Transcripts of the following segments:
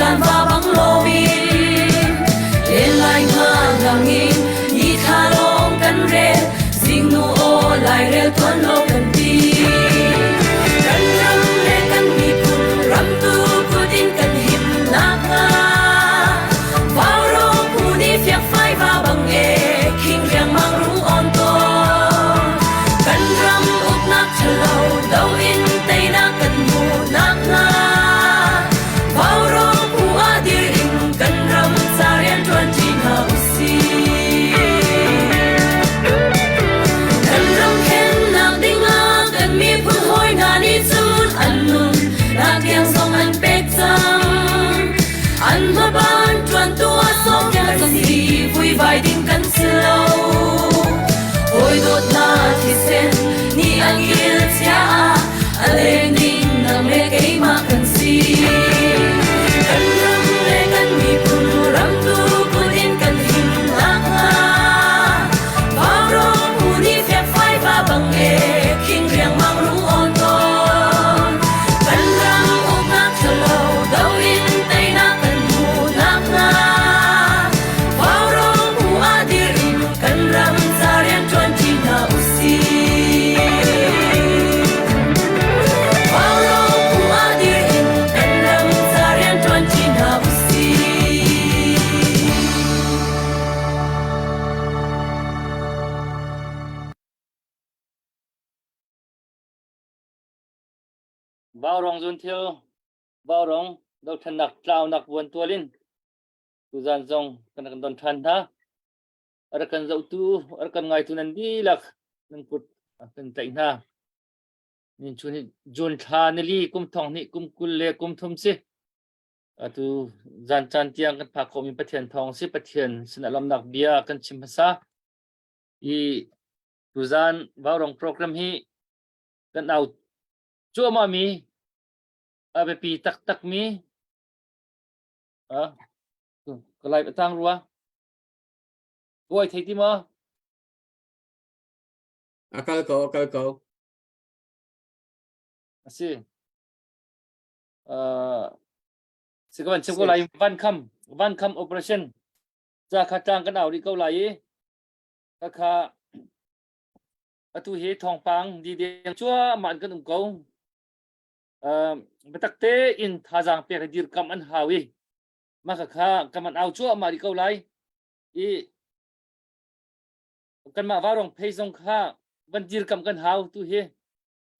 Zan va bang loin len lai nga nangin ni thla lawng kan rel zingnu aw lairel tuan lo kan ti kan ram le kan miphun ram tu kut in kan him nakhnga Vaurawng phu nih fiakfai va bang e khing riangmang rung on tawn kan ram uknak ṭhalo do in teinak kan hmu nakhnga Vaurawng phu ah dir in kan ram ca rian ṭuan ṭi hna usih. Kan ram khennak dingah kan miphun hawi hna nih cun an nun nak tiang zong an pek cang. An hmaban ṭuantu ah sawm kan si vuivai ding kan si lo. Hawi dawtnak thisen nih a kil chia ah a leng ding nang le keimah kan si. Kan ram le kan miphun ram tu kut in kan him nakhnga Vaurawng phu nih fiakfai va bang e khing riangmang rung awn tawn. Kan ram uknak ṭhalo do in teinak kan hmu nakhnga Vaurawng phu ah dir in kan ram ca rian ṭuan ṭi hna usih. Vaurawng phu ah dir in kan ram ca rian ṭuan ṭi hna usih. Vaurawng zunthil, vaurawng dothlennak tlaunak vuan tual in tuzan zong kan rak don ṭhan hna. A rak kan zohtu, a rak kan ngaitu nan dihlak nan kut kan tlaih hna. Nin chun hi June thla nili kum thong hnih kum 20 le kum thum si. Atu zan caan tiang kan phak khawhmi Pathian thawng si Pathian sin ah lawmhnak bia kan chim hmasa. I tuzan Vaurawng program hi kan au cuahmah mi a biapi taktak mi a ka live a tang rua. Buai thei ti maw? A kal ko, a kal ko. A si. Uh, si ka van chim ko lai van kham van kham operation ca kha tlang kan au rih ko lai i ka kha atu hi thawngpang di deng cuahmah in kan um ko. Uh, biatak tein thazaang pek i dirkamh an hau i mah kha kha kan van au cuahmah rih ko lai i kanmah vaurawng phei zong kha van dirkamh kan hau tu hi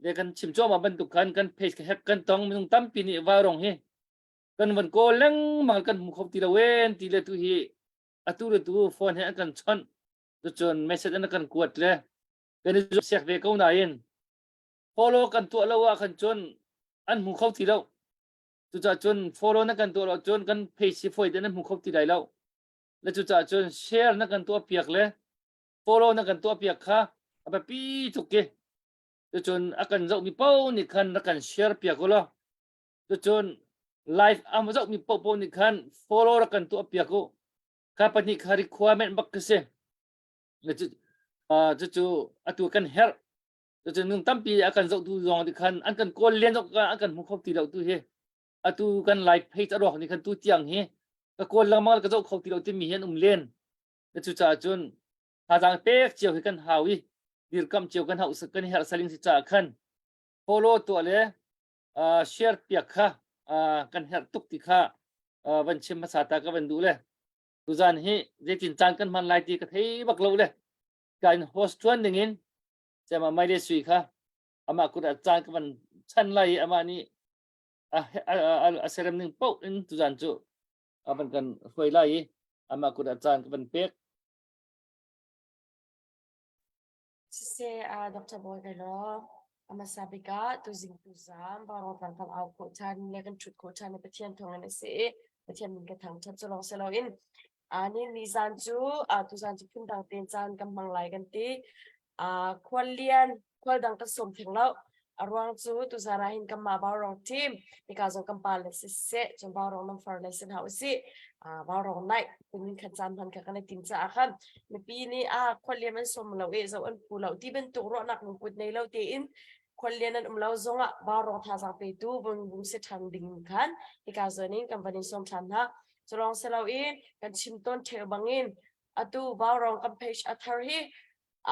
le kan chim cuahmah bantuk khan kan page ka hack kan tong minung tampi nih vaurawng hi kan van kawl lengmang kan hmu kho ti lo en ti le tu hi atu le tu phone he an kan chawnh Cucun message an kan kuat le kan i siak ve ko nain follow kan tuah lo ah khan cun an hmu kho ti lo. Cucaah cun follow na kan tuah lo cun kan page hi fawi te nan hmu kho ti lai lo. Le cucaah cun share na kan tuah piak le follow na kan tuah piak kha a biapi tuk ki. Cucun a kan zohmi paoh nih khan rak kan share piak u law. Cucun live a zohmi paohpaoh nih khan follow rak kan tuah piak u. Kha pahnih kha requirement bak ka si. Cucu atu kan herh. Cucu nung tampi a kan zohtu zong nih khan an kan kawl len zong an kan hmu kho ti lo tu hi. Atu kan live page a rawk nih khan tu tiang hi ka kawl lengmang ka zoh kho ti lo timi hi an um len. Cucaah cun thazaang pek cio hi kan hau i dirkamh cio kan hauh kan herh saling si caah khan follow tuah le share piak kha kan herh tuk ti kha van chim hmasa ta ka van duh le tuzan hi zeitin caan kan hman lai ti ka thei bak lo le ka in host tuan ding in cema mai le sui kha amah kut ah caan ka van chan lai i amah nih a serem ning paoh in tuzan cu a van kan hruai lai i amah kut ah caan ka van pek Siseh, Dr. Bawi ka law. A hmasa bik ah tuzing tuzam Vaurawng tlang kan au khawh ṭhan le kan ṭhut khawh ṭhan i Pathian thawngin a si i Pathian min ka thangṭhat cu lawng si loin ni ni zan cu tuzan cu phundang tein caan kan hmang lai kan ti. Khual lian khual dang kan sawm theng lo. A ruang cu tuzan ah hin kanmah Vaurawng team hika zong kan pa le siseh cun Vaurawng nan far le sin hna usih. Vaurawng night kumin khan caan hman kha kan i tim caah khan mipi nih a khualiam an sawm lo i zoh an phu lo ti bantuk ruahnak lungput nei lo tein. Khuallian an um lo zongah Vaurawng thazaang petu vun vung si ṭhan ding khan hika zawn in kan van in sawm ṭhan hna. Culawng si loin kan chim tawn ṭheo bangin atu Vaurawng kan page a thar hi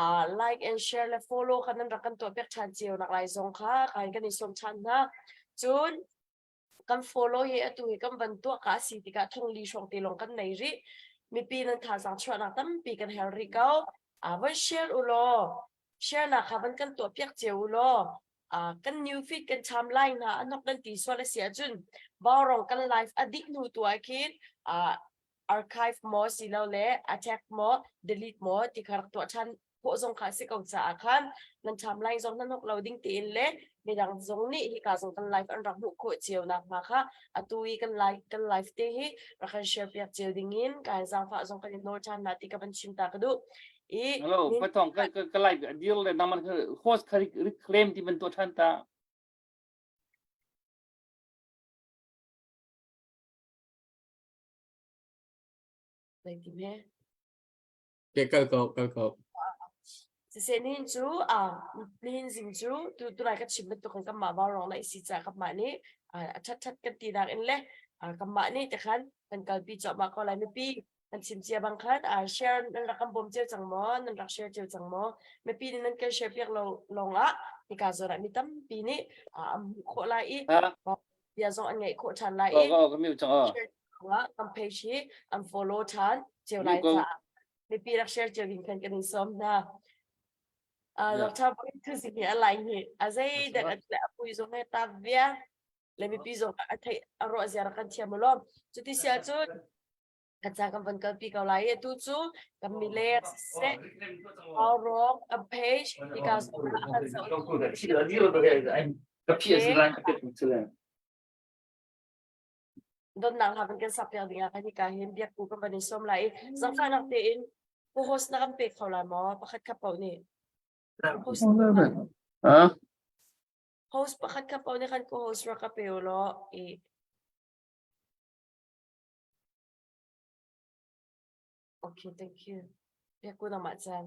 uh, like and share le follow kha nan rak kan tuah piak ṭhan cio nak lai zong kha kan kan in sawm ṭhan hna. Cun kan follow hi atu hi kan van tuah ka si tikah thong li hrawng te lawng kan nei rih. Mipi nan thazaang chuahnak tampi kan herh rih ko. Uh, van share u law share nak kha van kan tuah piak cio u law uh, kan new feed kan cham lai hna anok kan ti sual a si ahcun Vaurawng kan live a dih hnu tu ah khin uh, archive maw silo le attack maw delete maw ti kha rak tuah ṭhan khawh zong kha si ko caah khan nan timeline zong nan hok lo ding tiin le midang zong nih hika zong kan live an rak hmuh khawh cio nak hnga kha atu i kan live kan live te hi rak kan share piak cio ding in kai zaangfah zong kan in nawl ṭhan na ti ka van chim ta ka duh i Hello, patong ka ka live deal le naman host kha reclaim ti ban to ṭhan ta. Zeitin he? Ke kal ko, kal ko. Siseh nihin cu ah nihin zing cu tu tulai ka chim bantuk in kanmah vaurawng na isi ca kanmah nih a ṭhat ṭhat kan ti nak in le kanmah nih te khan kan kalpi cuahmah ko lai mipi kan chim cia bang khan share nan rak kan bawm cio cang maw nan rak share cio cang maw mipi nih nan kan share piak lo lawng ah hika zawn ah mi tampi nih an hmuh khawh lai i bia zong an ngaih khawh ṭhan lai i kan page hi an follow ṭhan cio lai caah mipi rak share cio ding khan kan in sawm hna. Dr. Boy tu zing hi a lai hi a zei dek a pui zong he ta via le mipi zong a theih a ruah zia rak kan thiam ulom cuti sia cun kan ca kan van kalpi ko lai i atu cu kan milek siseh Aurong a page hika a kan zoh donnak hla van kan sak piak ding ah kan hika hin biakku kan van in sawm lai i zangfahnak tein pu host na kan pe kho lai maw pakhat khat paoh nih host host pakhat khat paoh nih khan ko host rak ka pe u law i Okay, thank you. Biakku na mah caan.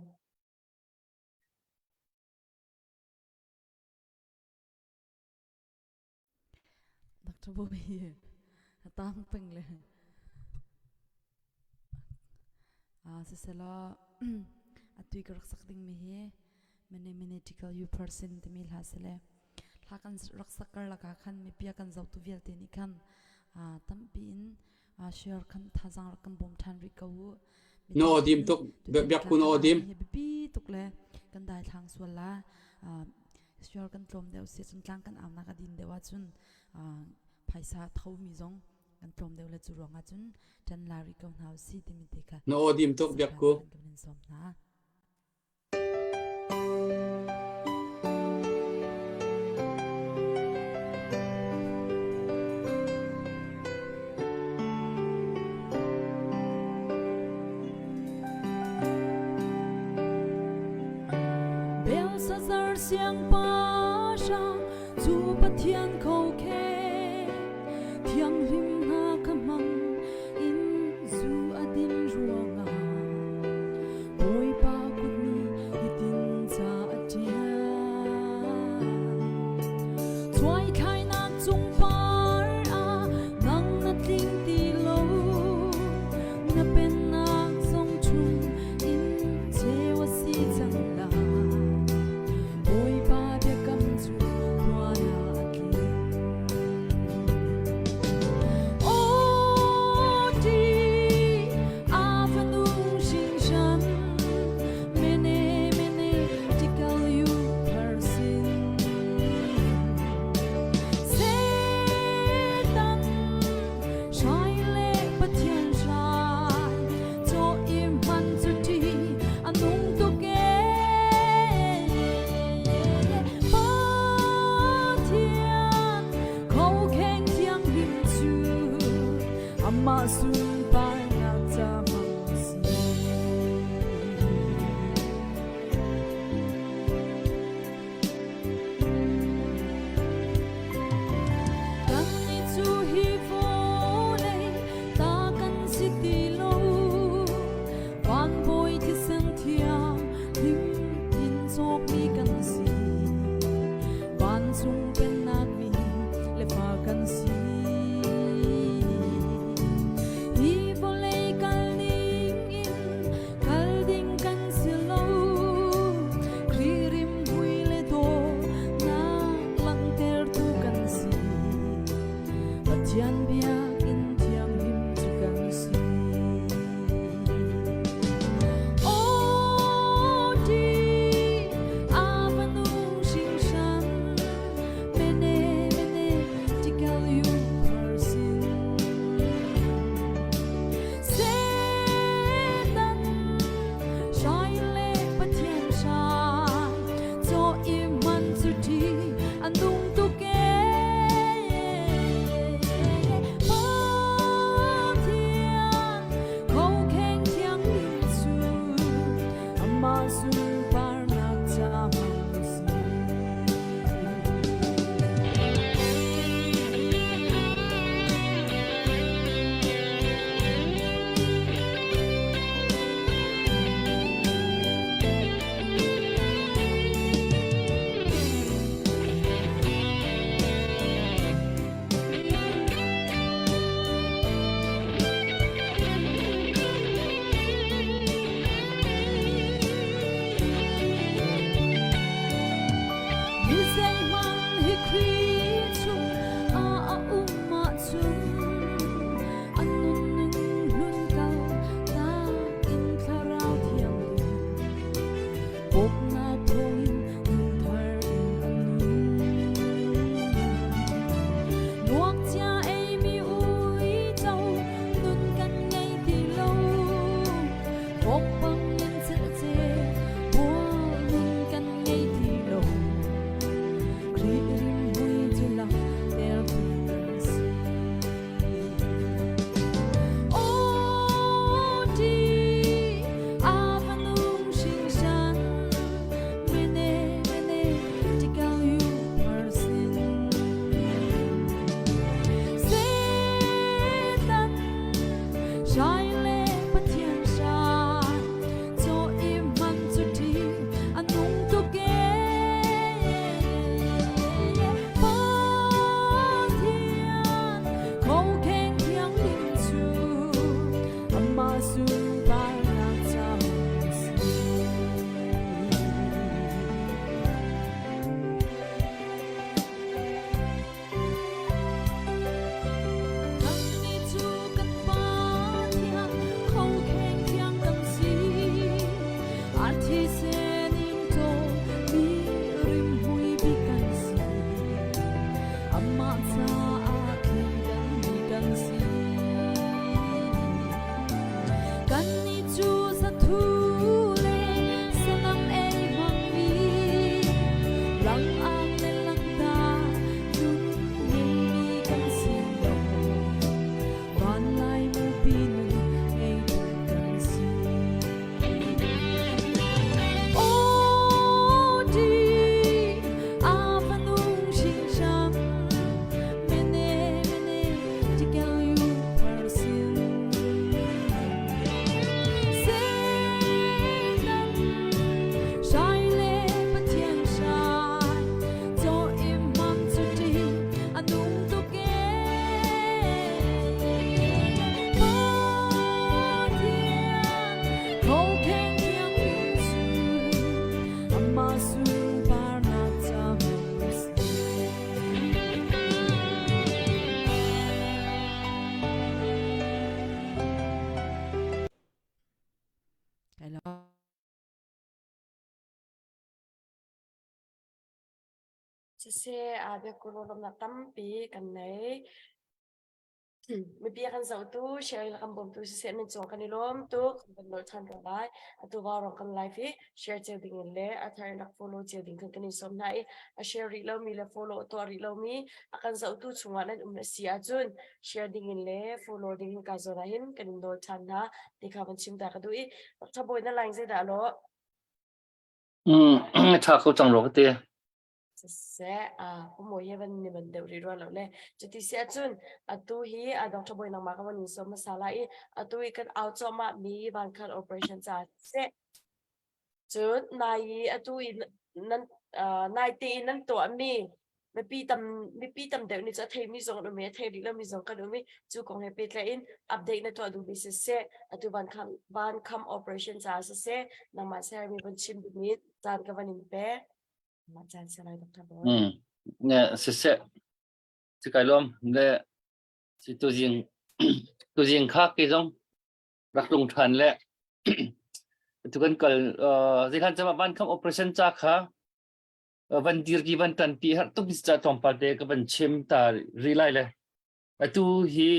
Dr. Bobby tang peng le a sisela atui ka rak sak ding mi hi many many tickle you person timi hla sile Thla kan rak sak karlak ah khan mipi a kan zohtu vialte nih khan tampi in share khan thazaang rak kan bawm ṭhan rih ko u. Na aw dim tuk biak kun aw dim. Hi biapi tuk le kan dai thlang sual la share kan tlawm deuh si cun tlang kan au nak a din deuh ahcun phaisa tho mi zong kan tlawm deuh le cu ruang ah cun ṭan la rih ko hna u si timi te kha Na aw dim tuk biak ku. kan in sawm hna. Belshazzar siangpahrang cu Pathian khokheng thianghlim hna kha hmang in zu a din ruangah Bawipa kut nih hitin ca a ṭial. Cuaithlainak cungpar ah nang na tling ti lo, na pennak zong chung in ceu a si cang lai. Bawipa biakam cu tuan ah a tling. Aw ṭi a fanu hringhran mene mene tikal yu parsin. Pathian biakinn thianghlim cu kan si. Aw ti a va nung hringhran, mene mene tikal yu parsin. Satan shai le Pathian shai, cho i man cu ṭi an nung tuk e. Pathian khokheng thianghlim cu amah sunparnak ca hmang si. Mi zeihmanh hi Khrih chung ah a um ahcun an nunning hlun kal tak in Thlarau Thianghlim Bawmhnak thawngin nunthar in an nung. Ngakchia eimi uico nun kan ngei ti lo. Vokpang in celce bual nun kan ngei ti lo. Khrih rimhmui cu langhtertu kan si. Aw ṭi a va nung hringhran mene mene tikal yu parsin Satan shai le Pathian shai chaw i man cu ṭi a nung tuk e Pathian khokheng thianghlim cu amah sunparnak caah a si. Kannih cu kan Pathian khokheng thiang kan si. A thisen in ṭawlmi rimhmui bik kan si. Amah caah thleidanmi kan si. Kannih cu zathu le salam ei hmangmi, langaak le langta nun ngeimi kan si lo. Van lai mupi nun ngeitu kan si. Aw ṭi a va nung hringhran, mene mene tikel yu parsin. Satan shai le Pathian shai, chaw im man cu ṭi a nung tuk e. Pathian khokheng thianghlim cu amah sunparnak caah a si. Siseh, biakku rawlawmnak tampi kan nei. Mipi a kan zohtu, share in a kan bawmtu siseh nan cung kan i lawm tuk. Kan van nawl ṭhan rua lai. Atu vaurawng kan live hi share cio ding in le a thar in rak follow cio ding khan kan in sawm hna i a share rih lomi le follow tuah rih lomi a kan zohtu chungah nan um a si ahcun share ding in le follow ding in ka zawn ah hin kan in nawl ṭhan hna ti kha van chim ta ka duh i Dr. Bawi na line zeidah lawh? Ṭha kho cang rua ka ti. Siseh, umawi he van ni man deuh rih rua lo le. Cuti si ahcun atu hi a Dr. Bawi nangmah ka van in sawm hmasa lai i atu i kan au cuahmah mi vankhal operation caah siseh. Cun nai i atu i nan nai te i nan tuahmi mipi tam mipi tam deuh nih cu a theimi zong an um i a thei rih lomi zong kan um i cu kong he pehtlai in update na tuah duhmi siseh atu vankham vankham operation caah siseh nangmah sermi van chim duhmi caan ka van in pek. Mah caan si lai Dr. Bawi. Siseh, si kai lawm. Le. Si tuzing tuzing kha ke zong rak tlung ṭhan le tu kan kal zeikhan cama van kham operation ca kha van dirki van tanpi har tuk ca tlawmpal te ka van chim ta ri lai le atu hi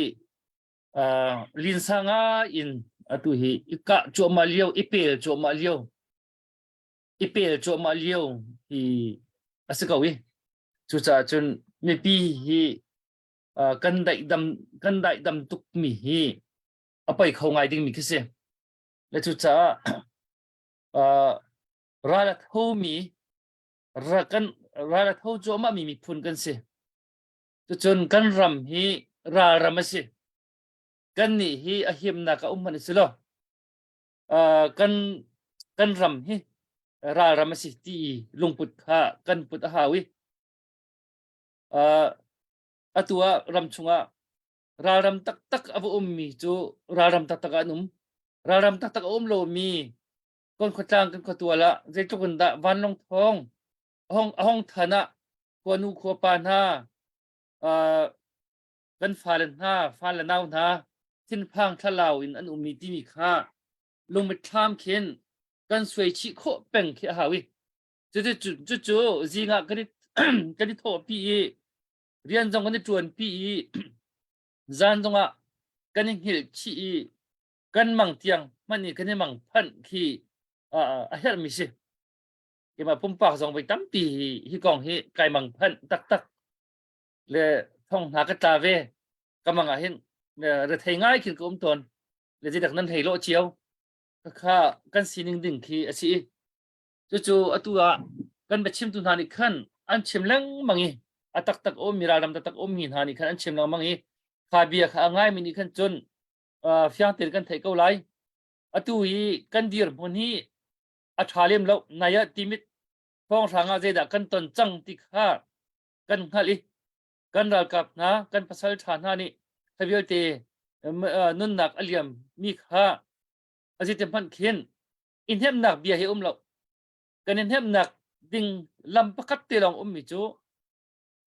linsa nga in atu hi i kah cuahmah lio i pel cuahmah lio i pel cuahmah lio hi a si ko i cucaah cun mipi hi kan daihdam kan daihdam tuk mi hi a poi kho ngai ding mi khi si le cucaah ral a tho mi kan ral a tho cuahmah mi miphun kan si. Cucun kan ram hi ralram a si. Kan nih hi a himnak a um hmanh si lo. Kan kan ram hi ralram a si ti i lungput kha kan put a hau i atu ah ram chungah ralram taktak a va ummi cu ralram taktak ah an um. Ralram taktak a um lomi kan khuatlang kan khuatual ah zeitluk in dah vanlawng thawng a hong than ah khuanu khuapa hna kan fale hna fale nau hna thinphang thlalau in an ummi timi kha lungmitthlam khin kan suai chih khawh peng khi a hau i cucu cucu zing ah kan i kan i thawhpi i rian zong kan i ṭuanpi i zan zong ah kan i hngilh chih i kan mang tiang hmanh i kan i mang phanh khi a herhmi si. Keimah pumpak zong voi tampi hi, hi kong hi kai mang phanh taktak le thong hna ka tla ve. Ka mang ah hin rethei ngai khin ka um tawn. Le zeidak nan hei lawh cio. Kha kan sining ding khi a si. Cucu atu ah kan biachimtu hna nih khan an chim lengmang i a taktak um mi ralram taktak ummi hna nih khan an chim lengmang i kha bia kha a ngaimi nih khan cun fiang tein kan theih ko lai. Atu hi kan dirhmun hi a ṭha lem lo. Nai ah timit thawnghrang ah zeidah kan ton cang ti kha kan hngalh i kan ralkap hna, kan pasal ṭha hna nih kha vialte nunnak a liam mi kha a zeiti hmanh khin i hnemhnak bia hi um lo. Kan i hnemhnak ding lam pakhat te lawng ummi cu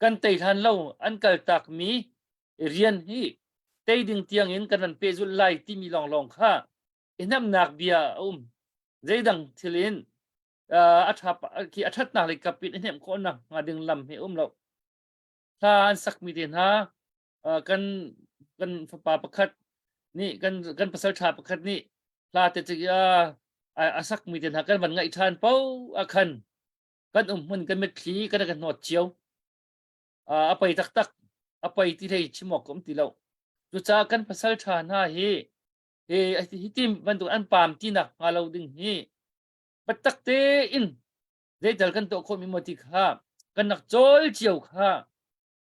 kan tei hlan lo an kaltakmi rian hi tei ding tiangin kan ran pehzulh lai timi lawnglawng kha i hnemhnak bia a um. Zeidang thil in a ṭha khi a ṭhatnak lei kap in i hnemh khawhnak hnga ding lam hi um lo. Hla an sakmi te hna kan kan fapa pakhat nih kan kan pasal ṭha pakhat nih hla te cu a sakmi te hna kan van ngaih ṭhan po ah khan kan um hmun kan mitthli kan kan hnawt cio. A pei taktak a pei ti hlei chim awk ka um ti lo. Cucaah kan pasal ṭha hna hi hi hi ti bantuk an paam tinak hnga lo ding hi biatak tein zeital kan tuah khawhmi maw ti kha kan rak cawl cio kha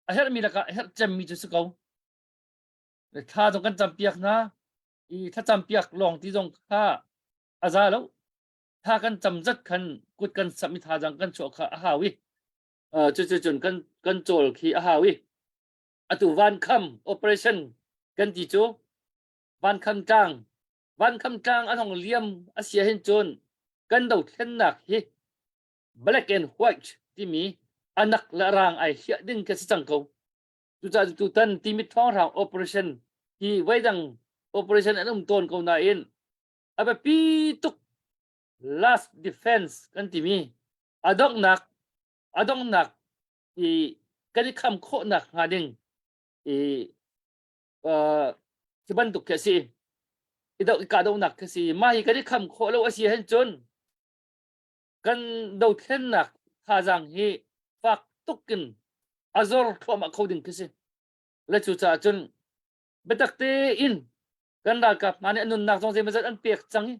a herhmi lakah a herh cemmi cu si ko. Thla zong kan campiak hna i thlacampiak lawng ti zong kha a za lo. Thla kan cam zat khan kut kan samh i thazaang kan chuah kha a hau i cucu cun kan kan cawl khi a hau i atu vankham operation kan ti cu vankham tlang vankham tlang an hong liam a si ahhin cun kan dothlennak hi black and white timi anak le rang ai hliah ding khi si cang ko. Cucaah tutan Timit thawnghrang operation hi voidang operation an um tawn ko nain a biapi tuk last defense kan timi a donghnak a donghnak i kan i kham khawhnak hnga ding i khi bantuk khi a si i do i kahdohnak khi a si mah hi kan i kham khawh lo a si ahhin cun kan dothlennak thazaang hi fak tuk in a zor thluahmah kho ding khi si le cucaah cun biatak tein kan ralkap hna nih an nunnak zong zeimawzat an pek cang i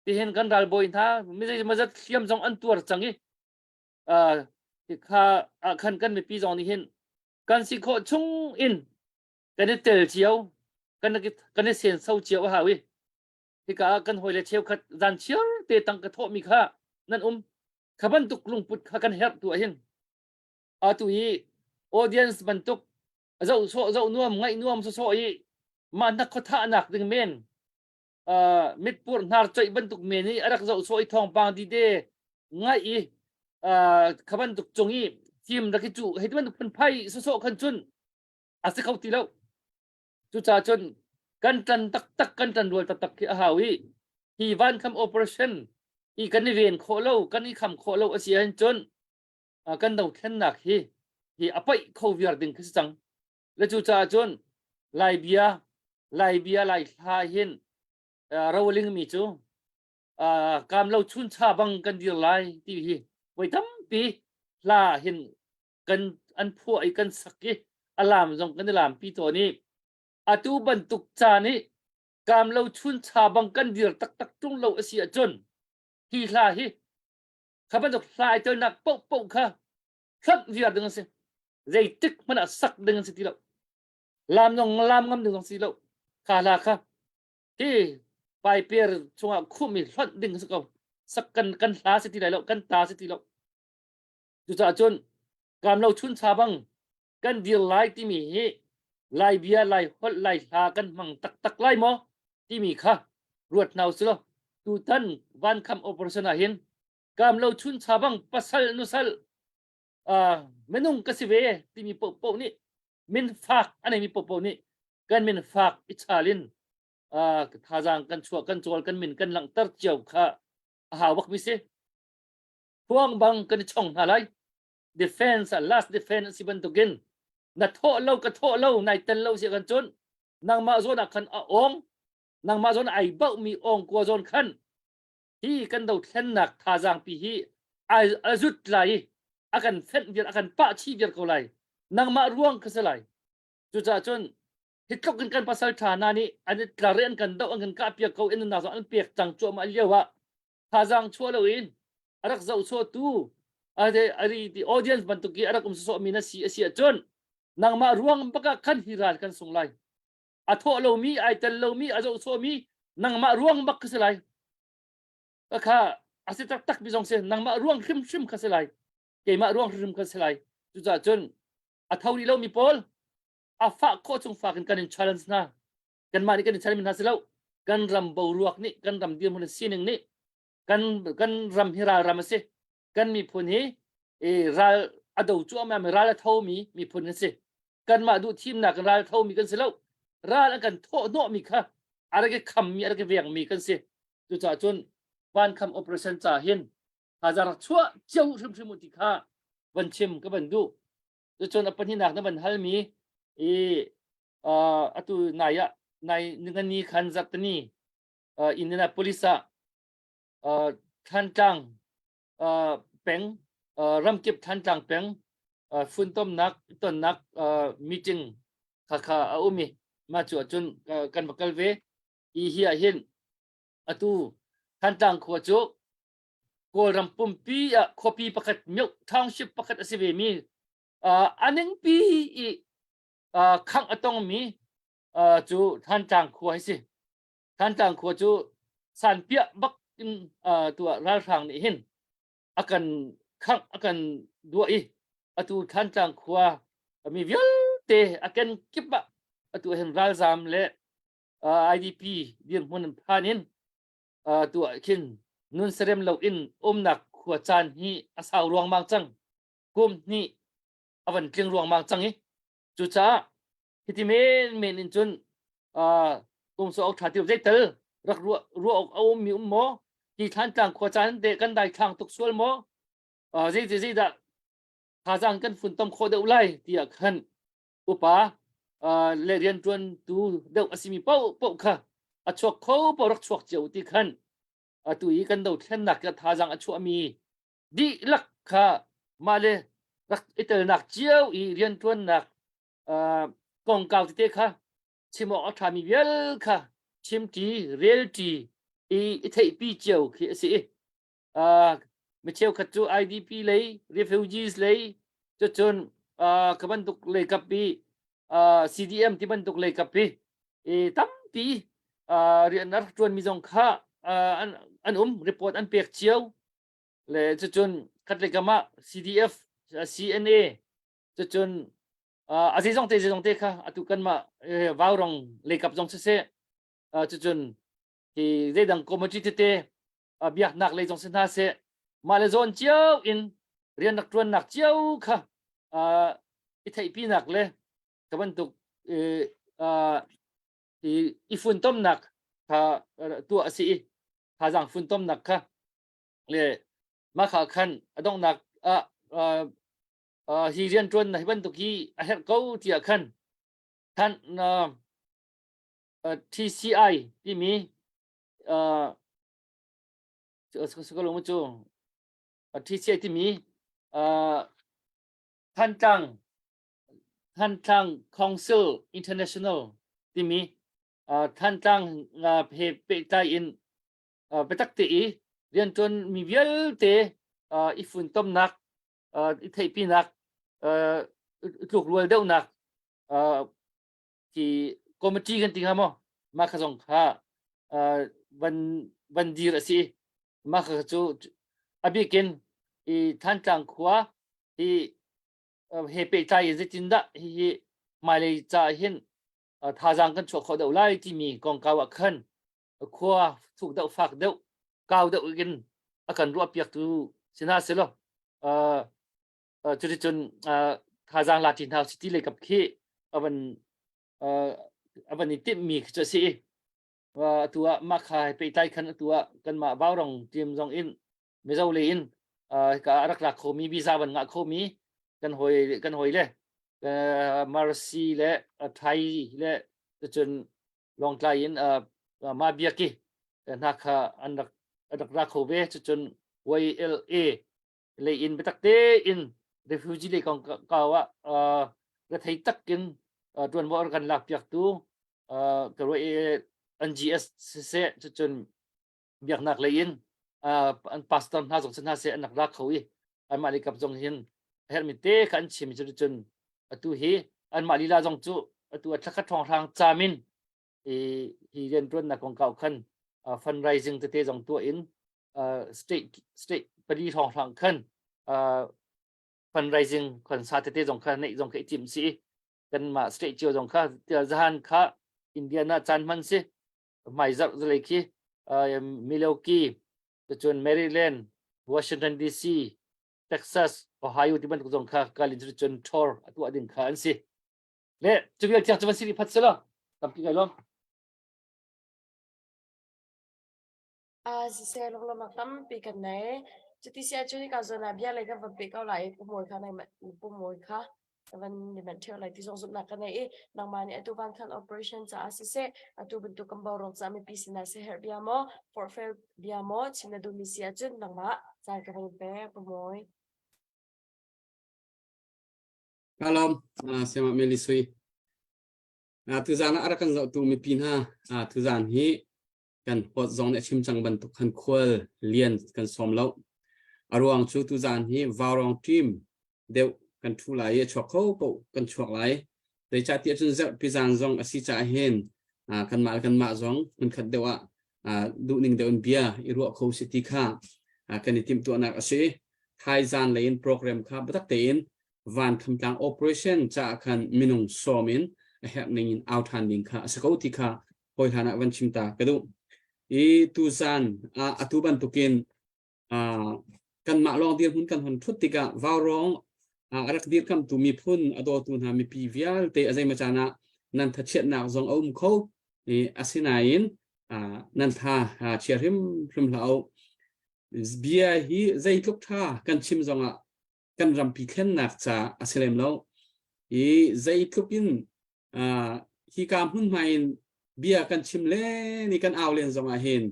tihin kan ralbawi hna mi zeimawzat hliam zong an tuar cang i kha ah khan kan mipi zong nih hin kan si khawh chung in kan i tel cio kan kan i senso cio a hau i hika ah kan hawile cheukhat zan chiar te tang ka thawhmi kha nan um kha bantuk lungput kha kan herh tu ahhin atu hi audience bantuk zoh sawh zoh nuam ngaih nuam sawsawh i mah na khuathahnak ding men mitpur hnar coih bantuk men i a rak zoh sawh i thawngpang di te ngaih i kha bantuk cung i fim rak i cu hei ti bantuk phunphai sawsawh khan cun a si kho ti lo. Cucaah cun kan ṭan taktak kan ṭan rual taktak khi a hau i hi vankham operation i kan i ven khawh lo kan i kham khawh lo a si ahcun cun kan dothlennak hi hi a paih kho viar ding khi si cang. Le cucaah cun Lai bia Lai bia Lai hla hin roling mi cu kaam lo chuncha bang kan dir lai ti hi voi tampi hla hin kan an phuah i kan sak i a laam zong kan i laampi tawn i atu bantuk caan i kaam lo chuncha bang kan dir taktak ṭung lo a si ahcun hi hla hi kha bantuk hla ai telnak paohpaoh kha hlonh viar ding an si. Zeitik hmanh ah sak ding an si ti lo. Laam zong laam ngam ding zong si lo. Kha hla kha hi paiper chungah khumh i hlonh ding si ko. Sak kan kan hla si ti lai lo, kan ta si ti lo. Cucaah cun kaam lo chuncha bang kan dir lai timi hi Lai bia, Lai holh, Lai hla kan hmang taktak lai maw timi kha ruat hna usih law tutan vankham operation ah hin kaam lo chuncha bang pasal nusal uh, minung ka si ve timi paohpaoh nih min fak a neimi paohpaoh nih kan min fak i chal in uh, thazaang kan chuah kan cawl kan min kan langhter cio kha a hau bak mi si. Huang bang kan i chong hna lai. Defense last defense si bantukin na thawh lo ka thawh lo nai tel lo si kan cun nangmah zawn ah khan a ong nangmah zawn ai bauh mi ong kua zawn khan hi kan dothlennak thazaang pi hi ai a zut lai i a kan fenh viar a kan pah chih viar ko lai nangmah ruang kha si lai cucaah cun hi tluk in kan pasal ṭha hna nih an i tlar i an kan doh an kan kah piak ko in nunnak zong an pek cang cuahmah lio ah thazaang chuah loin a rak zohchuahtu ari ti audience bantuk i a rak um sawsawhmi na si a si ahcun nangmah ruang bak ah khan hi ral kan sung lai a thawh lomi ai tel lomi a zohchuahmi nangmah ruang bak kha si lai kha a si taktak mi zong si nangmah ruang hrimhrim kha si lai keimah ruang hrimhrim kha si lai cucaah cun a tho rih lomi pawl a fah khawh chung fak in kan in challenge hna kanmah nih kan i challenge hna si lo kan ram boruak nih kan ram dirhmun sining nih kan kan ram hi ral ram a si kan miphun hi e, ral a do cuahmah mi ral a thomi miphun kan si kanmah duh thimnak kan ral thomi kan si lo ral an kan thawh hnawhmi kha a rak i khammi a rak i vengmi kan si cucaah cun vankham operation ca hin hazar rak chuah cio hrimhrim u ti kha van chim ka van duh cucun a pahnihnak na van halmi i atu nai ah nai ningani khan zarhtini Indianapolis ah Thantlang peng ramkip Thantlang peng funtomnak tonnak meeting kha kha a um i mah cu ahcun kan va kal ve i hi ah hin atu Thantlang khua cu Kawlram pumpi ah khuapi pakhat myoh township pakhat a si ve mi a ningpi i khangh a tongmi cu Thantlang khua hi si. Thantlang khua cu sanpiah bak in tuah ralhrang nih hin a kan khangh a kan duah i atu Thantlang khua mi vialte a ken kip ah atu hin ralzam le IDP dirhmun an phan in tuah khin nun serem lo in umnak khua caan hi a sau ruangmang cang kum hnih a van tling ruangmang cang i cucaah hiti men men in cun kum so awk ṭha ti zeital rak ruah ruah awk a ummi um maw hi Thlantlang khua caan te kan daithlang tuk sual maw zei zei dah thazaang kan funtom khawh deuh lai tiah khan upa le rianṭuan tu deuh a simi paoh paoh kha a chuak kho paoh rak chuak cio ti khan atu i kan dothlennak ka thazaang a chuahmi dihlak kha mah le rak i telnak cio i rianṭuannak kongkau tete kha chim awk a ṭhami vial kha chimṭi relṭi i i theihpi cio khi a si i mi cheukhat cu IDP lei refugees lei cucun ka bantuk lei kap i CDM ti bantuk lei kap i tampi rian a rak ṭuanmi zong kha an an um report an pek cio le cucun khatlei kam ah CDF CNA cucun a zeizong te zeizong te kha atu kanmah vaurong leikap zong siseh cucun hi zeidang committee tete biaknak lei zong si hna seh mah le zawn cio in rian rak ṭuannak cio kha i theihpinak le ka bantuk. hi i funtomnak kha tuah a si i thazaang funtomnak kha le mah kha khan a donghnak ah hi rianṭuan hi bantuk hi a herh ko tiah khan than TCI timi cu TCI timi Thantlang Thantlang Council International timi Thantlang he pehtlai in biatak te i rianṭuan mi vialte i funtomnak i theihpinak tlukrual deuhnak ti committee kan ti hnga maw mah kha zong kha van van dir a si mah kha cu a bikin i Thantlang khua hi he pehtlai in zeitindah hihi hmailei ca hin thazaang kan chuah khawh deuh lai timi kongkau ah khan khua thuk deuh fak deuh kau deuh in a kan ruah piaktu si hna selaw cuticun thazaang la ṭi hna usih ti lei kap khi a van i timhmi khi cu a si i atu ah mah kha pehtlai khan atu ah kanmah Vaurong team zong in Mizo lei in hika a rak lak khomi visa van ngah khomi kan hawi kan hawi le Marsi le Thai le cun Lawngtlai in mah biaki hna kha an rak an rak ra kho ve cucun YLA lei in biatak tein refugee lei kong kau ah rethei takin ṭuanvo an kan lak piaktu ka ruah NGS siseh cucun biaknak lei in an pastor hna zong si hna seh an rak ra kho i anmah lei kap zong hin a herhmi te kha an chim cuticun atu hi anmah lila zong cu atu a thlakhat hrawnghrang caam in hi rianṭuannak kongkau khan fundraising tete zong tuah in state pali hrawnghrang khan fundraising khonsa tete zong kha neih zong kha i timh si kanmah state cio zong kha zahan kha Indiana caan hman si hmaizarh zalei khi Milwaukee cun Maryland Washington DC Texas Ohio ti bantuk zong kha kalin cun tour a tuah ding kha an si le cu vial tiang cu van si rih phat selaw tampi ngai lawm Siseh lunglawmhnak tampi kan nei. Cuti si ahcun hika zawn ah bia lei kan van peh ko lai i Pu Mawi kha nai Pu Mawi kha ka van ni manh ṭheo lai ti zong zumhnak ka nei i nangmah nih atu vankhan operation caah siseh atu bantuk kan boruak caah mipi sinah siaherh bia maw forhfial bia maw chim na duhmi si ahcun nangmah caan ka van pek Pu Mawi. Ka lawm Sayamah Meli Sui. Tuzaan ah a rak kan zohtu mipi hna tuzaan hi kan hawt zong nih a chim cang bantuk khan khual lian kan sawm lo. A ruang cu tuzaan hi Vaurong team deuh kan ṭhu lai i a chuak kho paoh kan chuak lai. Zeicahtiah cun zarhpi zaan zong a si caah hin kanmah le kanmah zong hmunkhat deuh ah duhning deuh in bia i ruah kho si ti kha kan i timhtuahnak a si. Thai zaan lei in program kha biatak tein van khamtlang operation caah khan minung sawm in a herh ning in au ṭhan ding kha a si ko ti kha hawi hlan ah van chim ta ka duh. I tuzan ah atu bantukin kanmah lawng dirhmun kan hon ṭhut tikah vaurawng a rak dirkamtu miphun a dawtu hna mipi vialte a zeimaw caan ah nan thachiatnak zong a um kho. I asinain nan tha chia hrimhrim hlah u. Bia hi zeitluk ṭha kan chim zongah kan rampi thlennak ca a si lem lo. I zeitluk in hika hmunhma in bia kan chim len i kan au len zongah hin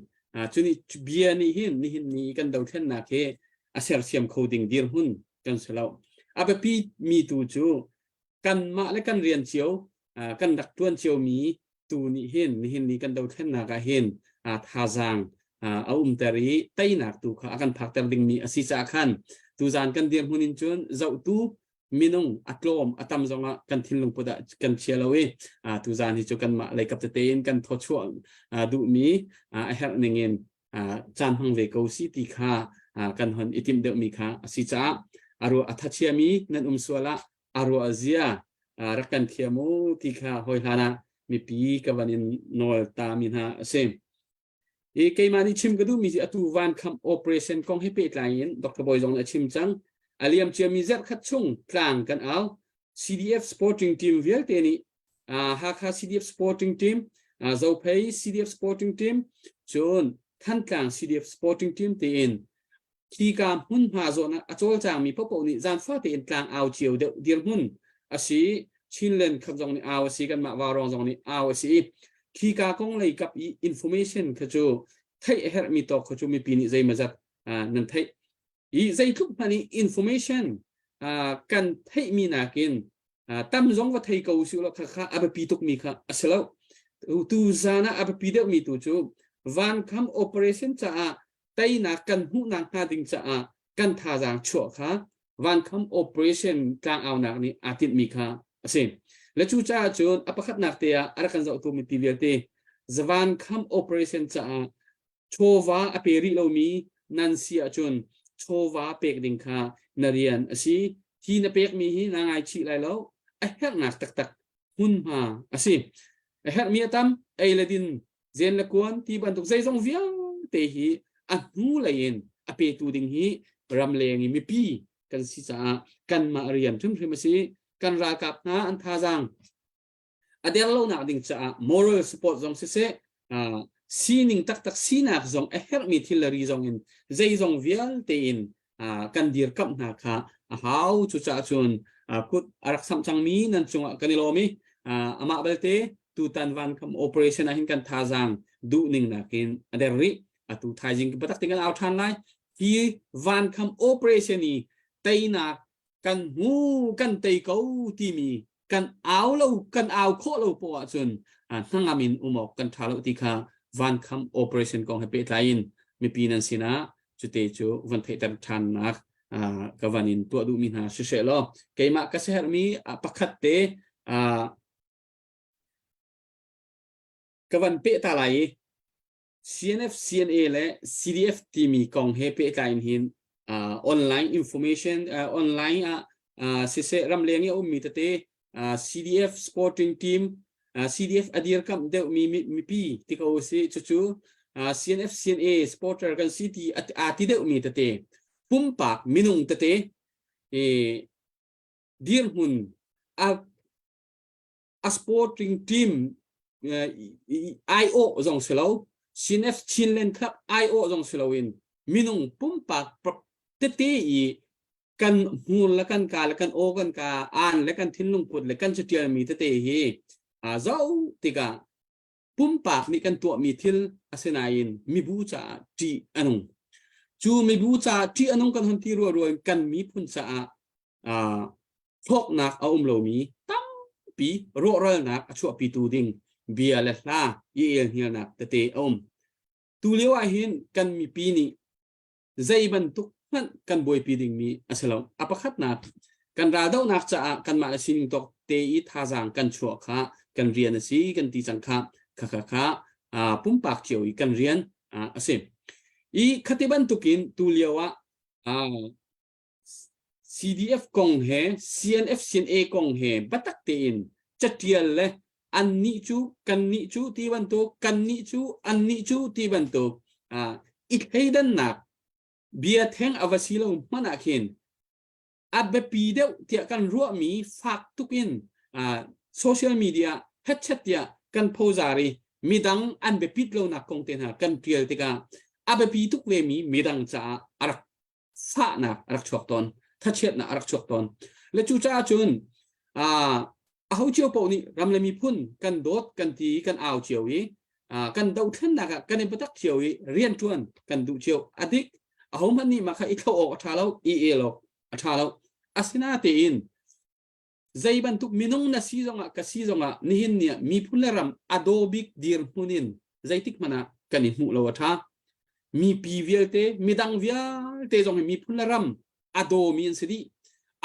cuni bia nih hin nihin ni kan dothlennak hi a sersiam kho ding dirhmun kan si lo. A biapi mi tu cu kanmah le kan rian cio kan rak tuan cio mi tu nih hin nihin ni kan dothlennak ah hin thazaang a umter i teinak tu kha a kan phakter dingmi a si caah khan tuzaan kan dirhmun in cun zohtu minung a tlawm a tam zongah kan thinlung put ah kan chia lo i tuzaan hi cu kanmah leikap tete in kan thawchuah duhmi a herh ning in caan hmang ve ko si ti kha kan hon i timh deuhmi kha a si caah a ruah a thachiami nan um sual ah a ruah zia rak kan thiam u ti kha hawi hlan ah mipi ka van in nawl ta mi hna a si. I keimah nih chim ka duhmi cu atu van kham operation kong he pehtlai in Dr. Bawi zong nih a chim cang. A liam ciami zarhkhat chung tlang kan au. CDF sporting team vialte nih Hakha CDF sporting team, Zophei CDF Sporting Team cun Thantlang CDF Sporting Team tiin khika hmunhma zawn ah a cawlcangmi paohpaoh nih zaanfa tein tlang au cio deuh dirhmun a si. Chinland khat zong nih au a si, kanmah Vaurawng zong nih au a si i khika kong lei kap i information kha cu theih a herhmi tawk kha cu mipi nih zeimawzat nan theih. I zeitluk hmanh i information kan theihmi nakin tam zong va thei ko usih law khakha a biapi tukmi kha a si lo. Tu zan ah a biapi deuhmi tu cu vankham operation caah teinak kan hmuhnak hnga ding caah kan thazaang chuah kha vankham operation tlangaunak nih aa tinhmi kha a si. Le cu caah cun a pakhatnak te ah a rak kan zohtu mipi vialte zavan kham operation caah chawva a pe rih lomi nan si ahcun chawva pek ding kha na rian a si. Hi na pekmi hi na ngaichih lai lo. A herhnak taktak hmunhma a si. A herhmi a tam, ei le din zen le kuan ti bantuk zeizong vialte hi a hnu lei in a petu ding hi ramleng i mipi kan si caah kanmah rian hrimhrim a si. Kan ralkap hna an thazaang a der lonak ding caah moral support zong siseh sining taktak sinak zong a herhmi thil le ri zong in zeizong vialte in kan dirkamh hna kha a hau. Cucaah cun kut a rak samh cangmi nan cungah kan i lawm i amah belte tutan van kam operation ah hin kan thazaang duhning nakin a der rih. Atu thaizing biatak ting kan au ṭhan lai. Hi van kham operation i teinak kan hmu kan tei ko timi kan au lo kan au khawh lo poah ahcun hnangam in um awk kan ṭha lo ti kha vankham operation kong he pehtlai in mipi nan sinah cute cu van theihter ṭhannak ka van in tuah duhmi hna siseh law keimah ka siaherhmi pakhat te ka van peh ta lai i CNF, CNA le CDF timi kong he pehtlai in hin online information online ah siseh ramleng i a ummi tete CDF sporting team CDF a dirkamh deuhmi mipi ti ko si cucu CNF CNA supporter kan si ti aa ti deuhmi tete pumpak minung tete dirhmun a a sporting team aiawh zong si lo CNF Chinland Club aiawh zong si loin minung pumpak tete i kan hmur le kan ka le kan aw kan ka an le kan thinlung put le kan catialmi tete hi zoh tikah pumpak nih kan tuahmi thil asinain mibu caah ṭih a nung. Cu mibu caah ṭih a nung kan hon ti ruahruah in kan miphun caah hlawknak a um lomi tampi rawhralnak a chuahpitu ding bia le hla i elhnialnak tete a um. Tu lio ah hin kan mipi nih zei bantuk hmanh kan buaipi dingmi a si lo. A pakhatnak kan raldohnak caah kanmah le sining tawk te i thazaang kan chuah kha kan rian a si kan ti cang kha kha kha kha pumpak cio i kan rian a si. I khati bantukin tu lio ah CDF kong he CNF CNA kong he biatak tein catial le annih cu kannih cu ti bantuk kannih cu annih cu ti bantuk i thleidannak bia theng a va si lo hmanh ah khin a biapi deuh tiah kan ruahmi fak tuk in social media hetchet tiah kan phozar i midang an biapit lonak kong te hna kan tial tikah a biapi tuk vemi midang caah a rak fahnak a rak chuak tawn thachiatnak a rak chuak tawn le cu caah cun aho cio paoh nih ram le miphun kan dawt kan ti kan au cio i kan dothlennak ah kan i biatak cio i rianṭuan kan duh cio a dik aho hmanh nih mah kha i thlo awk a ṭha lo i el awk a ṭha lo asinatein zei bantuk minung na si zongah ka si zongah nihin ni ah miphun le ram a daw bik dirhmun in zeitik hmanh ah kan i hmuh lo a ṭha mipi vialte midang vialte zong hi miphun le ram a dawmi an si dih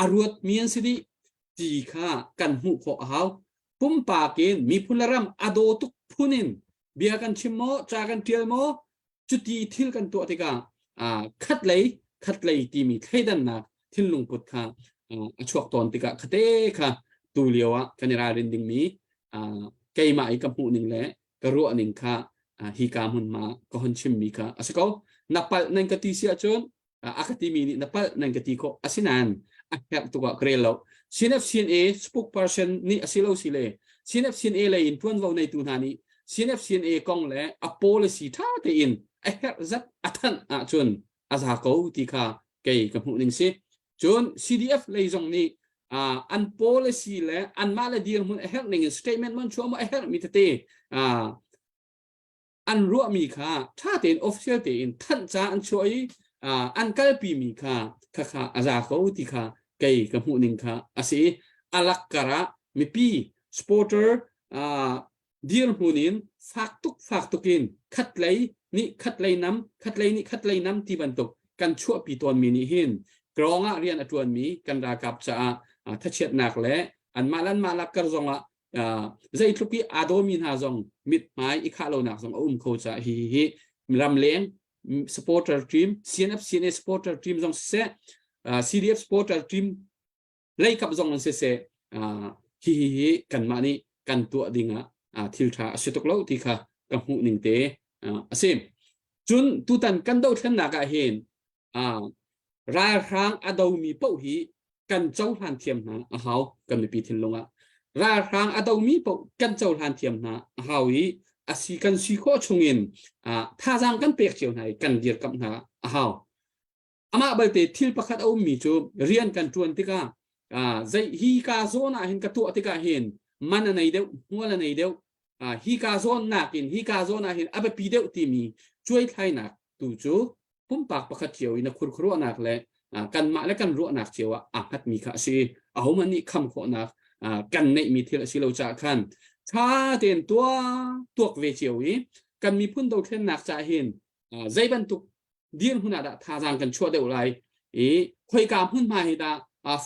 a ruatmi an si dih ti kha kan hmuh khawh a hau pumpak in miphun le ram a daw tuk phun in bia kan chim maw ca kan ṭial maw cuti thil kan tuah tikah khatlei khatlei timi thleidannak thinlung put kha a chuak tawn tikah khate kha tu lio ah kan i ralrin dingmi keimah i ka hmuh ning le ka ruah ning kha hi ka hmunhma ka hon chimmi kha a si ko na palh nan ka ti si ahcun a ka timi nih na palh nan ka ti khawh asinain a herh tuk ah ka rel lo CNF CNA spokesperson nih a si lo si le CNF CNA lei in tuanvo neitu hna nih. CNF CNA kong le a policy tha tein a herh zat a thanh ahcun a za ko ti kha kei ka hmuh ning si. Cun CDF lei zong nih an policy le anmah le dirhmun a herh ning in statement man chuah maw a herh mi tete an ruahmi kha ṭha tein official tein thanhca an chuah i an kalpi mi kha khakha a za ko ti kha kei ka hmuh ning kha a si. A lak kar ah mipi supporter dirhmun in fak tuk fak tuk in khatlei nih khatlei nam khatlei nih khatlei nam ti bantuk kan chuahpi tawnmi nih hin krong ah rian a ṭuanmi kan ralkap caah thachiatnak le anmah le anmah lak kar zongah zeitluk i aa dawmi hna zong mithmai i khah lonak zong a um kho caah hi hi ramleng supporter team CNF CNA supporter team zong siseh CDF supporter team leikap zong an siseh hi hi hi kanmah nih kan tuah ding ah thil tha a si tuk lo ti kha ka hmuh ning te a si. Cun tutan kan dothlennak ah hin ralhrang a domi paoh hi kan cohlan thiam hna a hau. Kan mipi thinlung ah ralhrang a domi paoh kan cohlan thiam hna a hau i a si kan si khawh chungin thazaang kan pek cio hna i kan dirkamh hna a hau. Amah balte thil pakhat a ummi cu rian kan ṭuan tikah zei hi ka zawn ah hin ka tuah tikah hin man a nei deuh, hmual a nei deuh, hi ka zawn nakin hi ka zawn ah hin a biapi deuh timi cuaithlainak tu cu pumpak pakhat cio i na khurkhuruahnak le kanmah le kan ruahnak cio ah aa hngatmi kha a si. Ahohmanh nih kham khawhnak kan neihmi thil a si lo caah khan ṭha tein tuah tuak ve cio i kan miphun dothlennak caah hin zei bantuk dirhmun ah dah thazaang kan chuah deuh lai i khoika hmunhma hi dah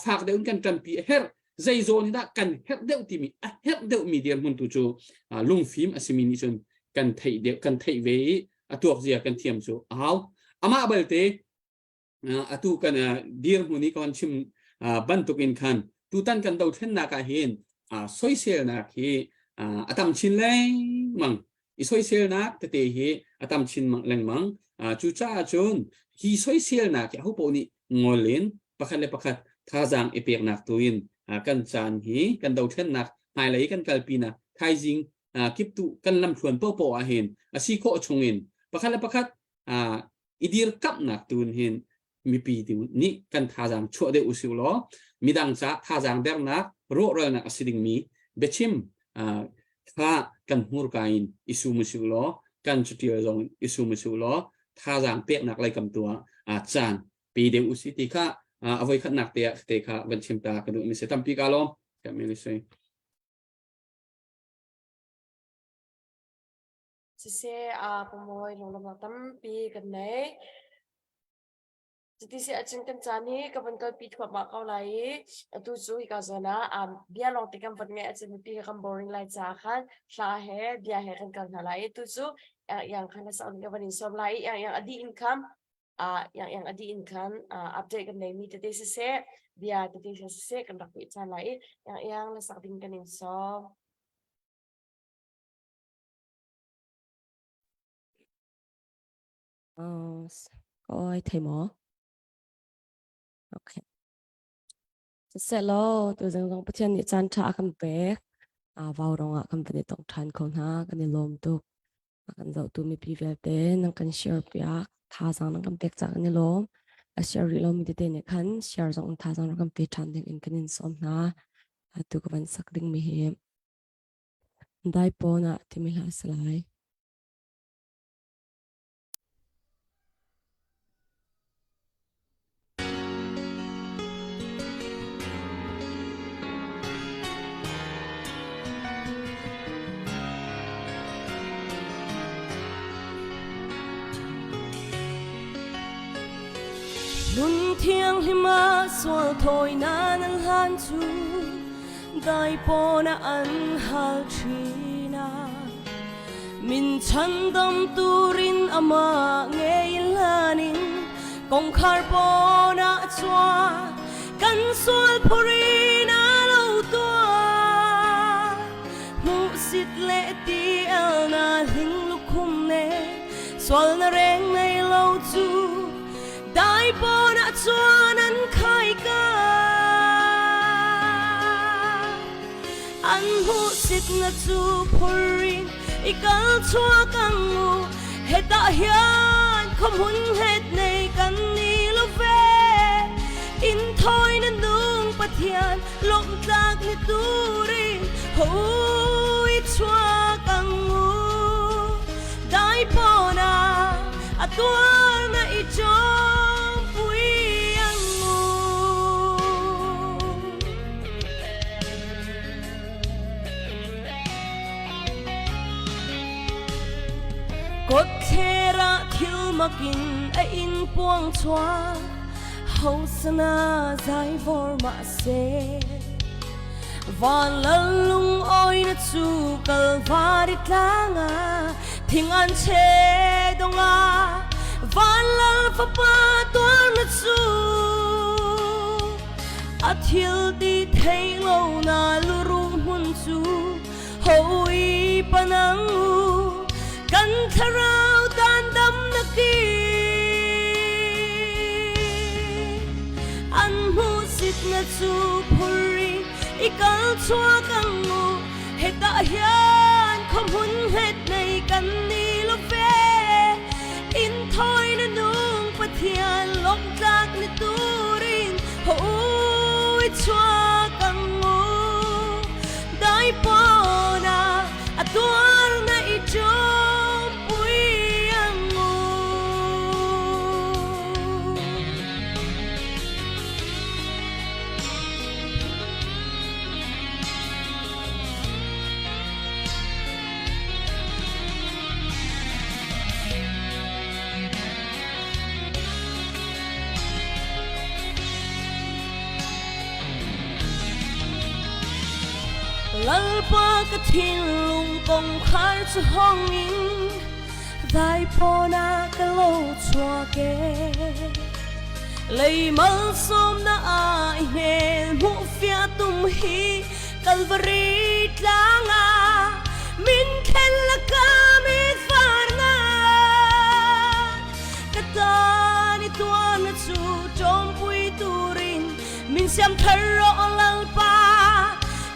fak deuh in kan ṭanpi a herh, zei zawn hi dah kan herh deuh timi a herh deuhmi dirhmun tu cu lungfim a simi nih cun kan theih deuh kan theih ve i a tuak zia kan thiam cu a hau. Amah balte atu kan dirhmun i kan chim bantuk in khan tutan kan dothlennak ah hin soiselnak hi a tam chin lengmang i soiselnak tete hi a tam chin lengmang. Cucaah cun hi soiselnak hi ahopaoh nih ngol in pakhat le pakhat thazaang i peknak tu in kan caan hi kan dothlennak hmailei kan kalpinak thaizing kiptu kan lamthluan popoh ah hin a si khawh chungin pakhat le pakhat i dirkamhnak tu in hin mipi nih kan thazaang chuah deuh usih law midang ca thazaang dernak rawhralnak a si dingmi biachim kha kan hmurka in i sum usih law kan catial zong i sum usih law thazaang peknak lei kam tu ah caan pe deuh usih ti kha a voikhatnak te ah te kha van chim ta ka duh mi si. Tampi ka lawm. Siseh, aa pamuai lunglawmhnak tampi kan nei. Cuti si ahcun kan caan hi ka van kalpi thluahmah ko lai i atu cu hika zawn ah bia lawng te kan van ngaih ahcun mipi he kan boring lai caah khan hla he bia he kan kal hna lai i tu cu iang khan a sak ka van in sawm lai i iang iang a dih in kham iang iang a dih in khan update kan neimi tete siseh bia tete siseh kan rak peh caan lai i iang iang na sak ding kan in sawm. Oi thei maw? Okay. Siseh tu zing zong Pathian nih caan ṭha a kan pek. Vau rong ah kan van i tong ṭhan kho hna. Kan i lawm tuk. A kan zohtu mipi vialte nan kan share piak. Thazaang nan kan pek caah kan i lawm. A share rih lomi tete nih khan share zong thazaang rak kan pe ṭhan ding in kan in sawm hna. Atu ka van sak dingmi hi Daipawn ah timi hla a si lai. Nun thianghlim ah sual thawinak nan hlan cu daipawn ah an hal ṭhin ah min chandam turin amah ngei hlan in kongkhar pawn ah chuak kan sual phurin a lo tuah hmuhsit le ti el na hling lukhum ne sual na reng nei lo cu Daipawn ah chuan an khai ka. An hmuhsit na cu phurin. I kal chuak ang u hetah hian khawhmun het nei kan ni lo ve. In thawi na nung Pathian lawmtlak ni turin ho i chuak ang u. Dai pawna a tuar na i chawm pui ang u. Kawtthler ah thil makin a in puang chuak Hosana zai vor mah se Van lal lungawi na cu Kalvari tlang ah thing an che dong ah Van lal fapa tuar na cu A thil ti thei lo na luru hmun cu Hoi panang u kan thlarau tan dam na ki An hmuhsit na cu phurri i kal chuak ang u hetah hian khuahmun het nei kan ni lo ve in thawi na nung Pathian lawmtlak ni turin ho i chuak ang u dai pawna a tuar na i chawm pui ang u. Lalpa ka thinlung kongkhar cu hong in dai pawna ka lo chuak e lei malsawm na ai hmel hmuh fia tum hi Calvary tlang ah min thlen laka mit farna ka tan i tuan na cu ṭawmpui turin min siam thar rawh lalpa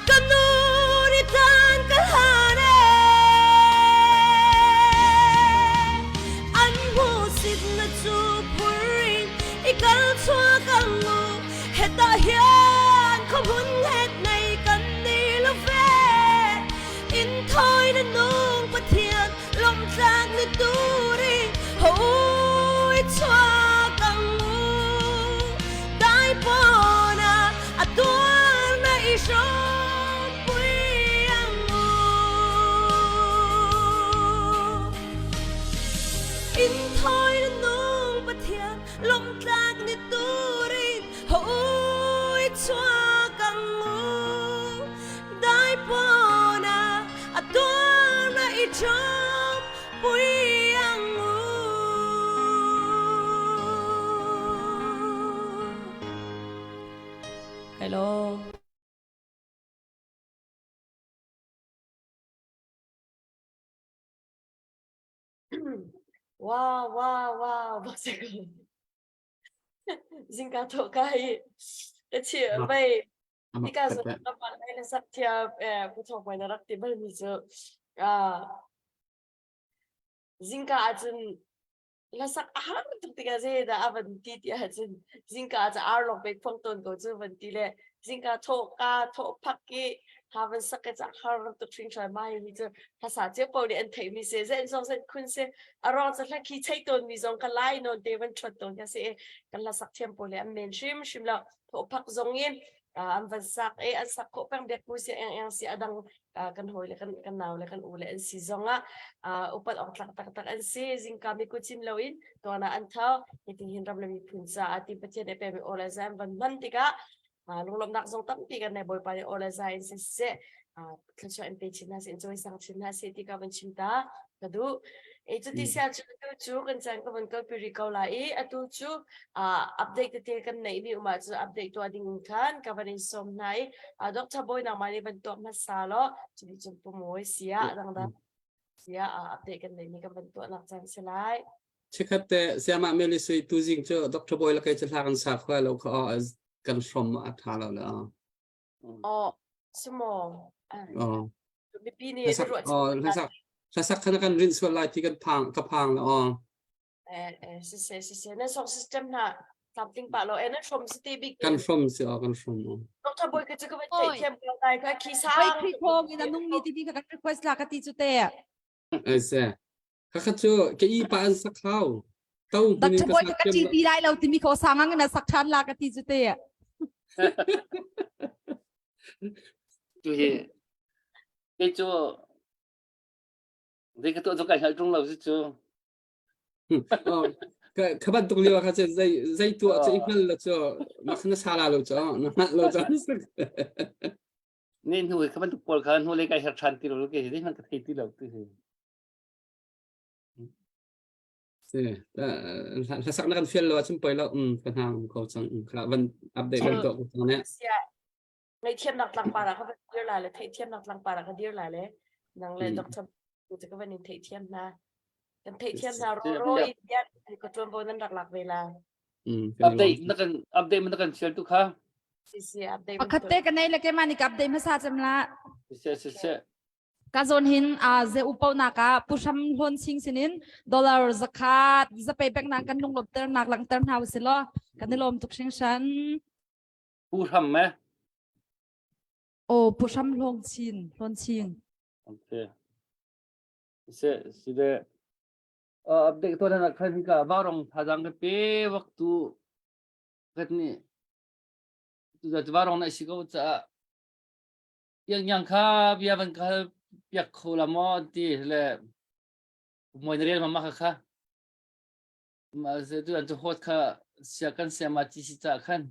ka nu ni tan ka hlan e an hmuhsit na cu phurin i kal chuak ang u hetah hian khuahmun het nei kan ni lo ve in thawi na nung Pathian lawmtlak ni turin ho i chuak ang u dai pawna a tuar na i hrawm pui ang u in thawi na nung Pathian lawmtlak ni turin ho i chuak ang u dai pawna a tuar na i ṭhawm pui ang u. Hello. Wow, wow, wow, bak si ko. Zingka thawh ka hi ka chih vei Hika zawn ram ah na sak thiam eh Pu Thawng Bawi na rak ti balmi cu ah zingka ahcun hlasak a har tuk tikah zeidah a van ti ti ahcun zingka ah cun ar lawng pei phuang tawn ko cu van ti le zingka thawh ka thawh phak i ha van sak i cah har tuk hringhran mah hi cu hlasa cio paoh nih an theihmi si zein zong zein khun si a ruang cu hla khi chei tawnmi zong ka lai nawn te van ṭhuat tawn kha si i kan hlasak thiam pawl le an men hrimhrim lo thawhphak zong in an van sak i an sak khawh peng biak si eng eng si adang kan hawi le kan kan nau le kan u le an si zong ah upat awk tlak taktak an si zingka mi ku chim lo in tuana an thau hitin hin ram le miphun caah ti pathian e pe mi aw le zai an van hman tikah lunglawmhnak zong tampi kan nei bawipa nih aw le zai in siseh thluachuah in pe chin hna seh in cawisang chin hna seh ti ka van chim ta ka duh e cuti sia cu atu cu kan caan ka van kalpi rih ko lai i atu cu update tete kan neih mi um ahcun update tuah ding in khan ka van in sawm hna i Dr. Bawi nangmah nih van tuah hmasa law cuti cun pumawi sia dangdang sia update kan neih mi kan van tuah nak caan si lai Chikkhat te siama meli sui tu zing cu Dr. Bawi la kai cu hla kan sa khua lo kha kan hrom a tha lo le Oh, sumo. Oh. Mipi nih Oh, hlasak. Hlasak khan kan rin sual lai ti kan phang ka phang la aw. Eh eh siseh siseh na song system hna tlamtling pah lo eh na hrom si te bik Kan hrom si aw kan hrom aw. Dr. Boy ka chu ka van theih thiam ko lai ka khi Oi sang Khrih thawng in a nung mi ti ka kan request la ka ti chu te. Ai se. Khakha cu ke i pa an sak hau. To hmun in Dr. ka Boy sak ka thiam ti lo. ti lai lo timi ko sangang in a sak than la ka ti chu te. Tu hi kei cu zei ka tuah cu kai hngalh ṭung lo si cu. Oh, ka ka bantuk lio kha cu zei zei tuah cu i hngal lo cu mak na sala lo cu na hngalh lo cu. Ni hnu hi kha bantuk pawl kha hnu lei kai her ṭhan ti lo ke hi zeihmanh ka thei ti lo tu hi. Si, hlasak na kan fial lo ahcun poi lo um ka hna um ko cang kha van update van tuah ko cang ne. Sia ngaihthiamnak tlangpar ah ka van dir lai le theihthiamnak tlangpar ah ka dir lai le nang le Dr. cu ka van in theihthiam hna. Kan theihthiam hna ro ro in bian ka tuanvo nan rak lak ve la. Update na kan update na kan share tu kha. Si si update. Pakhat te ka nei le ke mani ka update hmasa cem la. Si si si. Ka zawn hin a ze upo nak ah Pu Hram Hlawn Ching sinin dollar zakhat zapei pek nak kan lunglawm ter nak langter hna usih law kan i lawm tuk hringhran. Pu Hram me? Oh, Pu Hram Hlawn Chin, Hlawn Ching. Okay. Se si de update to na khan ka varong thazang ka pe waktu kat ni tu da varong na si ko cha Iang iang kha bia van ka hal piak kho la maw an ti le moi na rel ma ma kha kha ma se tu an chu hot kha sia kan sia ma chi si cha khan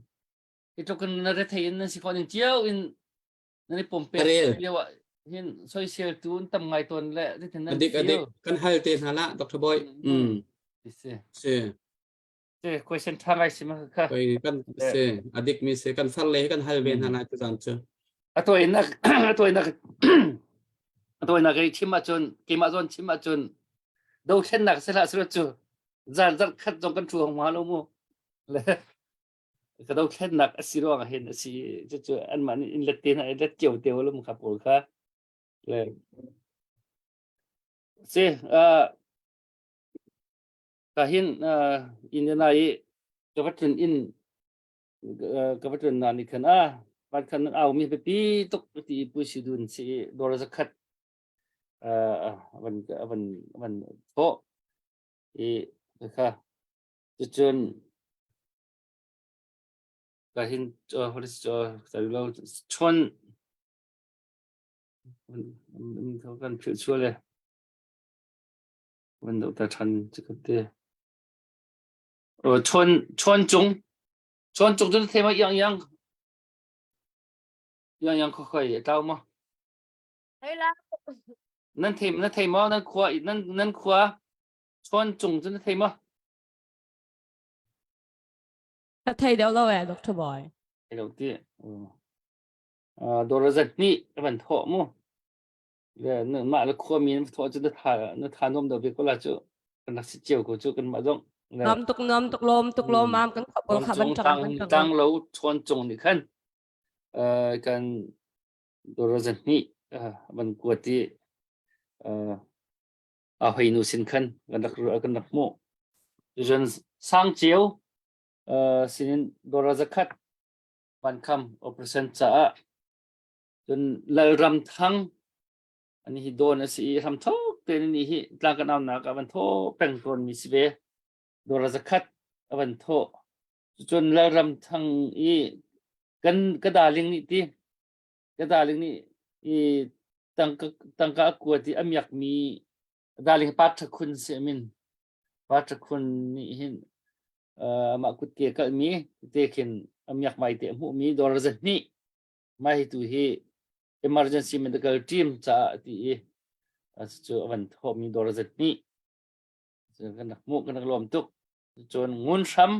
i tluk in na re thei in nan si kho ning cio in nan i pom pe lio ah hin soisel tu an tam ngai ton le zeitin nan Adik adik kan hal te hna la Dr. Boy. Mm. Si. Si. Si question tha ngai si ma kha. Koi kan si adik mi si kan far le kan hal ve hna lai tu zan cu. Ato in nak ato in nak ato in nak i chim ahcun keimah zawn chim ahcun dothlennak se hlah silo cu zan zan khat zong kan thu hong ma lo mu le ka dothlennak a si ruang ah hin a si cucu anmah nih in let te hna let cio te lo mu kha pawl kha le si Ka hin Indiana i ka va tlun inn ka va tlun na nih khan a van khan nan au mi biapi tuk ti i puisi dun si i dawr zakhat van van van thawh i kha cucun ka hin chon kan philh sual e Van doh ta ṭhan cikhat te. Chawn chawn cung chawn cung cu na thei ma iang iang iang iang kho khoi a tlau ma Hei la. Nan thei na thei maw nan khua nan nan khua chawn cung cu na thei ma Ka thei deuh lo eh Dr. Boy. Thei lo ti. Dawr zat nih van thawh mu. Mah le khuami nan thawh cu na tha na tha nuam deuh ve ko la cu kan rak si cio ko cu kan mah zong Nuam tuk nuam tuk lawm tuk lawm am kan khop kha ban tang tang lo chawn cung nih khan kan dorazan nih van kuat i a hoi nu sin khan kan rak kan rak hmuh cun sang cio sinin dorazakhat van kham operation caah Cun Lalram Thang ani hi dawn a si i hramthok tein ani hi tlang kan aunak ah van thawh peng tawnmi si ve. Dawr zakhat a van thawh. Cun Lalram Thang i kan ka darling nih ti ka darling nih i tangka tangka a kuat i a miakmi darling pa Thakhun si a min. Pa Thakhun nih hin amah kutke kalhmi te khin a miak mai te a hmuhmi dawr zahnih Mah hi tu hi emergency medical team caah ti i cu a van thawhmi dawr zat nih kan rak hmuh kan rak lawm tuk. Cun ngun hram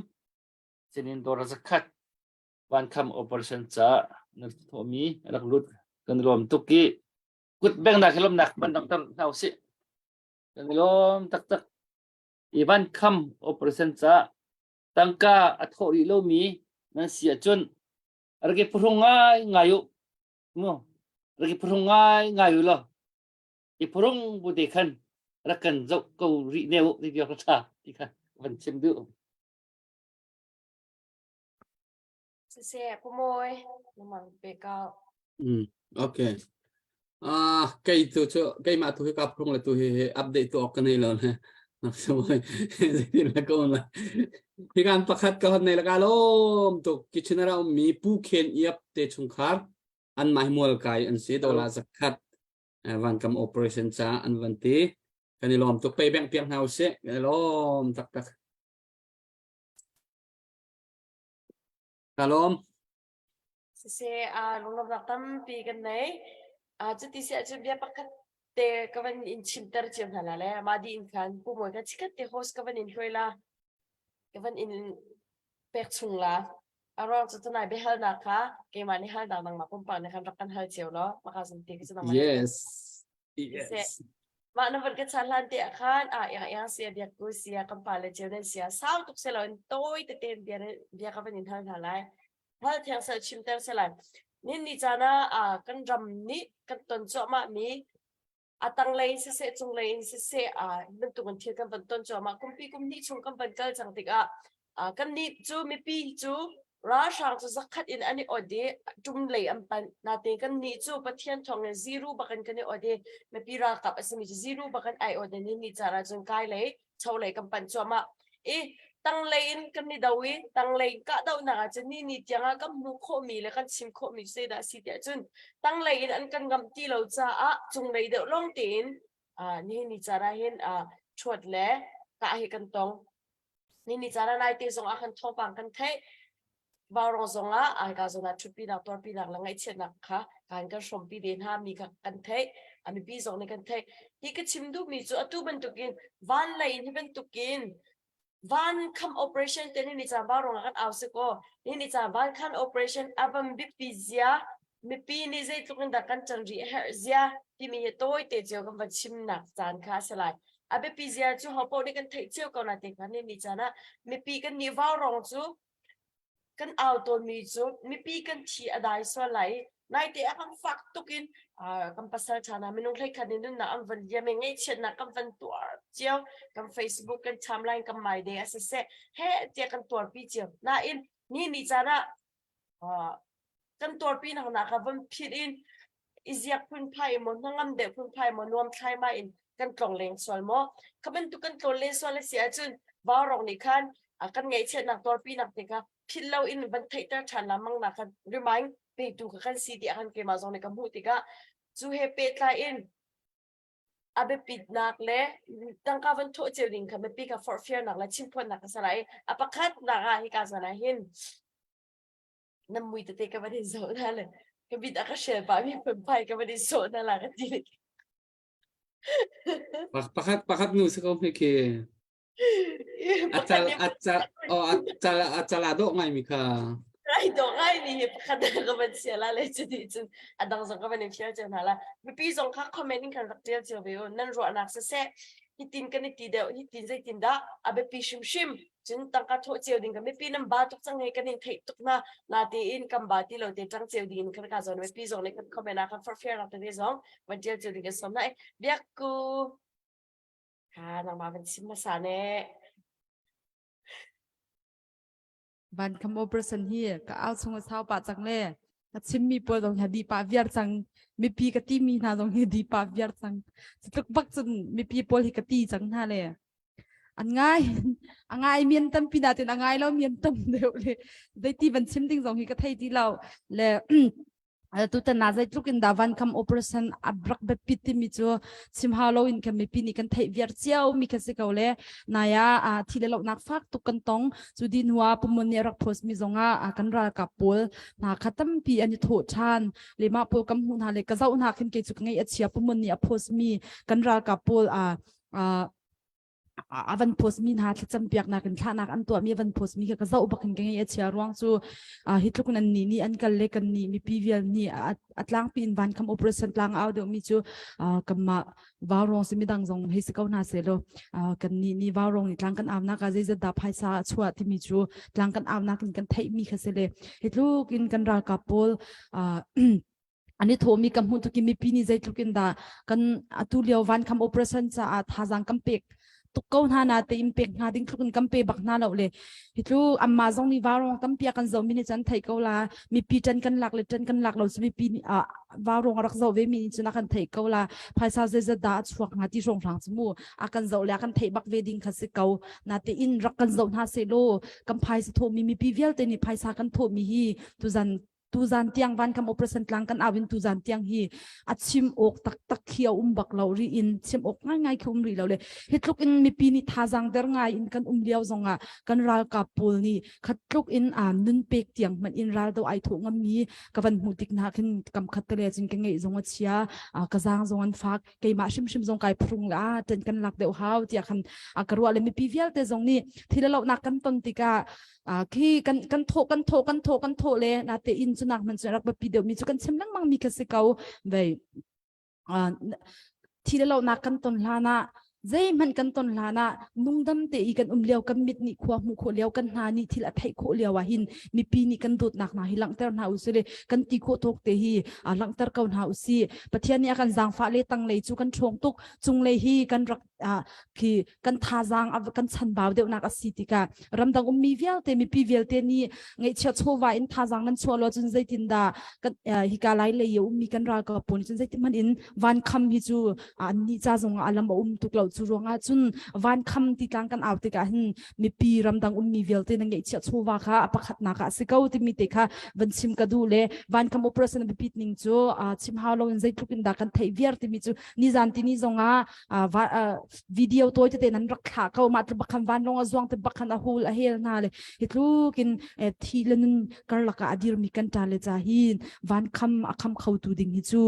sinin dawr zakhat vankham operation caah na thawhmi rak lut kan lawm tuk i kut bengnak hi lawmnak ban dang tar hna usih. Kan lawm taktak. I vankham operation caah tangka a thawh rih lomi nan si ahcun rak i phuhrung ngai ngai u mu rak i phuhrung ngai ngai u law. I phurung bu te khan rak kan zoh ko rih ne u ti biak tha ti kha van chim duh. Siseh, Pumawi, namang pe kau. Mm, okay. Ah, kei tu cu keimah tu hi ka phung le tu hi hi update tu ok ka nei lo ne. Nak samoy zeitin la ko la. Hi kan pakhat ka hon nei la ka lom tuk kitchen ra um mi pu khen iap te chungkhar an mai mual kai an si dola zakhat vankam operation cha an van ti kan i lawm tuk pei beng piak hna usih kan i lawm taktak ka lawm Siseh, aa lunglawmhnak tampi kan nei. Aa cuti si ahcun bia pakhat te ka van in chimter cio hna la le mah dih in khan Pu Mawi kha chikkhat te host ka van in hruai la. Ka van in pek chung la. A ruang cu tunai biahalnak kha keimah nih halnak nangmah pumpak nih khan rak kan hal cio law maka zong ti ka nangmah Yes. Yes. Mah na van ka chan hlan te ah khan a iang iang sia biak ku sia kan pa le cio nan sia sau tuk se lo in tawi tete bia bia ka van in hal hna lai. Hal thiang sel chimter se lai. Nin ni caan ah kan ram nih kan ton cuahmah mi a tanglei in siseh cunglei in siseh bantuk in thil kan van ton cuahmah kumpi kum hnih chung kan van kal cang tikah kan nih cu mipi cu ralhrang cu zakhat in an i ot i ṭum lei an panh natein kan nih cu Pathian thawng in zero bakin kan i ot i mipi ralkap a simi cu zero bakin ai ot i ni ni caan ahcun kai lei cho lei kan panh cuahmah i tanglei in kan i do i tanglei in kahdohnak ahcun ni ni tiang ah kan hmuh khawhmi le kan chim khawhmi cu zeidah a si tiah cun tanglei in an kan ngamh ti lo caah cunglei deuh lawng tein nihin ni caan ah hin ṭhuat le kah hi kan tong ni ni caan ah naite zong ah khan thawngpang kan theih Vaurawng zong ah aika zawn ah ṭhutpinak tuarpinak le ngaihchiatnak kha kan kan hrawmpi ve hna mi kha kan theih a mipi zong nih kan theih hi ka chim duhmi cu atu bantukin van lei in hi bantukin van kham operation te ni caan vaurawng ah kan au si kaw ni ni caan van khan operation a van biapi zia mipi nih zeitluk in dah kan can rih a herh zia timi hi tawi te cio kan van chimnak caan kha a si lai a biapi zia cu ho paoh nih kan theih cio ko na te kha ni ni caan ah mipi kan nih vaurawng cu kan au tawnmi cu mipi kan thi a dai sual lai i naite ah kan fak tuk in kan pasal ṭha hna minung hleikhat in nunnak an van liam i ngaihchiatnak kan van tuar cio kan Facebook kan timeline kan my day a siseh he tiah kan tuarpi cio nain ni ni caan ah kan tuarpi nak nak ah van phit in i ziak phunphai maw hnangam deuh phunphai maw nuam thlaimai in kan tlong leng sual maw kha bantuk kan tlawn len sual a si ahcun vaurawng nih khan kan ngaihchiatnak tuarpinak te kha philh lo in van theihter ṭhan lengmang nak khan remind petu kha kan si tiah khan keimah zong nih ka hmuh tikah cu he pehtlai in a biapitnak le tangka van thawh cio ding kha mipi kha forhfialnak le chimphuannak ka ser lai a pakhatnak ah hika zawn ah hin nan mui tete ka van in zoh hna le ka bit a ka share pah mi phunphai ka van in sawh hna la ka ti Pakhat pakhat nu si ko hme khi. Acal acal oh acal acal a dawh ngai mi kha. Rai dawh ngai mi hi pakhat ka van sia la le cuti cun a dang zong ka van in share cio hna la. Mipi zong kha comment in kan rak tial cio ve u. Nan ruahnak siseh hitin kan i ti deuh hitin zeitin dah a biapi hrimhrim cun tangka thawh cio ding ka mipi nan ba tuk cang he kan in theih tuk na na tiin kan ba ti lo te tang cio ding in kan ka zawn mipi zong nih kan comment ah kan forfair nak te zong van tial cio ding kan som na biak ku ha nangmah van chim hmasa ne Van kham operation hi ka au chung a sau pah cang le ka chimmi pawl zong hi di pah viar cang mipi ka ti mi hna zong hi di pah viar cang cutluk bak cun mipi pawl hi ka ti cang hna le an ngai a ngai mi an tampi natin a ngai lo mi an tam deuh le zeiti van chim ding zong hi ka thei ti lo le tutan na zeitluk in dah van kham operation a rak biapit timi cu chim hau lo in kan mipi nih kan theih viar cio mi kha si ko le naya thi le lohnak fak tuk kan tong cu din hua pumon nih rak post mi zongah kan ralkap pawl hna kha tampi an i thawh ṭhan le mah pawl kam hmuh hna le ka zoh hna khin kei cu ka ngaih a chia pumon nih a post mi kan ralkap pawl a a van post mi hna thlacam piaknak in thlahnak an tuah mi a van post mi kha ka zoh bak in ka ngei a chia ruang cu hi tluk in an nih nih an kal le kan nih mipi vial nih a tlangpi in van kham operation tlang au deuh mi cu kanmah vaurawng si midang zong hei si ko hna seh law kan nih nih vaurawng nih tlang kan aunak ah zeizat dah phaisa a chuah timi cu tlang kan aunak in kan theih mi kha si le hi tluk in kan ralkap pawl. An i thawhmi ka hmuh tuk i mipi nih zeitluk in dah kan atu lio vankham operation caah thazaang kan pek tuk ko hna na te in pek hna ding tluk in kan pe bak hna lo le hi tlu amma zong nih vaurong tampi a kan zoh mi nih cun theih ko la mipi ṭan kan lak le ṭan kan lak lo cu mipi nih ah vaurong a rak zoh ve mi nih cun a kan theih ko la phaisa zeizat dah a chuak hnga ti hrawnghrang cu mu a kan zoh le a kan theih bak ve ding kha si ko na te in rak kan zoh hna seh law kan phaisa thawh mi mipi vialte nih phaisa kan thawh mi hi tuzan tuzan tiang van kam operation tlang kan awin tuzan tiang hi a chim awk taktak khi a um bak lo ri in chim awk ngai ngai khi um rih lo le hi tluk in mipi nih thazang der ngai in kan um lio zongah kan ralkap pawl nih khat tluk in a nun pek tiang hmanh in ral do ai tho ngam mi ka van hmu tik na khin kam khat te le cun ka ngeih zong a chia ka zang zong an fak keimah hrimhrim zong kai phrung la ten kan lak deuh hau tiah khan ka ruah le mipi vialte zong nih thil lo nak kan ton tikah khi kan kan thawh kan thawh kan thawh kan thawh le na te in cu nak man cu rak biapi deuh mi cu kan chim lengmang mi kha si ko vei thi le lo nak kan ton hlan ah zeihmanh kan ton hlan ah nungdam te i kan um lio kan mit nih khua hmuh khawh lio kan hna nih thil a theih khawh lio ah hin mipi nih kan dawtnak hna hi langhter hna usih le kan ti khawh tawk te hi langhter ko hna usih Pathian nih a kan zaangfah le tanglei cu kan ṭhawng tuk cunglei hi kan rak khi kan thazaang kan chanbau deuhnak a si tikah ramdang ummi vialte mipi vialte nih ngaihchia chawva in thazaang nan chuah lo cun zeitindah kan hika lai lei ummi kan ralkap pawl cun zeitin hmanh in van kham hi cu an nih ca zong ah lam a um tuk lo cu ruangah cun van kham ti tlang kan au tikah hin mipi ramdang ummi vialte na ngeihchiah chawva kha a pakhatnak ah a si ko timi te kha van chim ka duh le van kham operation biapit ning cu chim hau lo in zeitluk in dah kan theih viar timi cu nizan tini zongah video tawi tete nan rak thlah ko mah tluk bakhan vanlawng a zuang te bakhan a hul a hel hna le hi tlukin thi le nun karlak ah a dirmi kan ṭa le ca hin van kham a kham kho tu ding hi cu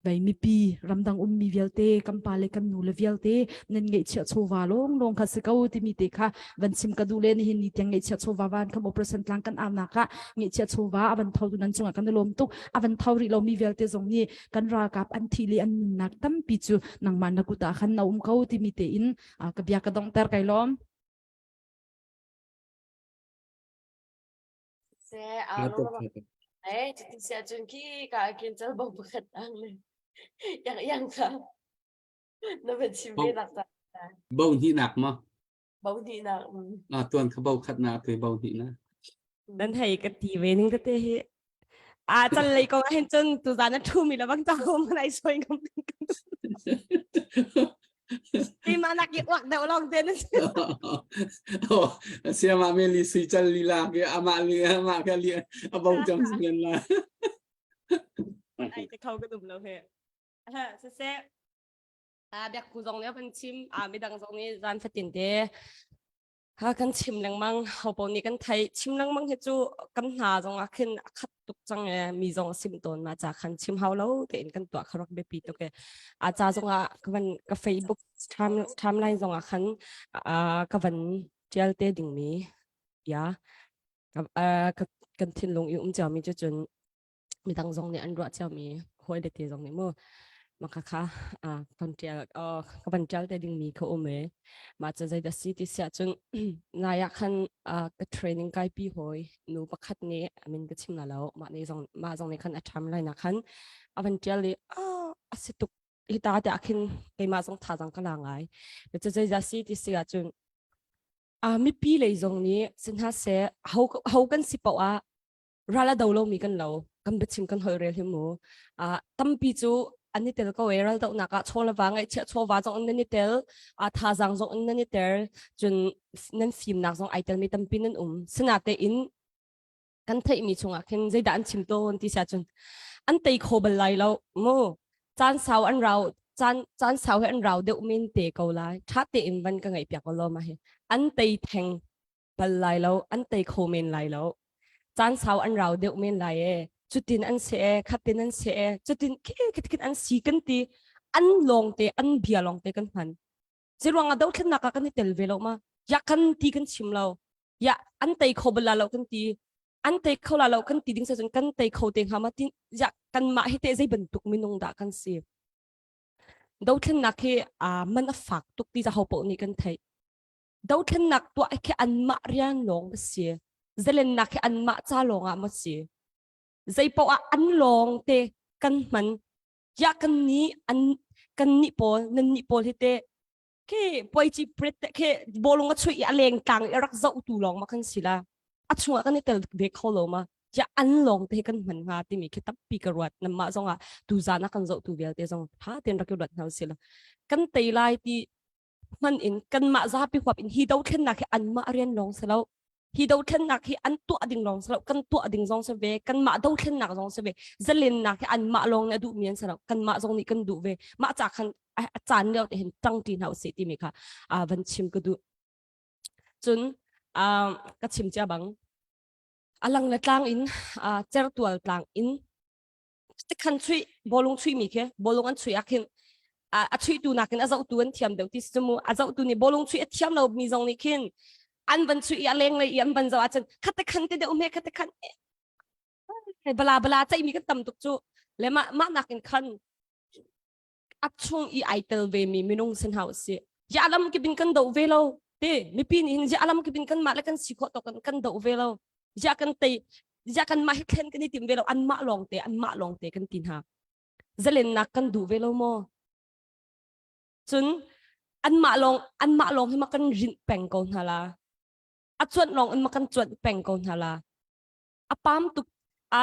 vei mipi ramdang ummi vialte kan pa le kan nu le vialte nan ngeihchiah chawva lawng lawng kha si ko timi te kha van chim ka duh le nihin ni tiang ngeihchiah chawva van kham operation tlang kan aunak ah ngeihchiah chawva a van tho tu nan cungah kan i lawm tuk a van tho rih lomi vialte zong nih kan ralkap an thi le an nunnak tampi cu nangmah na kut ah khan na um ko timi tein ka bia ka donghter kai lawm. Se Eh, cuti si ahcun khi ka kin cal bo pakhat ang le yang yang ka na van chim ve nak ta. Bo hnih nak ma? Bo hnih nak. Ah tuan kha bo khat na tu bo hnih na. Nan hei ka ti ve ning tete hi. A cal lei kong ah hin cun tuzan a thu mi le bang ta ko man ai soi ngam. Keimah nak i uak deuh lawng te na si. Oh, siama me li sui chal li la ke ama li ama ke li abo jam sian la. Ai te khau ka dum lo he. Ha se se. A biak ku zong ne kan chim a midang zong nih zan fatin te Ha kan chim lengmang hopo nih kan thei chim lengmang hi cu kan hna zong ah khin a khat tuk cang e mi zong a sim tawn ma ca khan chim hau lo tein kan tuah kha rak biapi tuk e a ca zong ah ka van ka Facebook time timeline zong ah khan ka van tial te ding mi ya kan thinlung i um cio mi cu cun midang zong nih an ruah ciomi hawi le te zong nih mu maka kha kan tial ka van tial te ding mi kha um e mah ca zei dah si ti siah cun nai ah khan ka training kai pi hawi nu pakhat nih amin ka chim la lo mah nih zong mah zong nih khan a tham lai na khan a van tial i a si tuk hi ta te ah khin keimah zong thazang ka la ngai ca zei dah si ti siah cun mipi lei zong nih sinha se ho ho kan si poh ah ral a do lomi kan lo kan biachim kan holh rel hi mu tampi cu an i tel ko e ral dohnak ah chaw le va ngaihchiah chawva zong in nan i tel a thazaang zong in nan i tel cun nan fimnak zong ai telmi tampi nan um sinatein kan theihmi chungah khin zeidah an chim tawn ti sia cun an tei kho bal lai lo mu caan sau an rau caan caan sau he an rau deuh men te ko lai tha tein van ka ngaih piak ko lo ma hi an tei theng bal lai lo an tei kho men lai lo caan sau an rau deuh men lai e cutin an se e khatin an se e cutin khit an si kan ti an lawng te an bia lawng te kan hman ziruang ah dothlennak ah kan i tel ve lo ma ya kan ti kan chim lo ya an tei kho bal la lo kan ti an tei kho la lo kan ti ding sa cun kan tei kho te hnga ma tin ya kan mah hi te zei bantuk minung dah kan si dothlennak hi a man a fak tuk ti za ho po nih kan theih Dothlennak tuah khi anmah rian lawng a si. Zalennak hi anmah ca lawng ah maw si? Zei poah ah an lawng te kan hman. Ya kan ni an kan ni pawl nan ni pawl hi te khi puaici pret te khi bawlung a chuih i a leng tlang i a rak zoh tu lawng ma kan si la. A chungah kan i tel ve kho lo ma. Ya an lawng te kan hman hnga timi khi tampi ka ruat. Namah zong ah tuzan ah kan zoh tu vialte zong tha ten rak i ruat hna usih la. Kan tei lai ti hman in kanmah zapi huap in hi dothlennak hi anmah rian lawng si lo hi dothlennak hi an tuah ding lawng si lo kan tuah ding zong si ve kanmah dothlennak zong si ve zalennak hi anmah lawng nih a duhmi an si lo kanmah zong nih kan duh ve mah ca khan a caan lio te hin ṭang ṭi hna usih timi kha van chim ka duh cun ka chim cia bang a lang le tlang in certual tlang in tikhan chuih bawlung chuih mi khi bawlung an chuih ah khin a chuihtu nakin a zohtu an thiam deuh ti si mu a zohtu nih bawlung chuih a thiam lo mi zong nih khin an van chuih i a leng lei i an van zoh ahcun khate khan te deuh me khate khan bala bala ceih mi kan tam tuk cu le mah mah nakin khan a chung i ai tel ve mi minung sin hau si ya lam kipin kan do ve lo te mipi nih hin ya lam kipin kan mah le kan si khawh to kan kan do ve lo ya kan tei ya kan mah hi thlen kan i tim ve lo an mah lawng te an mah lawng te kan ti hna zalennak kan duh ve lo maw cun an mah lawng an mah lawng hi ma kan rinh peng ko hna la a cuanh lawng in ma kan cuanh peng ko hna la a pam tuk a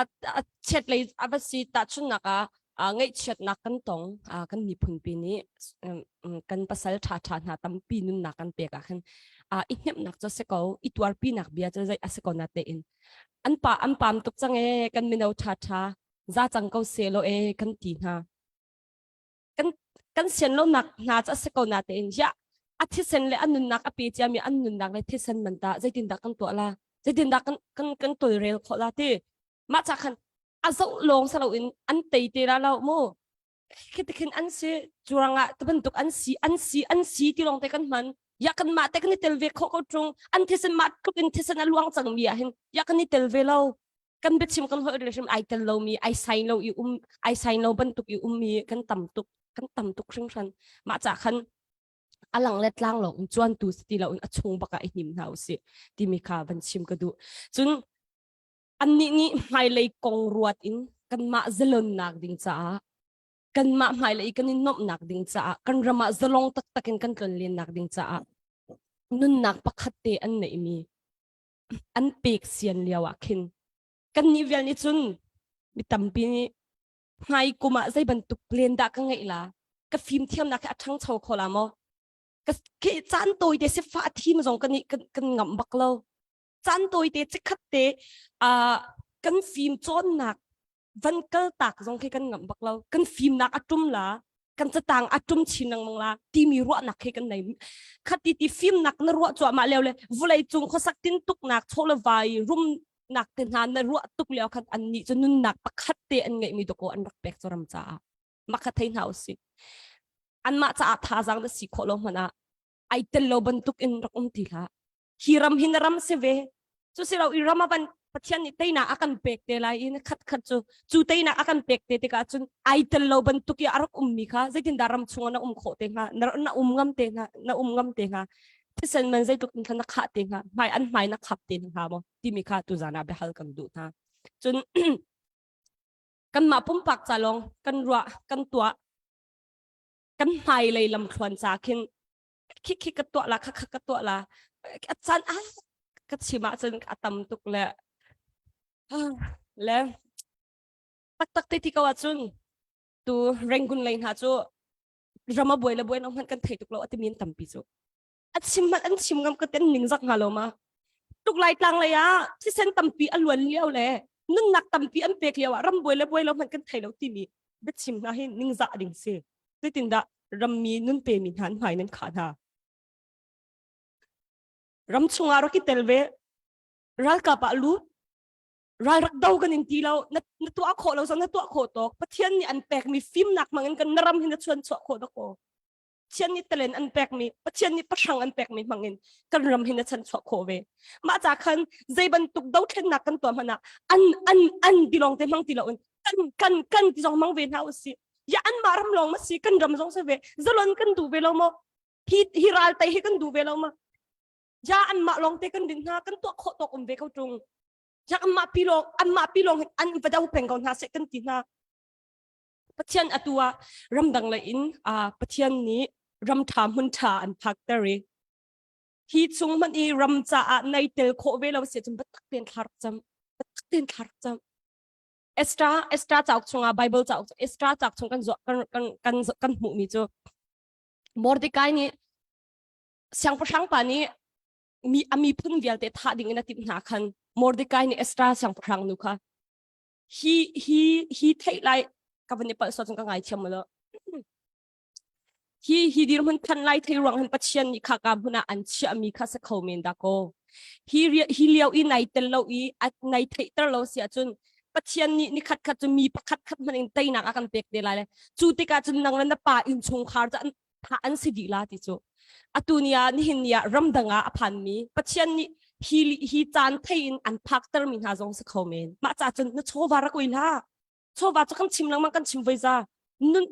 chiat lei a va si tahchunnak ah ngaihchiatnak kan tong kan miphun pi nih kan pasal ṭha ṭha hna tampi nunnak kan pek ah khin i hnemhnak cu si ko i tuarpinak bia cu zei a si ko na tein an pa an pam tuk cang e kan mino ṭha ṭha za cang ko se lo e kan ti hna kan kan sian lonak hna cu a si ko na tein ya a thisen le a nunnak a pe ciami an nunnak le thisen man ta zeitindah kan tuah la zeitindah kan kan kan tolrel khawh la ti mah ca khan a zoh lawng sa loin an tei te la lo mu khi ti khin an si curangah ti bantuk an si an si an si ti lawng te kan hman ya kan mah te kan i tel ve khawh ko ṭung an thisen mah tluk in thisen a luang cang mi ah hin ya kan i tel ve lo kan biachim kan holh hrim ai tel lomi ai sign lo i um ai sign lo bantuk i ummi kan tam tuk kan tam tuk hringhran mah ca khan alang le tlang lo in chuan tu si ti lo in a chung baka i hnim hna usih timi kha van chim ka duh cun annih nih hmailei kong ruat in kanmah zalonnak ding caah kanmah hmailei kan i nuamhnak ding caah kan ram ah zalong taktak in kan tlonlennak ding caah nunnak pakhat te an neihmi an pek sian lio ah khin kan nih vial nih cun mi tampi nih hmai kum ah zei bantuk len dah ka ngeih la ka fim thiamnak hi a ṭhangcho kho la maw ka khi caan tawi te sifah thim zong kan kan kan ngamh bak lo caan tawi te chikkhat te kan fim cawnnak van kal tak zong khi kan ngamh bak lo kan fimnak a ṭum la kan catang a ṭum chin lengmang la timi ruahnak khi kan nei khati ti fimnak na ruah cuahmah lio le vulei cung khuasak tin tuknak chaw le vai rumnak te hna na ruah tuk lio khan an nih cu nunnak pakhat te an ngeihmi doko an rak pek cu ram caah makha thei hna usih anmah caah thazaang na si khawh lo hmanh ah ai tel lo bantuk in rak um ti hlah hi ram hi na ram si ve cu si lo i ram a van Pathian nih teinak a kan pek te lai i na khat khat cu cu teinak a kan pek te tikah cun ai tel lo bantuk i a rak ummi kha zeitindah ram chungah na um khawh te hnga na, na um ngam te hnga na um ngam te hnga thisen man zeitluk in khan na khah te hnga hmai an hmai na khap te hnga maw timi kha tuzan ah biahal kan duh hna cun kanmah pumpak ca lawng kan ruah kan tuah kan hmailei lamthluan ca khin khi khi ka tuah la kha kha ka tuah la a caan ah ka chim ahcun a tam tuk le le taktak te ti ko ahcun tu Rangoon lei hna cu ram a buai le buai no hmanh kan thei tuk lo a timi an tampi cu a chim hmanh an chim ngam ka ten ning zak hnga lo ma tuk lai tlang lei ah thisen tampi a luan lio le nunnak tampi an pek lio ah ram buai le buai lo hmanh kan thei lo timi biachim hna hi ningzah ding si zeitindah rammi nun pemi hna an hmai nan khah hna ram chungah rak i tel ve ralkap ah lut ral rak do kan in ti lo na, na tuah khawh lo zong na tuah khawh tawk pathian nih an pekmi fimnak hmangin kan na ram hi na chuan chuah khawh dako Pathian nih talen an pekmi Pathian nih pahrang an pekmi hmangin kan ram hi na chan chuah khawh ve mah ca khan zei bantuk dothlennak kan tuah hmanh ah an an an ti lawng te hmang ti lo in kan kan kan ti zong hmang ve hna usih ya an mah ram lawng ma si kan ram zong si ve zalon kan duh ve lo maw hi hi ral tai hi kan duh ve lo ma ya an mah lawng te kan din hna kan tuah khawh tawk um ve ko tung. Cak anmah pi lawng anmah pi lawng an va do peng ko hna seh kan ti hna. Pathian atu ah ramdang lei in Pathian nih ram ṭha hmun ṭha an phakter i hi chung hmanh i ram caah nai tel khawh ve lo si cun biatak tein thla rak cam biatak tein thla rak cam Estra Estra cauk chungah Bible cauk Estra cauk chung kan kan kan kan kan hmuhmi cu Mordecai nih siangpahrang pa nih mi a miphun vialte thah ding in a timh hna khan Mordecai nih Estra siangpahrang nu kha hi hi hi theih lai ka van i palh sual cun ka ngaithiam lo hi hi dirhmun than lai thei ruang hin Pathian nih kha ka hmun ah an chiahmi kha sa kho men da ko hi hi lio i nai tel lo i nai theihter lo si ahcun Pathian nih ni khat khat cu mi pakhat khat hmanh in teinak a kan pek te lai le cu tikah cun nang le na pa innchungkhar cu an tha an si dih la ti cu atu ni ah nihin ni ah ramdang ah a phanmi Pathian nih hi hi caan thei in an phakter mi hna zong si kho men mah ca cun na chawva rak ui hlah chawva cu kan chim lengmang kan chim voi za nun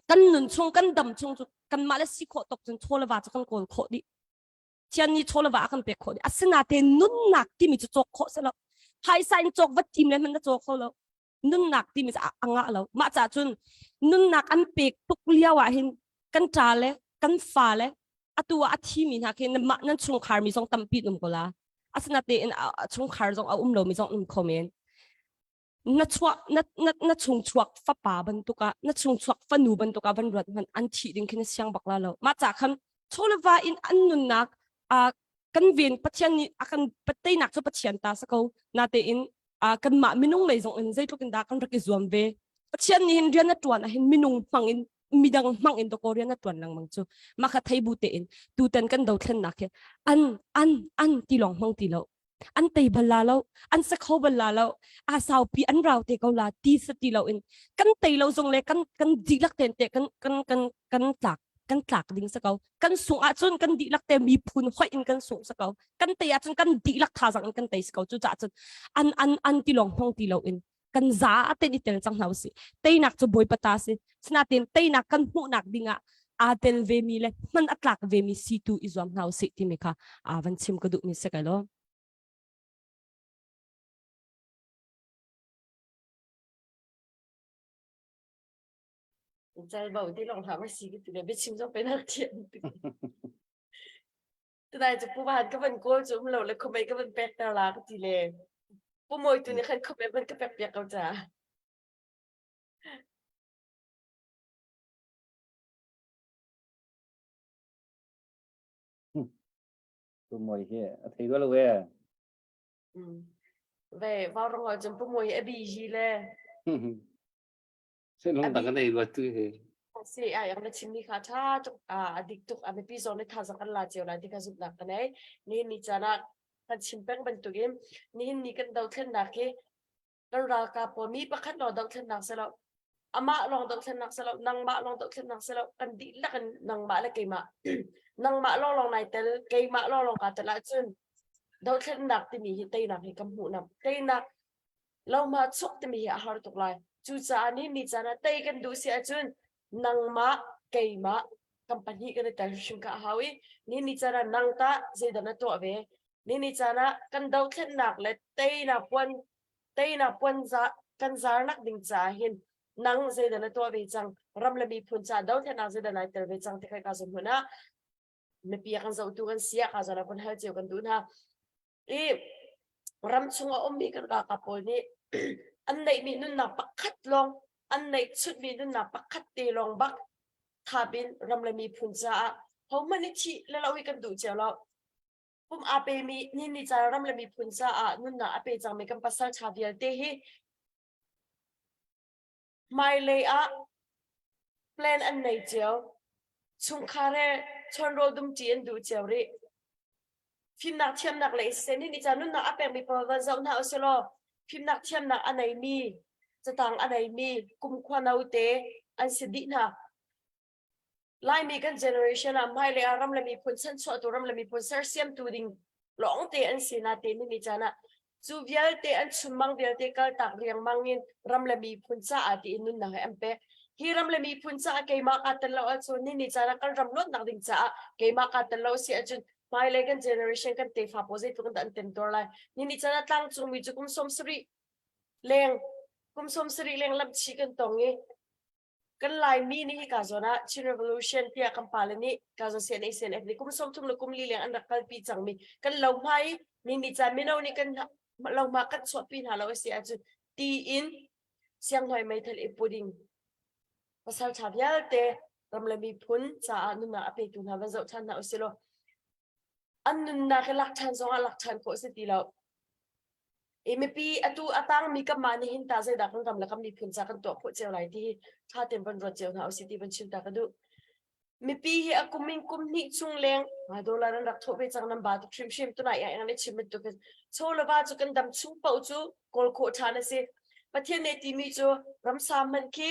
kan nun chung kan dam chung cu kanmah le si khawh tok cun chaw le va cu kan kawl khawh dih Thian nih chaw le va a kan pek khawh dih asinain nunnak timi cu cawk khawh si lo phaisa in cawk va tim le hmanh na caw kho lo nunnak timi cu a ngah lo mah ca cun nunnak an pek tuk lio ah hin kan ṭa le kan fa le atu ah a thi mi hna khi mah nan chungkhar mi zong tampi um ko la asinain chungkhar zong a um lo mi zong um kho men na chuah na na na chung chuak fapa bantuk ah na chung chuak fanu bantuk ah van ruat hmanh an thih ding khi na siang bak la lo mah ca khan chawleva in an nunnak a kan ven Pathian nih a kan teinak cu Pathian ta sa ko natein a kanmah minung lei zong in zeitluk in dah kan rak i zuam ve Pathian nih hin rian a tuan ah hin minung hmang in midang hmang in dakaw rian a tuan lengmang cu mah kha thei bu tein tutan kan dothlennak hi an an an ti lawng hmang ti lo an tei bal la lo an sa kho bal la lo a saupi an rau te ko la ti sa ti lo in kan tei lo zong le kan kan dihlak ten te kan kan kan kan tlak kan tlak ding sa ko kan sung ahcun kan dihlak te miphun hoih in kan sung sa ko kan tei ahcun kan dihlak thazang in kan tei sa ko cu caah cun an an an ti lawng hmang ti lo in kan za ten i tel cang hna usih teinak cu bawipa ta si sinain teinak kan hmuhnak dingah aa tel ve mi le hman a tlak ve mi si tu i zuam hna usih timi kha aa van chim ka duh mi si kai lo Chal bo ti long hlah ma si ki ti le biachim zong pe nak thiam Tunai cu pu van ka van kawl cu um lo le khomei ka van pek ter la ka ti le pu mawi tu nih khan khomei van ka pek piak ko ca. Pu mawi hi a thei lo e. Ve vau rong ah cun pu mawi a bi hi le. Lung dang kan ei rua tu hi. Si ai ang na chim mi kha tha tuk a dik tuk a mipi zong nih thazang kan la cio lai ti kha zumhnak ka nei. Nihin ni caan ah kan chim peng bantukin nihin ni kan dothlennak hi kan ralkap pawl mi pakhat lawng dothlennak si lo amah lawng dothlennak si lo nangmah lawng dothlennak si lo kan dihlak in nangmah le keimah nangmah lawng lawng nai tel keimah lawng lawng kaa tel ahcun dothlennak timi hi teinak hi kan hmuh nam teinak lohma chuk timi hi a har tuk lai. Cucaah ni ni caan ah tei kan duh si ahcun nangmah, keimah, kan pahnih kan i tel hrim kha a hau i ni ni caan ah nang tah zeidah na tuah ve? Ni ni caan ah kan dothlennak le teinak puan teinak puan za kan zarnak ding caah hin nang zeidah na tuah ve cang? Ram le miphun caah dothlennak zeidah nai tel ve cang ti kha ka zum hmun ah mipi a kan zohtu kan si ah ka zawn ah kan hal cio kan duh hna. I ramchung a ummi kan ralkap pawl nih an neihmi nunnak pakhat lawng an neih chutmi nunnak pakhat te lawng bak thap in ram le miphun caah hohmanh nih thih le lo hi kan duh cio lo. Pum aa pemi ni ni ca ram le miphun caah nunnak a pe cangmi kan pasal ṭha vialte hi hmailei ah plan an nei cio. Chungkhar he chawnrawl dumṭi an duh cio rih. Fimnak thiamnak le siseh ni ca nunnak a pekmi pawl van zoh hna usih law fimnak thiamnak a neimi catang a neimi kumkhua note an si dih hna. Laimi kan generation ah hmailei ah ram le miphun chanchuahtu ram le miphun sersiamtu ding lawngte an si na te ni caan ah cu vialte an chunmang vialte kaltak riangmang in ram le miphun caah tiin nunnak he an pek. Hi ram le miphun caah keimah kaa tel lo ahcun ni ni caan ah kan ram luatnak ding caah keimah kaa tel lo si ahcun. Hmailei kan generation kan tefa pawl zeitluk in dah an temtuar lai. Ni ni chan ah tlangcungmi cu kum 70 leng kum 70 leng lamhchih kan tong i kan Laimi nih hika zawn ah Chin Revolution tiah kan pale nih ka zawn CNA CNF nih kum 30 le kum li leng an rak kalpi cangmi kan lo hma i ni ni caan mino nih kan lo hma kan chuahpi hna lo a si ahcun ti in sianghnuai meithal i puding pasal ṭha vialte ram le miphun caah nunnak a petu hna van zoh ṭhan hna usih law an nunnak i lak ṭhan zongah lak ṭhan khawh si ti lo. I mipi atu a tangmi kanmah nih hin ta zeidah kan ram le kan miphun ca kan tuah khawh cio lai ti hi ṭha tein van ruat cio hna usih ti van chim ta ka duh. Mipi hi a kum in kum hnih chung leng dollar an rak thawh ve cang nan ba tuk hrimhrim tunai ah eng le chim bantuk in chaw le va cu kan dam chung paoh cu kawl khawh ṭhan a si. Pathian nih timi cu ramsa hmanh khi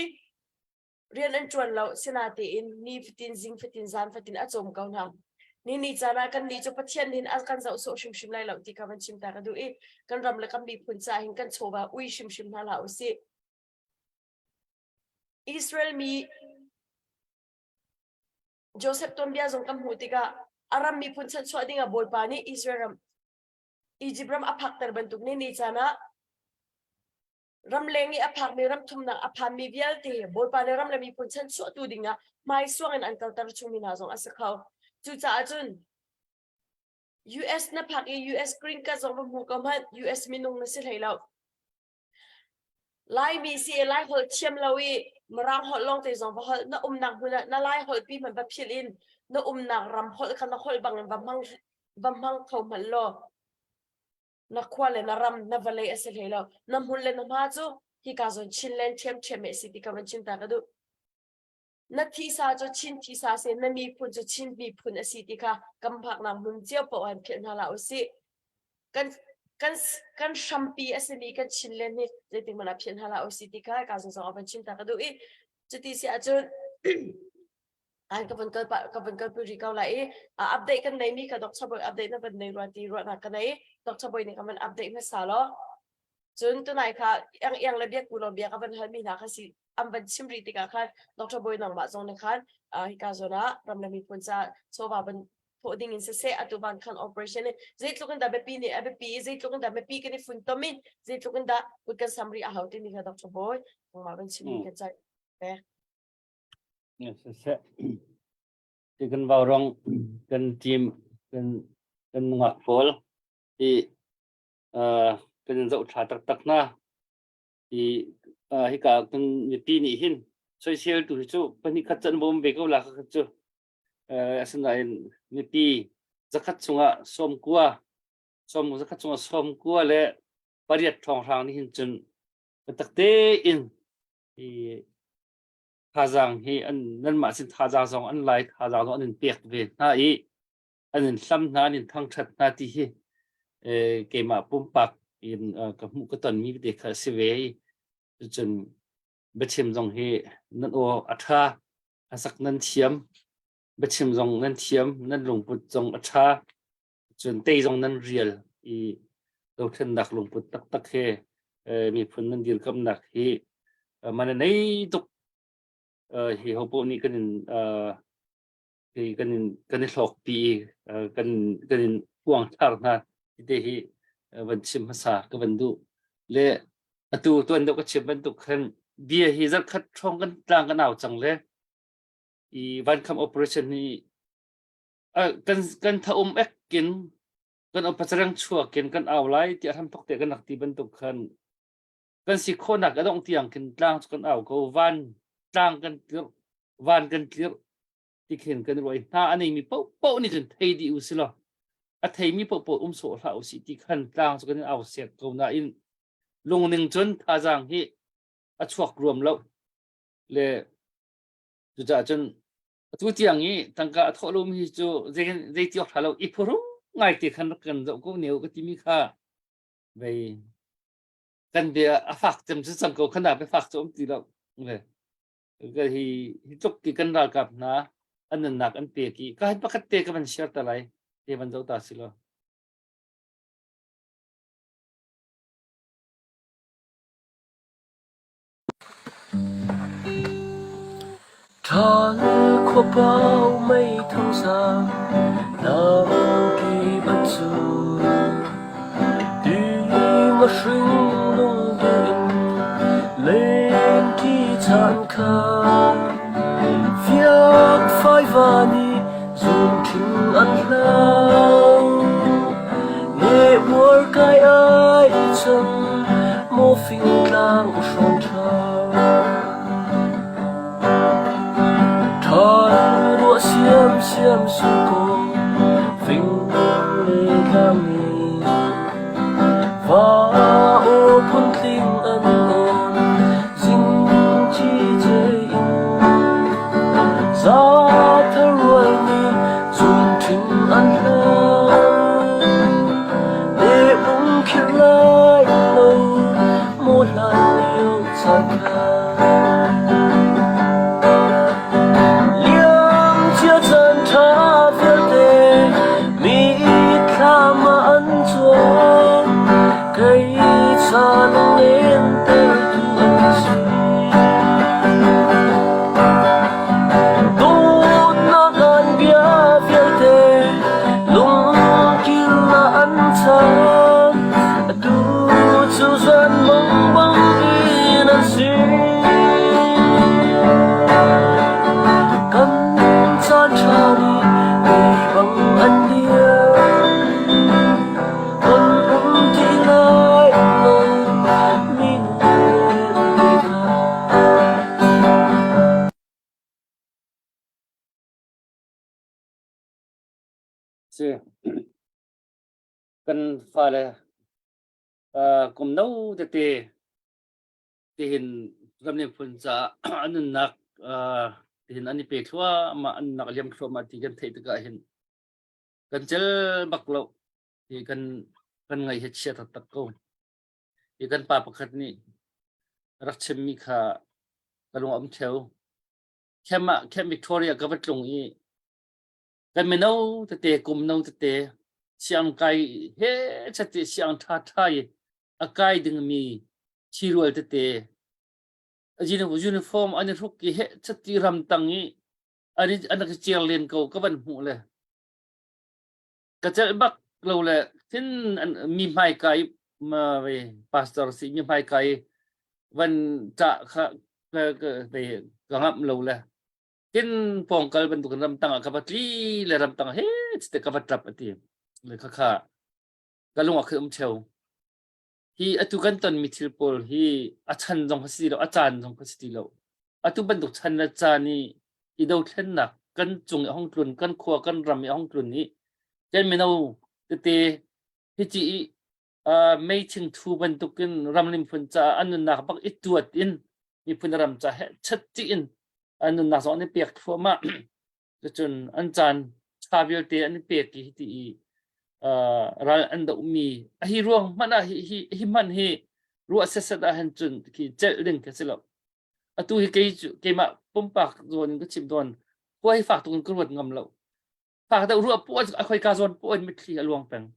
rian an ṭuan lo sinatein ni fatin zing fatin zan fatin a cawm ko hna. Ni ni caan ah kan nih cu Pathian hin a kan zoh sawh hrimhrim lai lo ti kha van chim ta ka duh i kan ram le kan miphun caah hin kan chawva ui hrimhrim hna hlah usih. Israel mi Joseph tuanbia zong kan hmuh tikah a ram miphun chanchuah dingah Bawipa nih Israel ram Egypt ram a phakter bantuk ni ni caan ah ramleng i a phakmi ram thumnak a phanmi vialte Bawipa nih ram le miphun chanchuahtu dingah hmaisuang in an kalter chungmi hna zong a si kho. Cucaah cun US na phak i US green card zong va hmu ko hmanh US minung na si hlei lo. Laimi si i Laiholh thiam lo i Mirang holh lawngte zong va holh na umnak hmun ah na Laiholh pi hmanh va philh in na umnak ram holh kha na holh bangin va hmang va hmang kho hmanh law na khua le na ram na vawlei a si hlei lo na hmun le na hma cu hika zawn Chinland ṭhiamṭhiam a si ti ka van chim ta ka duh. Na thisa cu Chin thisa si, na miphun cu Chin miphun a si ti kha kan phaknak hmun cio paoh ah philh hna hlah usih. Kan kan kan hrampi a simi kan Chinland hi zeitik hmanh ah philh hna hlah usih ti kha ka zong zong a van chim ta ka duh i cuti si ahcun an ka van kal ka van kalpi rih ko lai i update kan nei mi kha Dr. Boy update na van nei rua ti ruahnak ka nei Dr. Boy nih ka van update hmasa law cun tunai kha iang iang le biak ku bia ka van hal mi hna kha si an van chim rih tikah khan Dr. Boy nangmah zong nih khan hika zawn ah ram le miphun ca chawva van thawh ding in siseh atu van khan operation in zeitluk in dah biapi nih a biapi i zeitluk in dah mipi kan i funtom in zeitluk in dah kut kan sam rih a hau timi kha Dr. Boy nangmah van chim mi kan cai pe Siseh ti kan vau rong kan team kan kan nungak pawl i kan in zoh tha taktak hna i hika kan mipi nih hin soisel tu hi cu pahnih khat can bawm ve ko la kha cu asinain mipi zakhat chungah sawm kua sawm zakhat chungah sawm kua le pariat ṭhawnghrang nih hin cun biatak tein i thazaang hi an nanmah sin thazaang zong an lai thazaang zong an in pek ve hna i an in hlam hna an in thangṭhat hna ti hi keimah pumpak in ka hmuh ka tonmi te kha a si ve i cun biachim zong hi nan aw a ṭha a sak nan thiam biachim zong nan thiam nan lungput zong a ṭha cun tei zong nan rial i dothlennak lungput taktak he miphun nan dirkamnak hi man a nei tuk hi hopoh nih kan in hi kan in kan i hlawkpi i kan kan in uangthar hna tite hi van chim hmasa ka van duh le atu tuan deuh ka chim bantuk khan bia hi zarkhat hrawng kan tlang kan au cang le i vankham operation hi kan kan thaum ek kin kan opacarang chuak in kan au lai tiah hram thok te kan rak ti bantuk khan kan si khawhnak a dongh tiang khin tlang cu kan au ko van tlang kan tlirh van kan tlirh ti khin kan ruai hna a neimi paohpaoh nih cun thei dih u si law a theimi paohpaoh um sawh hlah u sih ti khan tlang cu kan in au sek ko nain lungning cun thazaang hi a chuak ruam lo le cucaah cun atu tiang i tangka a thawh lomi hi cu zei zei ti awk ṭha lo i phuhrung ngai te khan rak kan zoh ko ne u ka timi kha vei kan bia a fak cem cu cang ko khana bia fak cu um ti lo ve ka hi hi tluk ti kan ralkap hna an nunnak an pek i ka han pakhat te ka van share ta lai te van zo ta si lo Ṭhal. Khuapau meithang sang lamkip an cul. Ti ngahring lungduh in lenṭi caan kha fiakfai va nih zunṭhing an hlau. Nehmuar kai ai cang maw fingtlang hrawm ṭha. Ṭhal ruah siamsiam sur kaw fing le tlang nih va aw phuntling an awn zingci cei in zathar rual nih zunṭhing an hlam. Lehmung khirh lai lo maw hlan lio caan kha. Liamcia caan ṭha vialte mi thlam ah an cuang. Kei ca lunglentertu an si. Dawtnak an bia vialte lungkil ah an cang. Atu cu zanmang bang in an si. Kan caan ṭha nih mei bang an liam. Kan um ti lai lo minung vialte kha. Si. Kan fale uh, kum no tete tihin ramleng phun caah an nunnak uh, tihin an i pe thluahmah an nunnak a liam thluahmah ti kan theih tikah hin kan cel bak lo hi kan kan ngaih hi chia taktak ko. Hi kan pa pakhat nih rak chimmi kha ka lung a um theo. Camp ah Camp Victoria ka va tlung i kan mino tete kum no tete siang kai he chati siang tha tha i a kai dingmi thirual tete uniform an i hruk i he chati ram tang i an i an ka ciar len ko ka van hmuh le ka celh bak lo le thin an mi hmai kai ma ve pastor si mi hmai kai van cha kha ka ka ka ngam lo le tin pawngkal bantukin ramtang ah ka va tli le ramtang he te ka va ṭap ati le kha kha ka lung ah khin um ṭheo hi atu kan tonmi thil pawl hi a chan zong kha si ti lo a caan zong kha si ti lo atu bantuk chan le caan i i dothlennak kan cung i hong tlun kan khua kan ram i hong tlun i kan mino tete hi ci i meithing thu bantukin ramlim phun caah an nunnak bak i tuat in miphun ram ca he chat in an nunnak zong an i pek thluahmah cucun an caan ṭha vialte an i pek i ti i ral an dohmi a hi ruang hmanh ah hi hi hi hmanh hi ruah setset ah hin cun khi celh ding khi si lo atu hi kei cu keimah pumpak zawn in ka chim dawn khua hi fak tuk in ka ruat ngam lo fak deuh ruah puah a khoika zawn puah in mitthli a luang peng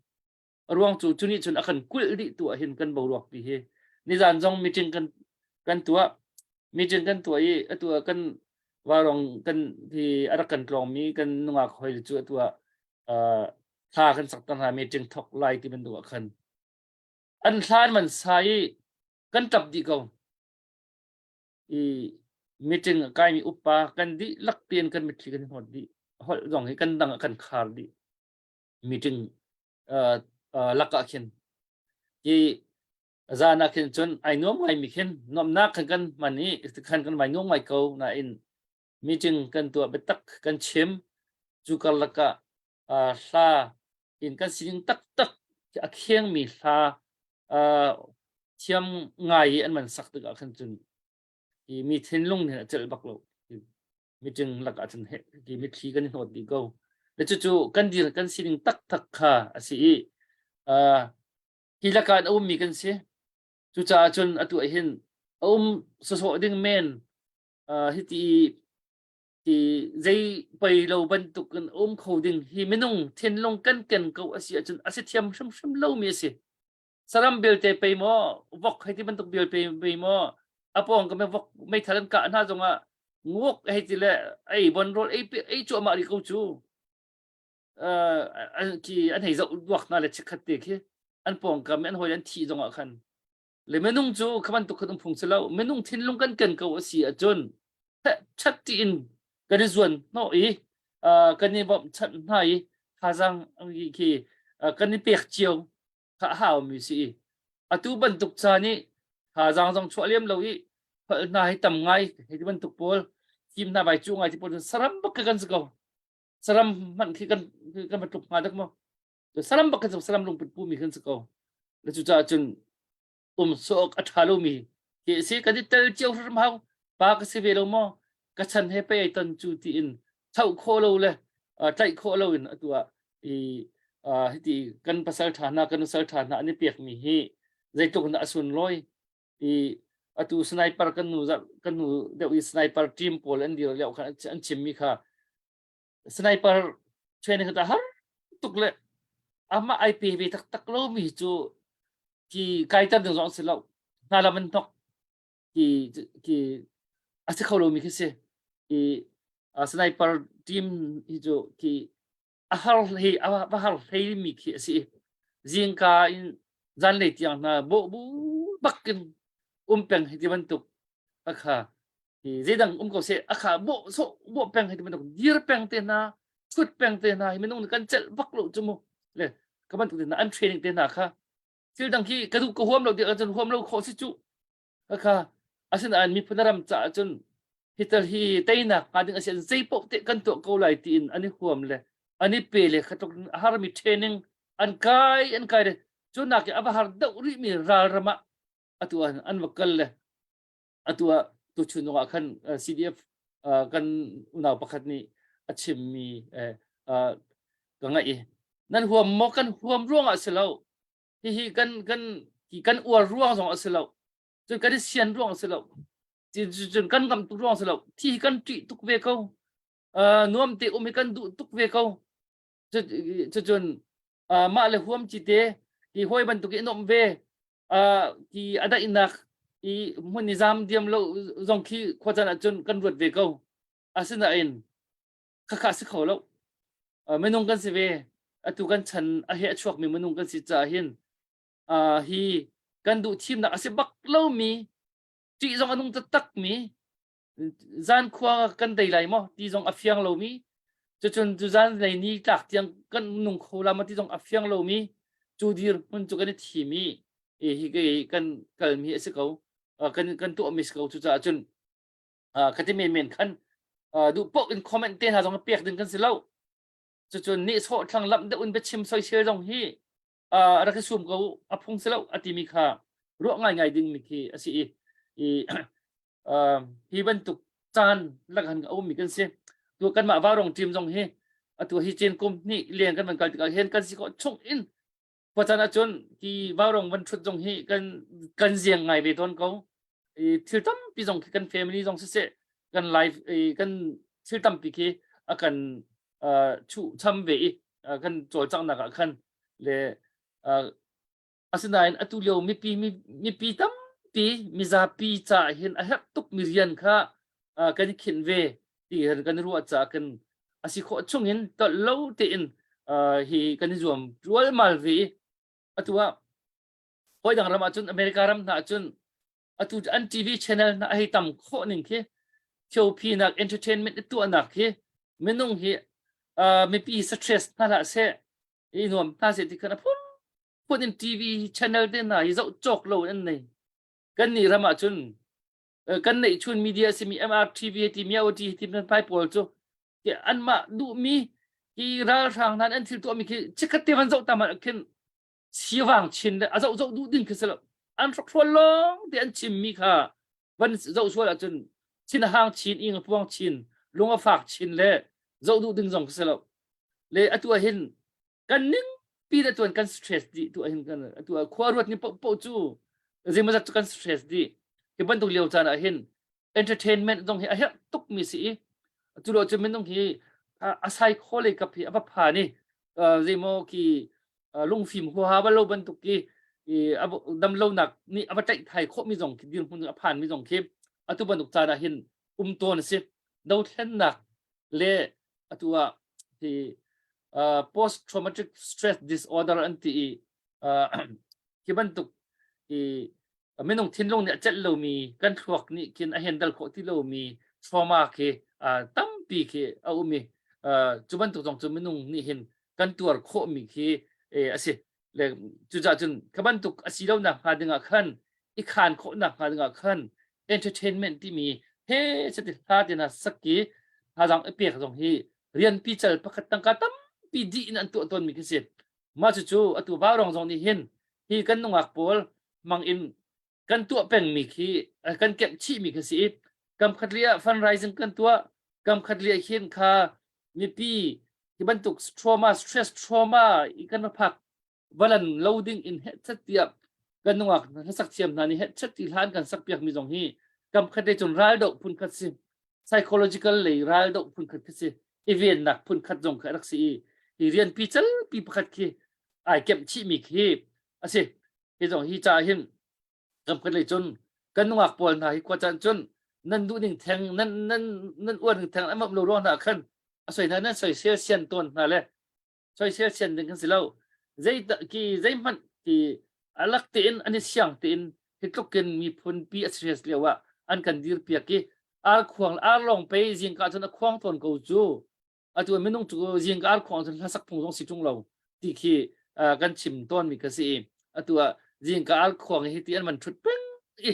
A ruang cu cu nih cun a kan kulh dih tu ah hin kan boruak pi hi nizan zong meeting kan kan tuah meeting kan tuah i atu ah kan varong kan hi a rak kan tlawng mi kan nungak hoi cu atu ah thla kan sak ta hna meeting thok lai ti bantuk ah khan an hlan man sa i kan tap dih ko i meeting a kai mi upa kan dih lak tein kan mitthli kan hnawt dih holh zong hi kan dang ah kan khar dih meeting uh, uh, lakah khin hi zan ah khin cun ai nuam ngai mi khin nuamnak khan kan hman i khan kan vai nuam ngai ko nain meeting kan tuah biatak kan chim cu karlak ah uh, hla in kan sining taktak a kheng mi hla uh, thiam ngai i an man sak tikah khan cun hi mi thinlung nih a celh bak lo meeting lakah cun he ti mitthli kan i hnawt dih ko le cucu kan dir kan sining taktak kha a si i uh, hi lakah a ummi kan si cucaah cun atu ah hin a um sawsawh ding men uh, hiti ti zei pei lo bantuk in um kho ding hi minung thinlung kan ken ko a si ahcun a si thiam hrimhrim lomi a si saram belte pei maw vok hei ti bantuk bel pe pei maw a pawng ka vok meithal an kah hna zongah Nguak hei ti le ei bon rawl ei ei cuahmah rih ko cu. Uh, khi an hei zoh duak hna le chikkhat te khi an pawngkam an hawi an thih zong ah khan le minung cu kha bantuk khan um phung si lo minung thinlung kan ken ko a si ahcun chat tiin kan i zuan hnawh i kan i bawmhchanh hna i thazaang khi kan i pek cio kha a haumi si i atu bantuk caan i thazaang zong chuah liam lo i holh hna hi tam ngai hei ti bantuk pawl thim hna vai cu ngai ti pawl saram bak kan si ko saram hmanh khi kan kan va tluk hnga dak maw saram bak kan saram lungput pu mi kan si ko le cucaah cun um sawk a ṭha lomi hi a si kan i tel cio hrim hau pa ka si ve lo maw ka chan he pei ai ton cu tiin choh khawh lo le tlaih khawh lo in atu ah i hiti kan pasal ṭha hna kan nusal ṭha hna an i pekmi hi zeitluk in dah a sunlawi i atu sniper kan nu kan nu deuh i sniper team pawl an dir lio khan an chimmi kha sniper training kha har tuk le amah ai pe ve taktak lomi cu ki kaitar ding zong si lo hna lam an hnok ki ki a si kho lomi khi si i sniper team hi cu ki a har hlei a va har hlei mi khi a si zingka in zanlei tiang hna bawh bu bakin um peng hi ti bantuk akha hi zeidang um ko seh akha bawh so bawh peng hi ti bantuk dir peng te hna thut peng te hna hi minung kan celh bak lo chu mu le ka bantuk te hna an training te hna kha thil dang khi ka duh ka huam lo ti cun huam lo khawh si cu kha asinain miphun ram caah cun hital hi teinak hnga ding a si zei paoh te kan tuah ko lai tiin an i huam le an i pe le khatluk a harmi training an kai an kai le cu nak i a va har deuh rih mi ral ram ah atu ah an va kal le atu ah tuchun ah khan CDF kan unau pakhat nih a chimmi ka ngaih i nan huam maw kan huam ruangah si lo hihi kan kan kan uar ruang zong a si lo cun kan i sian ruang a si lo cun kan ngam tuk ruang a si lo thi hi kan ṭih tuk ve ko nuam te um hi kan duh tuk ve ko cucun mah le huam ci te ki hawi bantuk in um ve ki a daihnak i hmun i zam diam lo zong khi khuacan ahcun kan ruat ve ko asinain khakha si kho lo minung kan si ve atu kan chan a he a chuakmi minung kan si caah hin hi kan duh thimnak a si bak lomi ṭih zong a nung taktak mi zan khua kan dei lai maw ti zong a fiang lomi cucun cu zan lei ni tlak tiang kan nung kho la maw ti zong a fiang lomi cu dir hmun cu kan i thim i hi kan kalmi a si ko kan kan tuahmi si ko cucaah cun ka ti men khan duh paoh in comment te hna zong pek ding kan si lo cucun nihsawh thlang lamh deuh in biachim soisel zong hi rak i sum ko a phung si lo a timi kha ruah ngaingai ding mi khi a si i hi bantuk caan lakhan a ummi kan si tu kanmah vaurong team zong hi atu hi cen kum hnih leng kan van kal tikah hin kan si khawh chung in Khuacaan ahcun hi vaurong van ṭhut zong hi kan kan ziang ngai ve tawn ko. I thil tampi zong khi kan family zong siseh kan life i kan thil tampi khi a kan uh, chuh cham ve i uh, kan cawlcanghnak ah khan le uh, asinain atu lio mipi mipi tampi mizapi ca hin a herh tuk mi rian kha uh, kan i khinh ve ti hin kan ruah caah kan a si khawh chungin tolh lo tein uh, hi kan i zuam rualmal ve i atu ah hawi dang ram ahcun America ram hna ahcun atu an TV channel hna a hei tam khawh ning khi thiophi nak entertainment i tuahnak khi minung hi uh, mipi stress hna hlah seh i nuam hna seh ti khan a phun phun in TV channel te hna hi zoh cawk lo an nei kan nih ram ahcun kan neihchun media simi MRTV ti Miao ti ti phai pawl cu anmah duhmi hi ralhrang hna an thil tuahmi khi chikkhat te van zoh ta man khin sivang chin le a zoh zoh duh ding khi si lo an hrokhrawl lawng te an chimmi kha van zoh sual ahcun chin hang chin ing a puang chin lung a fak chin le zoh duh ding zong khi si lo le atu ah hin kan ning pi da tuan kan stress dih tu hin kan atu khua ruat ni po po cu zeimazat cu kan stress dih hi bantuk lio caan ah hin entertainment zong hi a herh tuk mi si i cu lo cu minung hi a sai kho le kap hi a va pha ni zeimaw ki lungfim huaha bal lo bantuk ki dam lonak nih a va tlaih thai khawh mi zong khi dirhmun a phan mi zong khi atu bantuk caan ah hin um tawn a si. Dothlennak le atu ah hi uh, post traumatic stress disorder an ti i uh, hi bantuk i minung thinlung nih a celh lomi kan thluak nih khin a handle khawh ti lomi trauma khi uh, tampi khi a um i uh, cu bantuk zong cu minung nih hin kan tuar khawhmi khi eh, a si le cucaah cun kha bantuk a si lonak hnga dingah khan i khan khawhnak hnga dingah khan entertainment timi he sati hla te hna sak i thazaang i pek zong hi rian pical pakhat tangka tampi dih in an tuah tawnmi khi si mah cucu atu vaurong zong nih hin hi kan nungak pawl mang in kan tuah pengmi khi kan kemh chihmi khi si i kam khat li ah fundraising kan tuah kam khat li ah hin kha mipi hi bantuk trauma stress trauma i kan va phak valan lo ding in heh tiah kan nungak hlasak thiam hna nih heh ti hlan kan sak piak mi zong hi kam khat le cun ral doh phun khat si psychological lei ral doh phun khat khi si i vennak phun khat zong kha rak si i hi rian pi cal pi pakhat khi ai kemh chih mi khi asi hi zong hi ca hin kam khat lei cun kan nungak pawl hna hi khua caan cun nan duh ning theng nan nan nan uar ning theng an lo ruang hna khan a soi hna nan soisel sian tawn hna le soisel sian ding kan si lo zei ki zeihmanh ki alak tein an i siang tein hi tlukin miphun pi a serious lio ah an kan dir piak i ar khuang ar lawng pe zingka cun a khuang tawn ko cu atu minung cu zingka ar khuang cun hlasak phung zong si ṭung lo ti khi kan chim tawn mi ka si i atu ah zingka ar khuang hi ti an van ṭhut peng i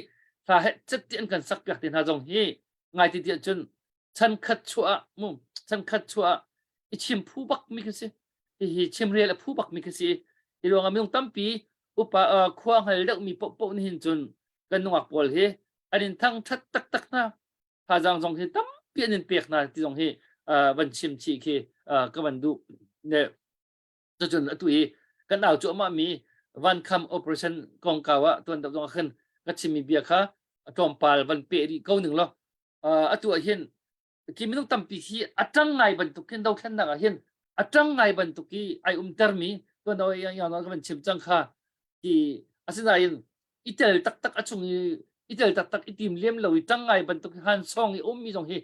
hla he cet ti an kan sak piak te hna zong hi ngai ti tiah cun chan khat chuah mu chan khat chuah i chim phu bak mi khi si hihi chimrel a phu bak mi khi si hi ruangah minung tampi upa khua hngal deuh mi poh nih hin cun kan nungak pawl hi an in thang that taktak hna thazaang zong hi tampi an in pek hna ti zong hi van chim chih khi ka van duh ne cucun atu i kan au cuahmah mi vankham operation kongkau ah tuan deuh zong ah khan ka chimmi bia kha tlawmpal van peh rih ko ning law atu ah hin khi minung tampi hi a ṭang ngai bantuk khin dothlennak ah hin a ṭang ngai bantuk i ai umtermi tuan deuh ka van chim cang kha ti asinain i tel taktak a chung i i tel taktak i tim lem lo i ṭang ngai bantuk han song i ummi zong hi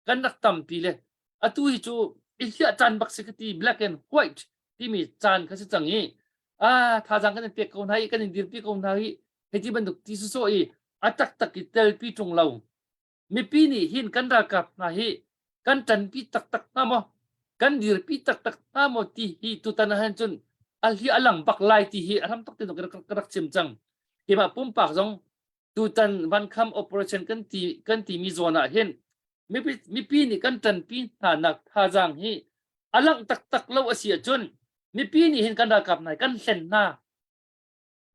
kan rak tampi le atu hi cu i hliah caan bak si ka ti black and white timi caan kha si cang i ah thazaang kan in pek ko hna i kan in dirpi ko hna i hei ti bantuk ti sawsawh i a taktak i telpi ṭung lo mipi nih hin kan ralkap hna hi kan ṭanpi taktak hna maw kan dirpi taktak hna maw ti hi tutan ah hin cun a hli a lang bak lai ti hi a hram tuk tin ka rak chim cang keimah pumpak zong tutan vankham operation kan ti kan ti mi zawn ah hin mipi mipi nih kan ṭanpi hna nak thazaang hi a langh taktak lo a si ahcun mipi nih hin kan ralkap hna kan hlen hna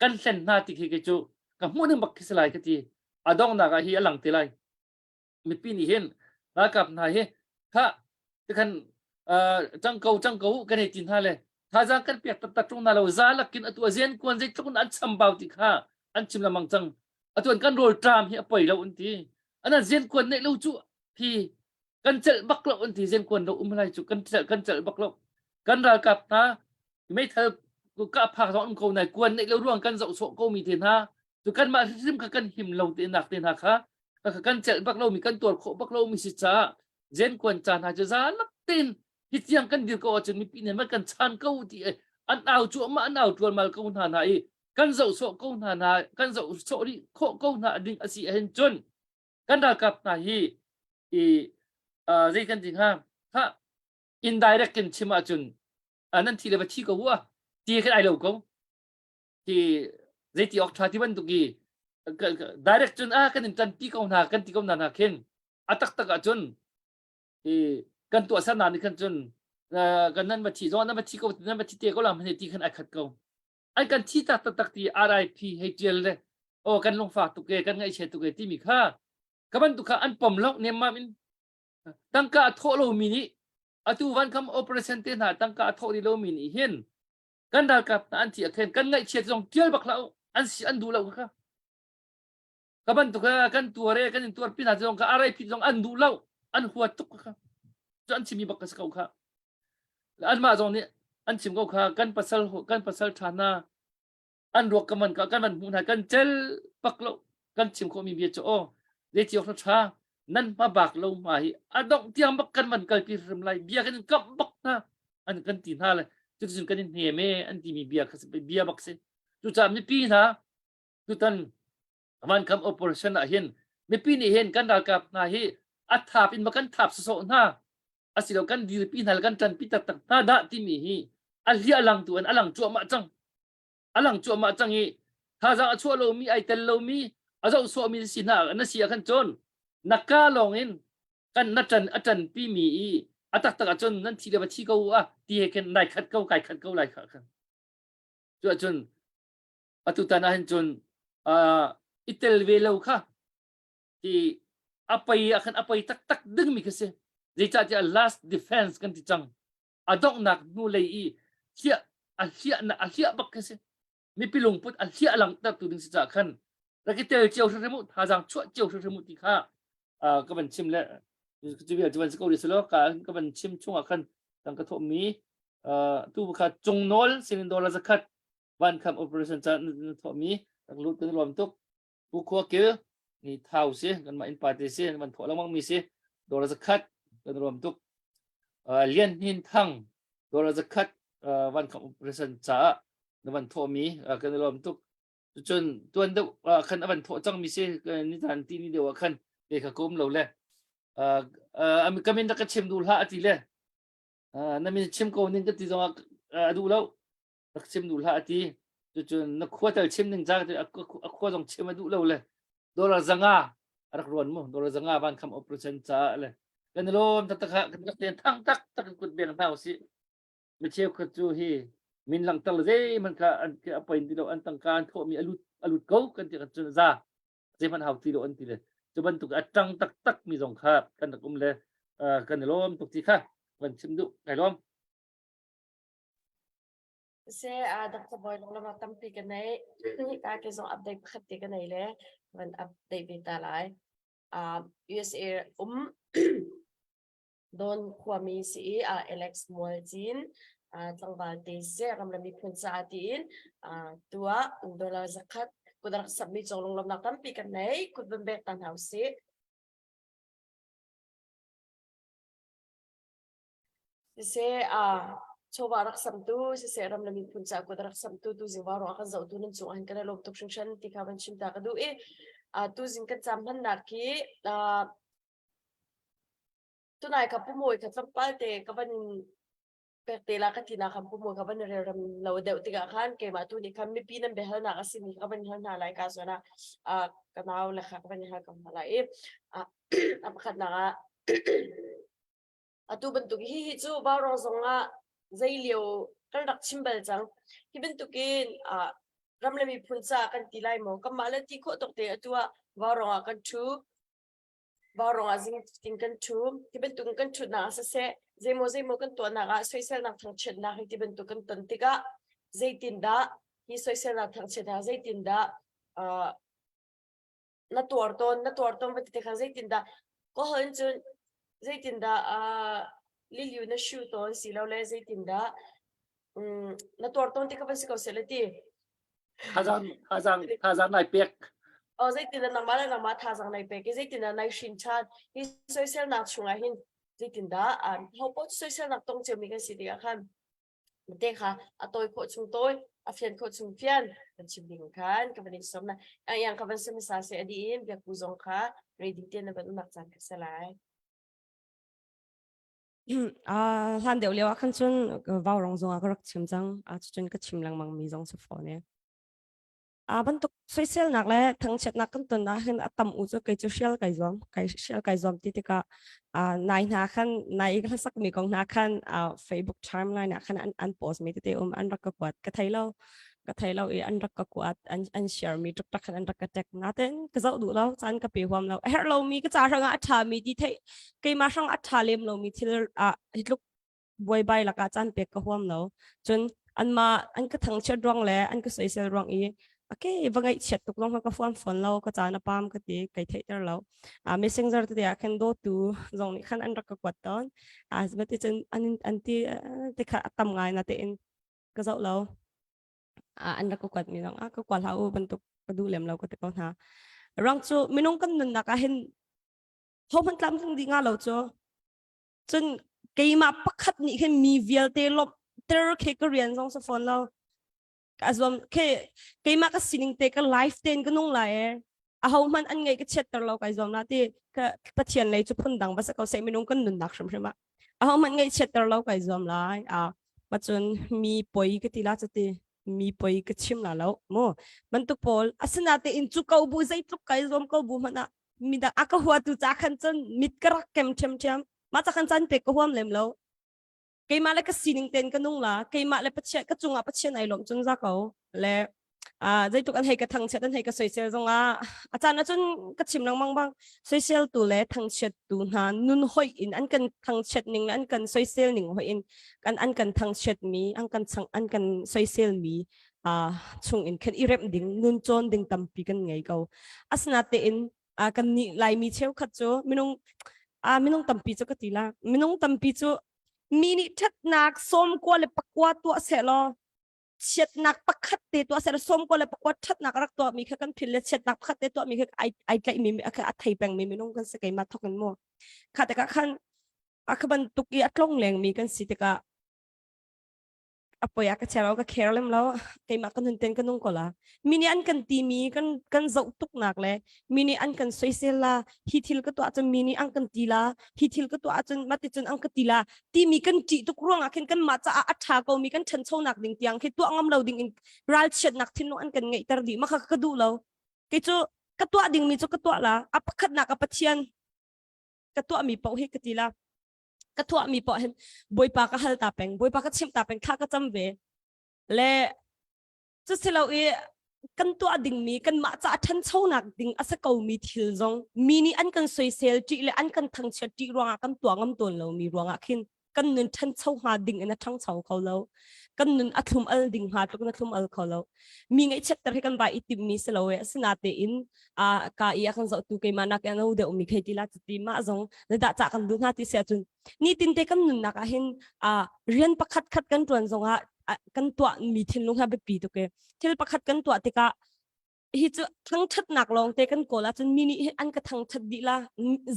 kan hlen hna ti khi kei cu ka hmuh ning bak khi si lai ka ti a donghnak ah hi a lang te lai mipi nih hin ralkap hna hi kha tikhan cang ko cang ko kan hei ti hna le thazaang kan pek taktak ṭung hna lo za lakin atu a zen kuan zeitluk in an chambau ti kha an chim lengmang cang atu an kan rawl ṭam hi a poi lo an ti an zen kuan neih lo cu hi kan celh bak lo an ti zen kuan lo um lai cu kan celh kan celh bak lo kan ralkap hna meithal ka phak zong um ko nai kuan neih lo ruang kan zoh sawh ko mi te hna cu kanmah hrim kha kan him lo te nak te hna kha kan celh bak lo mi kan tuar khawh bak lo mi si caah zen kuan ca hna cu za lak tin hi tiang kan dir ko ahcun mipi nih man kan chan ko ti an au cuahmah an au tualmal ko hna hna i kan zoh sawh ko hna hna kan zoh sawh rih khawh ko hna ding a si ahhin cun kan ralkap hna hi i zei kan ti hnga ha indirect in chim ahcun nan thi le va thi ko u a ti khan ai lo ko ti zeiti awk ṭha ti bantuk i direct cun a kan in ṭanpi ko hna kan ti ko hna hna khin a taktak ahcun i kan tuahsernak nih khan cun kan nan va thi zong nan va thi ko nan va thi te ko la hmanh ti khan ai khat ko ai kan thi tak taktak ti RIP hei tial le o kan lungfak tuk e kan ngaihchia tuk e timi kha ka bantuk kha an pom lo nemmam in tangka a thawh lomi nih atu van kham operation te hna tangka a thawh rih lomi nih hin kan ralkap hna an thi a khen kan ngaihchiat zong tial bak hlah an si an duh lo kha ka bantuk kan tuar e kan in tuar pi hna zong kha RIP zong an duh lo an huat tuk kha cu an chimi bak ka si ko kha anmah zong nih an chim ko kha kan pasal kan pasal tha hna an ruak ka man ka kan man hmuh hna kan cel pak lo kan chim khawhmi bia cu aw zei ti awk tha. Nan hmabak lo hma hi a dongh tiang bak kan van kalpi hrim lai. Bia kan in kamh bak hna an kan ti hna le cuticun kan in hnem e an timi bia kha bia bak si. Cucaah mipi hna tutan vankham operation ah hin mipi nih hin kan ralkap hna hi a thap in ma kan thap sawsawh hna asilo kan dirpi hna le kan ṭanpi taktak hna dah timi hi a hliah lang tu an a lang cuahmah cang a lang cuahmah cang i thazaang a chuah lomi ai tel lomi a zoh sawhmi si hna na si ah khan cun na ka lawng in kan na ṭan a ṭanpi mi i a taktak ahcun nan thi le va thi ko a ti he khin nai khat ko kai khat ko lai kha khan cu ahcun atu tan ah hin cun i tel ve lo kha ti a pei ah khan a pei taktak dingmi kha si zeicahtiah last defense kan ti cang a donghnak hnu lei i hliah a hliah a hliah bak khi si mipi lungput a hliah langhtertu ding si caah khan rak i tel cio hrimhrim u thazaang chuah cio hrimhrim u ti kha ka van chim le cu vial cu van si ko rih selaw ka ka van chim chungah khan tang ka thawhmi tu kha cungnawl sinin dollar zakhat van kham operation ca na thawhmi rak lut kan lawm tuk Pu Khua Kil ni thau si kanmah innpa te si van thawh lengmang mi si dollar zakhat kan ruam tuk Lian Hnin Thang dollar zakhat van kham operation caah na van thawh mi kan i lawm tuk cun tuan deuh khan a van thawh cang mi si ni zan ti ni deuh ah khan ke kha ka um lo le ka min rak ka chim duh hlah a ti le na min chim ko ning ka ti zong ah a duh lo rak chim duh hlah a ti cucun na khua tal chim ning ca a khua zong chim a duh lo le dollar zanga a rak ruan mu dollar zanga van kham operation caah le kan i lawm taktak ha kan rak ten thang tak tak in kut beng hna usih mi cheukhat cu hi min langter le zeihmanh kha an a poin ti lo an tangka an thawhmi a lut a lut ko kan ti kan cun za zeihmanh hau ti lo an ti le cu bantuk a ṭang taktak mi zong kha kan rak um le kan i lawm tuk ti kha van chim duh kai lawm Se a Dr. Bawi lunglamah tampi ka nei. Hika ke zong update pakhat te ka nei le van update ve ta lai. Uh, USA um Don khuami si i uh, Alex Mualcin uh, tlangval te se ram le miphun caah tiin uh, tua dollar zakhat kut rak sapmi cong lunglawmnak tampi kan nei kut van bek ta hna usih. Siseh, aa chawva rak samtu, siseh ram le miphun caah kut rak samtu tuzing vauruang a kan zohtu nan cungah hin kan i lawm tuk hringhran ti kha van chim ta ka duh i aa tuzing kan caam hmannak hi aa tunai ka pumawi kha tlawmpal te ka van in pek te la ka ti nak khan pumawi ka van relrem lo deuh tikah khan keimah tu nih khan mipi nan biahalnak a simi ka van hal hna lai ka zawn ah aa ka nau le kha ka van hal ko hna lai i a pakhatnak ah Atu bantuk hi hi cu Vaurawng zong ah zei lio kan rak chim bal cang. Hi bantukin ah ram le miphun caah kan ti lai maw? Kanmah le ti khawh tawk te atu ah Vaurawng ah kan ṭhu. Vaurawng ah zingtin kan ṭhu. Hi bantukin kan ṭhutnak ah siseh, zeimaw zeimaw kan tuahnak ah soiselnak thangchiatnak hi ti bantuk kan ton tikah zeitindah hi soiselnak thangchiatnak zeitindah uh, na tuar tawn na tuar tawn va ti te kha zeitindah ka hon cun zeitindah uh, liliu na shu tawn si lo le zeitindah um, na tuar tawn ti ka van si ko se le ti thazang thazang thazang nai pek oh zeitindah nangmah le nangmah thazang nai pek i zeitindah nai hrin ṭhan hi soiselnak chungah hin zeitindah um, ho paoh soiselnak tong ciomi kan si tikah khan te kha a tawi khawh chung tawi a fian khawh chung fian kan chim ding khan ka van in som na ang yang ka van sem sa se adi in biakku zong kha ready te na van umak caan ka se lai Ah, hlan deuh lio ah khan cun vau rong zong ah ka rak chim cang. Ah cun ka chim lengmang mi zong si fawn e. A bantuk soiselnak le thangchiatnak kan ton ahhin a tam u cu kei cu hrial kai zuam kai hrial kai zuam ti tikah nai hna khan nai i hlasak mi kong hna khan Facebook timeline ah khan an an post mi tete um an rak ka kuat ka thei lo ka thei lo i an rak ka kuat an an share mi tuk khan an rak ka tag natin ka zoh duh lo caan ka pe huam lo a herh lo mi ka ca hrang ah a ṭha mi ti thei keimah hrang a ṭha lem lo mi thil ah hi tluk buaibai lakah caan pek ka huam lo. Cun anmah an ka thangchiat ruang le an ka soisel ruang i okay va ngaihchiat tuk zong ka huam fawn lo ka caan a pam ka ti kai theihter lo. Uh, messenger tete ah khan dawtu zong nih khan an rak ka kuat tawn. Uh, ti cun an an ti te kha a tam ngai na tein ka zoh lo. Uh, an rak ka kuat mi zong ah ka kuat hlah u bantuk ka duh lem lo ka ti ko hna. Rang cu minung kan nunnak ah hin. Ho hmanh tlamtling dih nga lo cu. Cun keimah pakhat nih khin mi vialte lawmhter khi ka rian zong si fawn lo. Ka zuam khi keimah ka sining te ka life tein ka nung lai e. Aho hmanh an ngaih ka chiatter lo kai zuam la ti ka Pathian lei cu phun dang va si ko seh minung kan nunnak hrimhrim ah. Aho hmanh ngaih chiatter lo kai zuam lai. A macun mi poi ka ti la cuti mi poi ka chim la lo mu bantuk pawl asinatein cu ko bu zeitluk kai zuam ko bu hmanh ah midang a ka huatu ca khan cun mit ka rak kem ṭhiamṭhiam mah ca khan caan pek ka huam lem lo keimah le ka sining ten ka nung la keimah le Pathian ka cungah Pathian ai lawm cun za ko le a zeitluk an hei ka thangchiat an hei ka soisel zongah a caan ahcun ka chim lengmang bang soisel tu le thangchiat tu hna nun hoih in an kan thangchiat ning le an kan soisel ning hoih in kan an kan thangchiat mi an kan chang an kan soisel mi uh, chung in khan i remh ding nun cawn ding tampi kan ngei ko asinatein uh, kan nih laimi cheukhat cu minung uh, minung tampi cu ka ti la minung tampi cu mi nih ṭhatnak sawm kua le pakua tuah seh law chiatnak pakhat te tuah seh sawm kua le pakua ṭhatnak rak tuah mi kha kan phil le chiatnak pakhat te tuah mi kha ai ai tlaih mi a thei peng mi minung kan si keimah thok in mu kha tikah khan a kha bantuk i a tlong leng mi kan si tikah a poi a ka chia lo ka care lem lo keimah ka nun ten ka nung ko la mi nih an kan ti mi kan kan zoh tuk nak le mi nih an kan soisel la hi thil ka tuah cun mi nih an kan ti la hi thil ka tuah ahcun mati cun an ka ti la timi kan ṭih tuk ruangah khin kanmah caah a ṭha komi kan ṭhanchonak ding tiang khi tuah ngam lo ding in ralchiatnak thinlung an kan ngeihter dih mah kha ka duh lo kei cu ka tuah dingmi cu ka tuah la a pakhatnak a Pathian ka tuahmi paoh hi ka ti la ka tuahmi paoh hin Bawipa ka hal ta peng Bawipa ka chimh ta peng thla ka cam ve le cu si lo i kan tuah dingmi kanmah ca ṭhanchonak ding a si komi thil zong mi nih an kan soisel ṭih le an kan thangchiat ṭih ruangah kan tuah ngam tawn lomi ruangah khin kan nun ṭhancho hnga ding in a ṭhangcho kho lo kan nun a thlum al ding hnga tluk in a thlum al kho lo mi ngaihchiatter hi kan vai i timmi si lo e asinatein a ka i a kan zohtu keimah nak i a no deuhmi khei ti la cuti mah zong zeidah cah kan duh hna ti si ahcun nitin te kan nunnak ah hin rian pakhat khat kan ṭuan zongah kan tuahmi thinlung hi a biapi tuk i thil pakhat kan tuah tikah hi cu thangṭhatnak lawng te kan kawl ahcun mi nih an ka thangṭhat dih la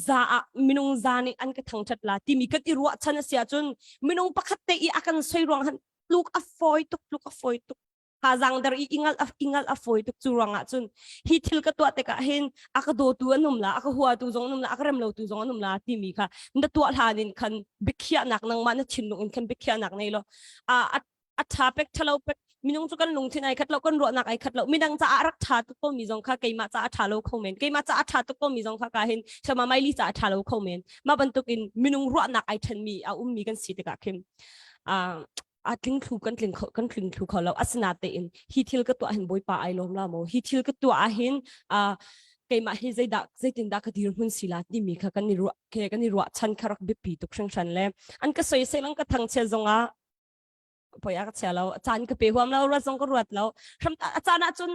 za ah minung za nih an ka thangṭhat la timi kan i ruahchan a si ahcun minung pakhat te i a kan soi ruang han tluk a fawi tuk tluk a fawi tuk thazaang der i ingal a ingal a fawi tuk cu ruangah cun hi thil ka tuah tikah hin a ka dawtu an um la a ka huatu zong an um la a ka rem lotu zong an um la timi kha na tuah hlan in khan biakhiahnak nangmah na thinlung in khan biakhiahnak nei law a a tha pek thalo pek minung cu kan lungthin ai khat lo kan ruahnak ai khat lo midang caah rak tha tuk ko mi zong kha keimah caah tha lo kho men keimah caah tha tuk ko mi zong kha ka hin sama maili caah tha lo kho men mah bantuk in minung ruahnak ai then mi a um mi kan si tikah khin a tling thlu kan tling kho kan tling thlu kho lo asinatein hi thil ka tuah hin bawipa ai lawm la maw hi thil ka tuah ahhin a keimah hi zeidah zeitindah ka dirhmun si la timi kha kan i ruah ke kan i ruah chan kha rak biapi tuk hringhran le an ka soisel an ka thangchiat zongah poi a ka chia lo caan ka pe huam lo ruat zong ka ruat lo hram a caan ahcun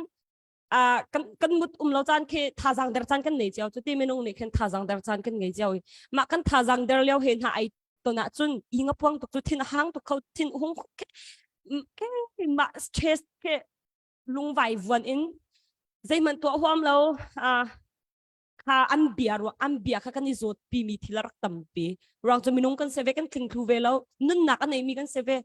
uh, kan kan mut um lo caan khi thazang der caan kan nei cio cu ti minung nih khin thazang der caan kan ngei cio i mah kan thazang der lio he hna ai ton ahcun i nga puang tuk cu thin a hang tuk kho thin hung ke mah stress ke lungvai vuan in zeihmanh tuah huam lo uh, kha an bia ruang an bia kha kan i zawt pi mi thil a rak tampi ruang cu minung kan se ve kan tling thlu ve lo nunnak a nei mi kan se ve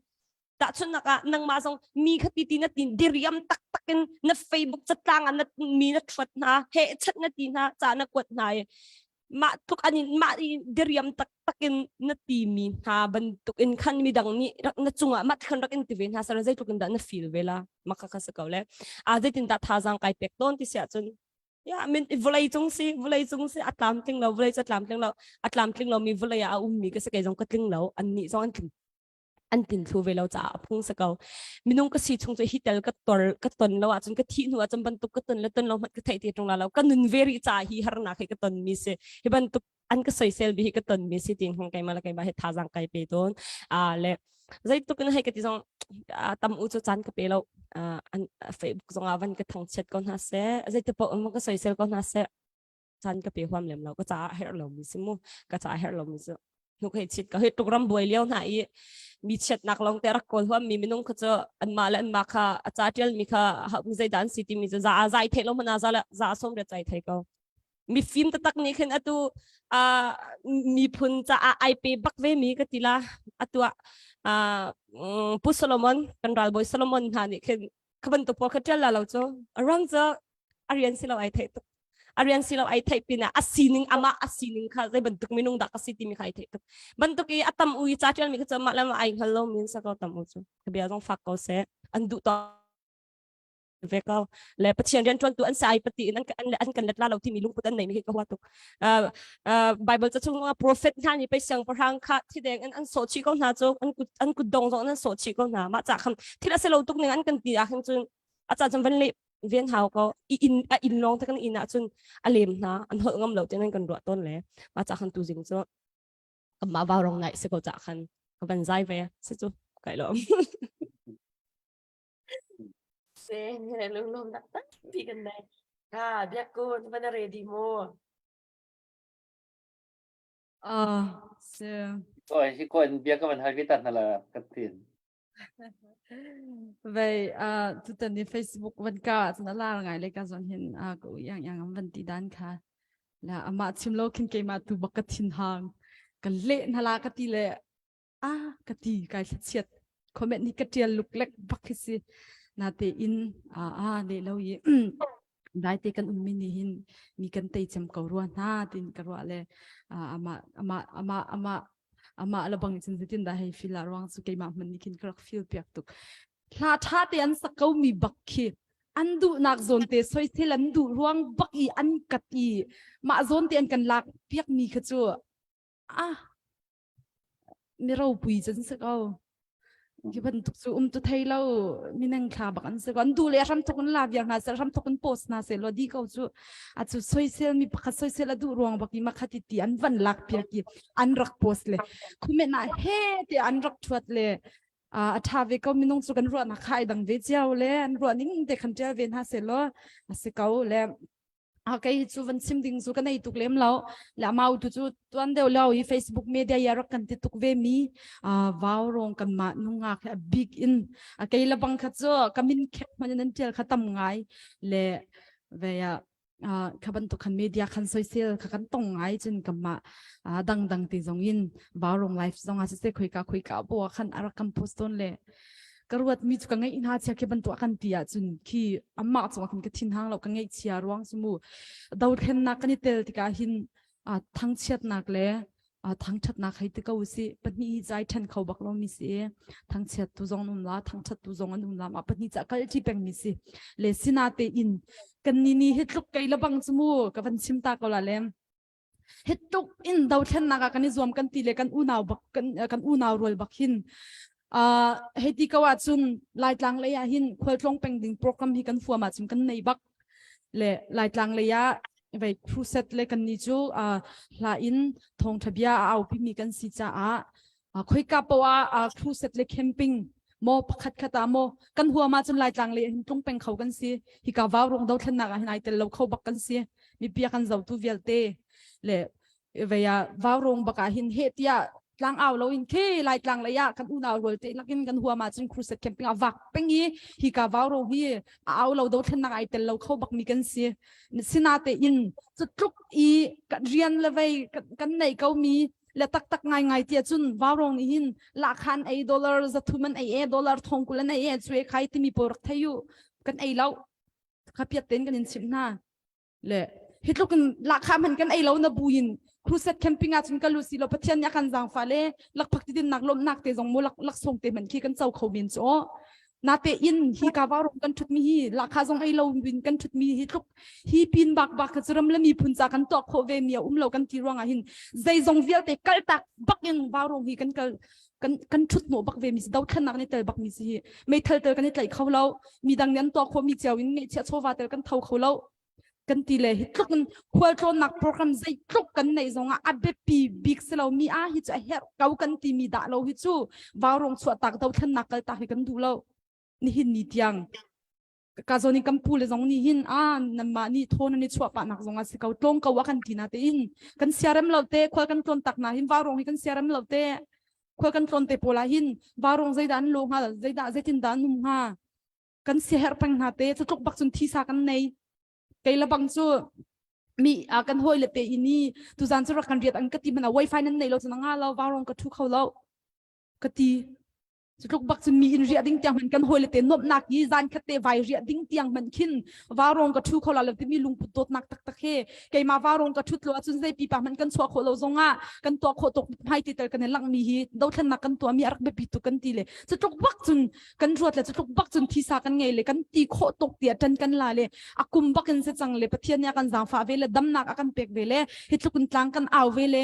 tahchunhnak ah nangmah zong mi kha ti ti na tin diriam taktak in na Facebook catlang ah na mi na thuat hna he chat na ti hna ca na kuat hna i mah tluk an in mah i diriam taktak in na ti mi hna bantuk in khan midang nih rak na cungah mah khan rak in ti ve hna sara zeitluk in dah na feel ve la maka kha sa ko le a zeitin dah thazang kai pek tawn ti siah cun ya min vawlei cung si vawlei cung si a tlamtling lo vawlei cu a tlamtling lo a tlamtling lo mi vawlei ah a um mi ka si kei zong ka tling lo an nih zong an tling an tin thlu ve lo caah a phung si ko minung ka si chung cu hi tel ka tor ka ton lo ahcun ka thih hnu ahcun bantuk ka ton le ton lo hmanh ka theih te ṭung la lo ka nun ve rih caah hi harnak hi ka ton mi si hi bantuk an ka soisel mi hi ka ton mi si tin hung keimah le keimah hi thazang kai pe tawn a le zeitluk in hei ka ti zong tam u cu caan ka pe lo an Facebook zong ah van ka thangchiat ko hna seh zeiti paoh in ka soisel ko hna seh caan ka pe huam lem lo ka caah herh lo mi si mu ka caah herh lo mi cu hnuk hei chit ka hei tuk ram buai lio hna i mi chiatnak lawng te rak kawl huam mi minung kha cu anmah le anmah kha a ca tial mi kha mi zeidah an si timi cu za zai thei lo hmana za le za som re chai thei ko. Mifim taktak nih khin atu uh, miphun caah ai pe bak ve mi ka ti la. Atu ah uh, Pu Solomon kan ralbawi Solomon hna nih khin kha bantuk pawl kha ṭial la lo cu. A ruang cu a rian si lo ai theih tuk. A rian si lo ai theih pinah a sining amah a sining kha zei bantuk minung dah ka si timi kha ai theih tuk. Bantuk i a tam u i ca ṭial mi kha cu mah le mah ai hngal lo mi an si ko tam u cu. Ka bia zong fak ko seh. An duh tawk ve ko le Pathian rian ṭuantu an si ai pati in an an an kan let la lo timi lungput an nei mi hi ka hua tuk. Uh, uh, Bible ca chung ah prophet hna nih pei siangpahrang kha thideng in an sawh chih ko hna cu an kut an kut dong zong an sawh chih ko hna. Mah ca kham thil a si lo tuk ning an kan ti ah khin cun a ca cun van leh ven hau ko i in a inn lawng te kan inn ah cun a lem hna an holh ngam lo ten an kan ruah tawn le mah ca khan tu zing cu kanmah vau rong ngai si ko ca khan ka van zai ve si cu kai lawm. Se lunglawm taktak pi kan nei. Ha biakku na van ready mu. Ah, se. Oi, hi ko in bia ka van hal ve ta hna la ka tin. Vei ah tutan ni Facebook van ka ah cun a lar ngai le ka zon hin a ka ui yang yang am van ti dan kha la amah chim lo khin keimah tu bak ka thin hang ka leh na la ka ti le a ka ti kai thlachiat comment hi ka tial luk lek bak hi si na te in a a le lo i dai te kan ummi nih hin mi kan tei cem ko rua hna tin ka ruah le ama ama ama ama ama la bang cun zeitin dah hei feel ruang cu keimah hman nih khin ka rak feel piak tuk hla tha te an sak ko mi bak khi an duhnak zawn te soisel an duh ruang bak i an kat i mah zawn te an kan lak piak mi kha cu ah mi ropui cu an si ko. Hi bantuk cu um tu thei lo mineng thla bak an si ko. An duh le hram thok in la viar hna seh, hram thok in post hna seh law di ko cu. A cu soisel mi pakhat soisel a duh ruang bak i makhat i ti an van lak piak i an rak post le comment ah he te an rak thuat le a tha ve ko minung cu kan ruahnak kha ai dang ve cio le an ruah ning te khan tial ve hna seh law a si ko le a kei cu van chim ding cu ka nei tuk lem lo le mau tu cu tuan deuh lo i Facebook media ya rak kan ti tuk ve mi vau rong kan ma nungak a big in a kei la bang kha cu ka min khek man nan tial kha tam ngai le ve ya kha bantuk khan media khan soisel kha kan tong ngai cun kan ma dang dang ti zong in vau rong life zong a se khoi ka khoi ka bo khan arak kan post ton le ka ruat mi cu ka ngeih hna chia khi bantuk kan ti ahcun khi amah cungah khin ka thin hang lo ka ngeih chia ruang cu mu dothlennak kan i tel tikah hin thangchiatnak le thangthatnak hei ti ko si pahnih hi zai then kho bak lo mi si thangchiat tu zong um la thangthat tu zong an um la ma pahnih ca kal thi peng mi si le sina te in kan ni ni hi tluk kei la bang chu mu ka van chim ta ko la lem hi tluk in dothlennak ah kan i zuam kan ti le kan unau bak kan kan unau rual bak hin uh, hei ti ko ahcun Laitlang lei ah hin khualtlawng peng ding program hi kan fuam ahcun kan nei bak le Laitlang lei ah vei crusade le kan ni cu uh, hla in thawngtha bia a aupi mi kan si caah uh, khoika poah ah crusade le camping maw pakhat khat ah maw kan huam ahcun Laitlang lei hin tlung peng kho kan si hika vau rong dothlennak ah hin ai tel lo kho bak kan si mipi kan zotu vialte le vei ah vau rong bak ah hin he tiah tlang au lo in khi Laitlang lei ah kan unau rual te lakin kan huam ahcun crusade camping ah vak peng i hika vau rong hi a au lo dothlennak ai tel lo kho bak mi kan si sinate in cu tluk i kan rian le vei kan nei ko mi le taktak ngaingai tiah cun vaurong nih hin lahkhan ei dollar zathum an ei e dollar thongkul an ei e cue khai timi pawl rak thei u kan ei lo kha piat ten kan in chimh hna le hi tluk in lahkhah hman kan ei lo na buin crusade camping ah cun ka lu si lo pathian nih a kan zaangfa le lakphak ti dinnak lawmhnak te zong mu lak laksawng te man khi kan co kho men cu Nate in hi ka vaurum kan thut mi hi lakha zong ei lo in kan thut mi hi tluk hi pin bak bak ka ram le miphun ca kan tuah khawh ve mi a um lo kan ti ruangah hin zeizong vialte kal tak bak in vaurum hi kan kal kan kan thut hnawh bak ve mi si dothlennak ni tel bak mi si hi meithal tel kan i tlaih kho lo mi dang nih an tuah khawh mi cio in ngeihchiah chawva tel kan tho kho lo kan ti le hi tluk in khualtlawnnak program zeitluk kan neih zongah a biapi bik si lo mi a hi cu a herh ko kan ti mi dah lo hi cu vaurong chuah tak dothlennak kal tak hi kan duh lo nihin ni tiang ka zawn in kan pu le zong nih hin a nanmah nih thawn an i chuah pah nak zong a si ko tlawng ko a kan ti na te in kan siarem lo te khual kan tlawn tak na hin vaurong hi kan siarem lo te khual kan tlawn te pawl ah hin vaurong zeidah an lo hnga zeidah zeitin dah an um hnga kan siaherh peng hna te cu tluk bak cun thisa kan nei kei le bang cu Mi a kan hawi le te ini tuzan cu rak kan riat an ka ti mana wifi nan nei lo cu na nga lo vaurawng ka thu kho lo ka ti. Cutluk bak cun mi in riah ding tiang hmanh kan hawile te nuamhnak i zan khat te vai riah ding tiang hmanh khin vaurawng ka ṭhu kho la lo timi lungput dawtnak taktak he keimah vaurawng ka ṭhut lo ahcun zei pipa hmanh kan chuah khawh lo zongah kan tuah khawh tuk hmai ti tel kan i langhmi hi dothlennak kan tuahmi a rak biapi tuk kan ti le cutluk bak cun kan ruat le cutluk bak cun thisa kan ngei le kan ti khawh tuk tiah ṭan kan la le a kum bak in si cang le Pathian nih a kan zaangfah ve le damnak a kan pek ve le hi tluk in tlang kan au ve le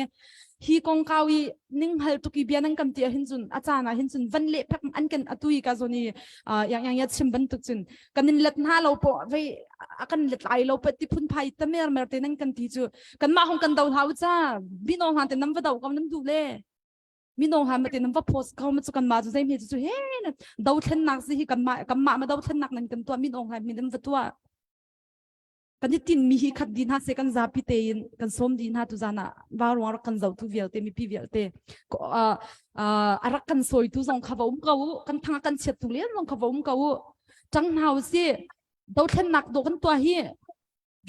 hi kongkau i ninghal tuk i bia nan kan ti ah hin cun a caan ah hin cun van leh phek an kan atui ka zon i yang yang ya chim bantuk cun kan in let hna lo po vei a kan let lai lo pe ti phun phai ta mer mer te nan kan ti cu kan mah hong kan do hau cha bino han te nam va do ko nam du le mino han ma te nam va post ko ma chu kan ma chu zei me chu he na do thlen nak si hi kan ma kan ma ma do thlen nak nan kan tua min ong han mi nam va tua Kan i tinhmi hi khat dih hna seh kan zapi tein kan sawm dih hna tuzan ah vauruang rak kan zohtu vialte mipi vialte a rak kan sawitu zong kha va um ko u kan thang a kan chiattu len zong kha va um ko u ṭang hna u sih dothlennak dawh kan tuah hi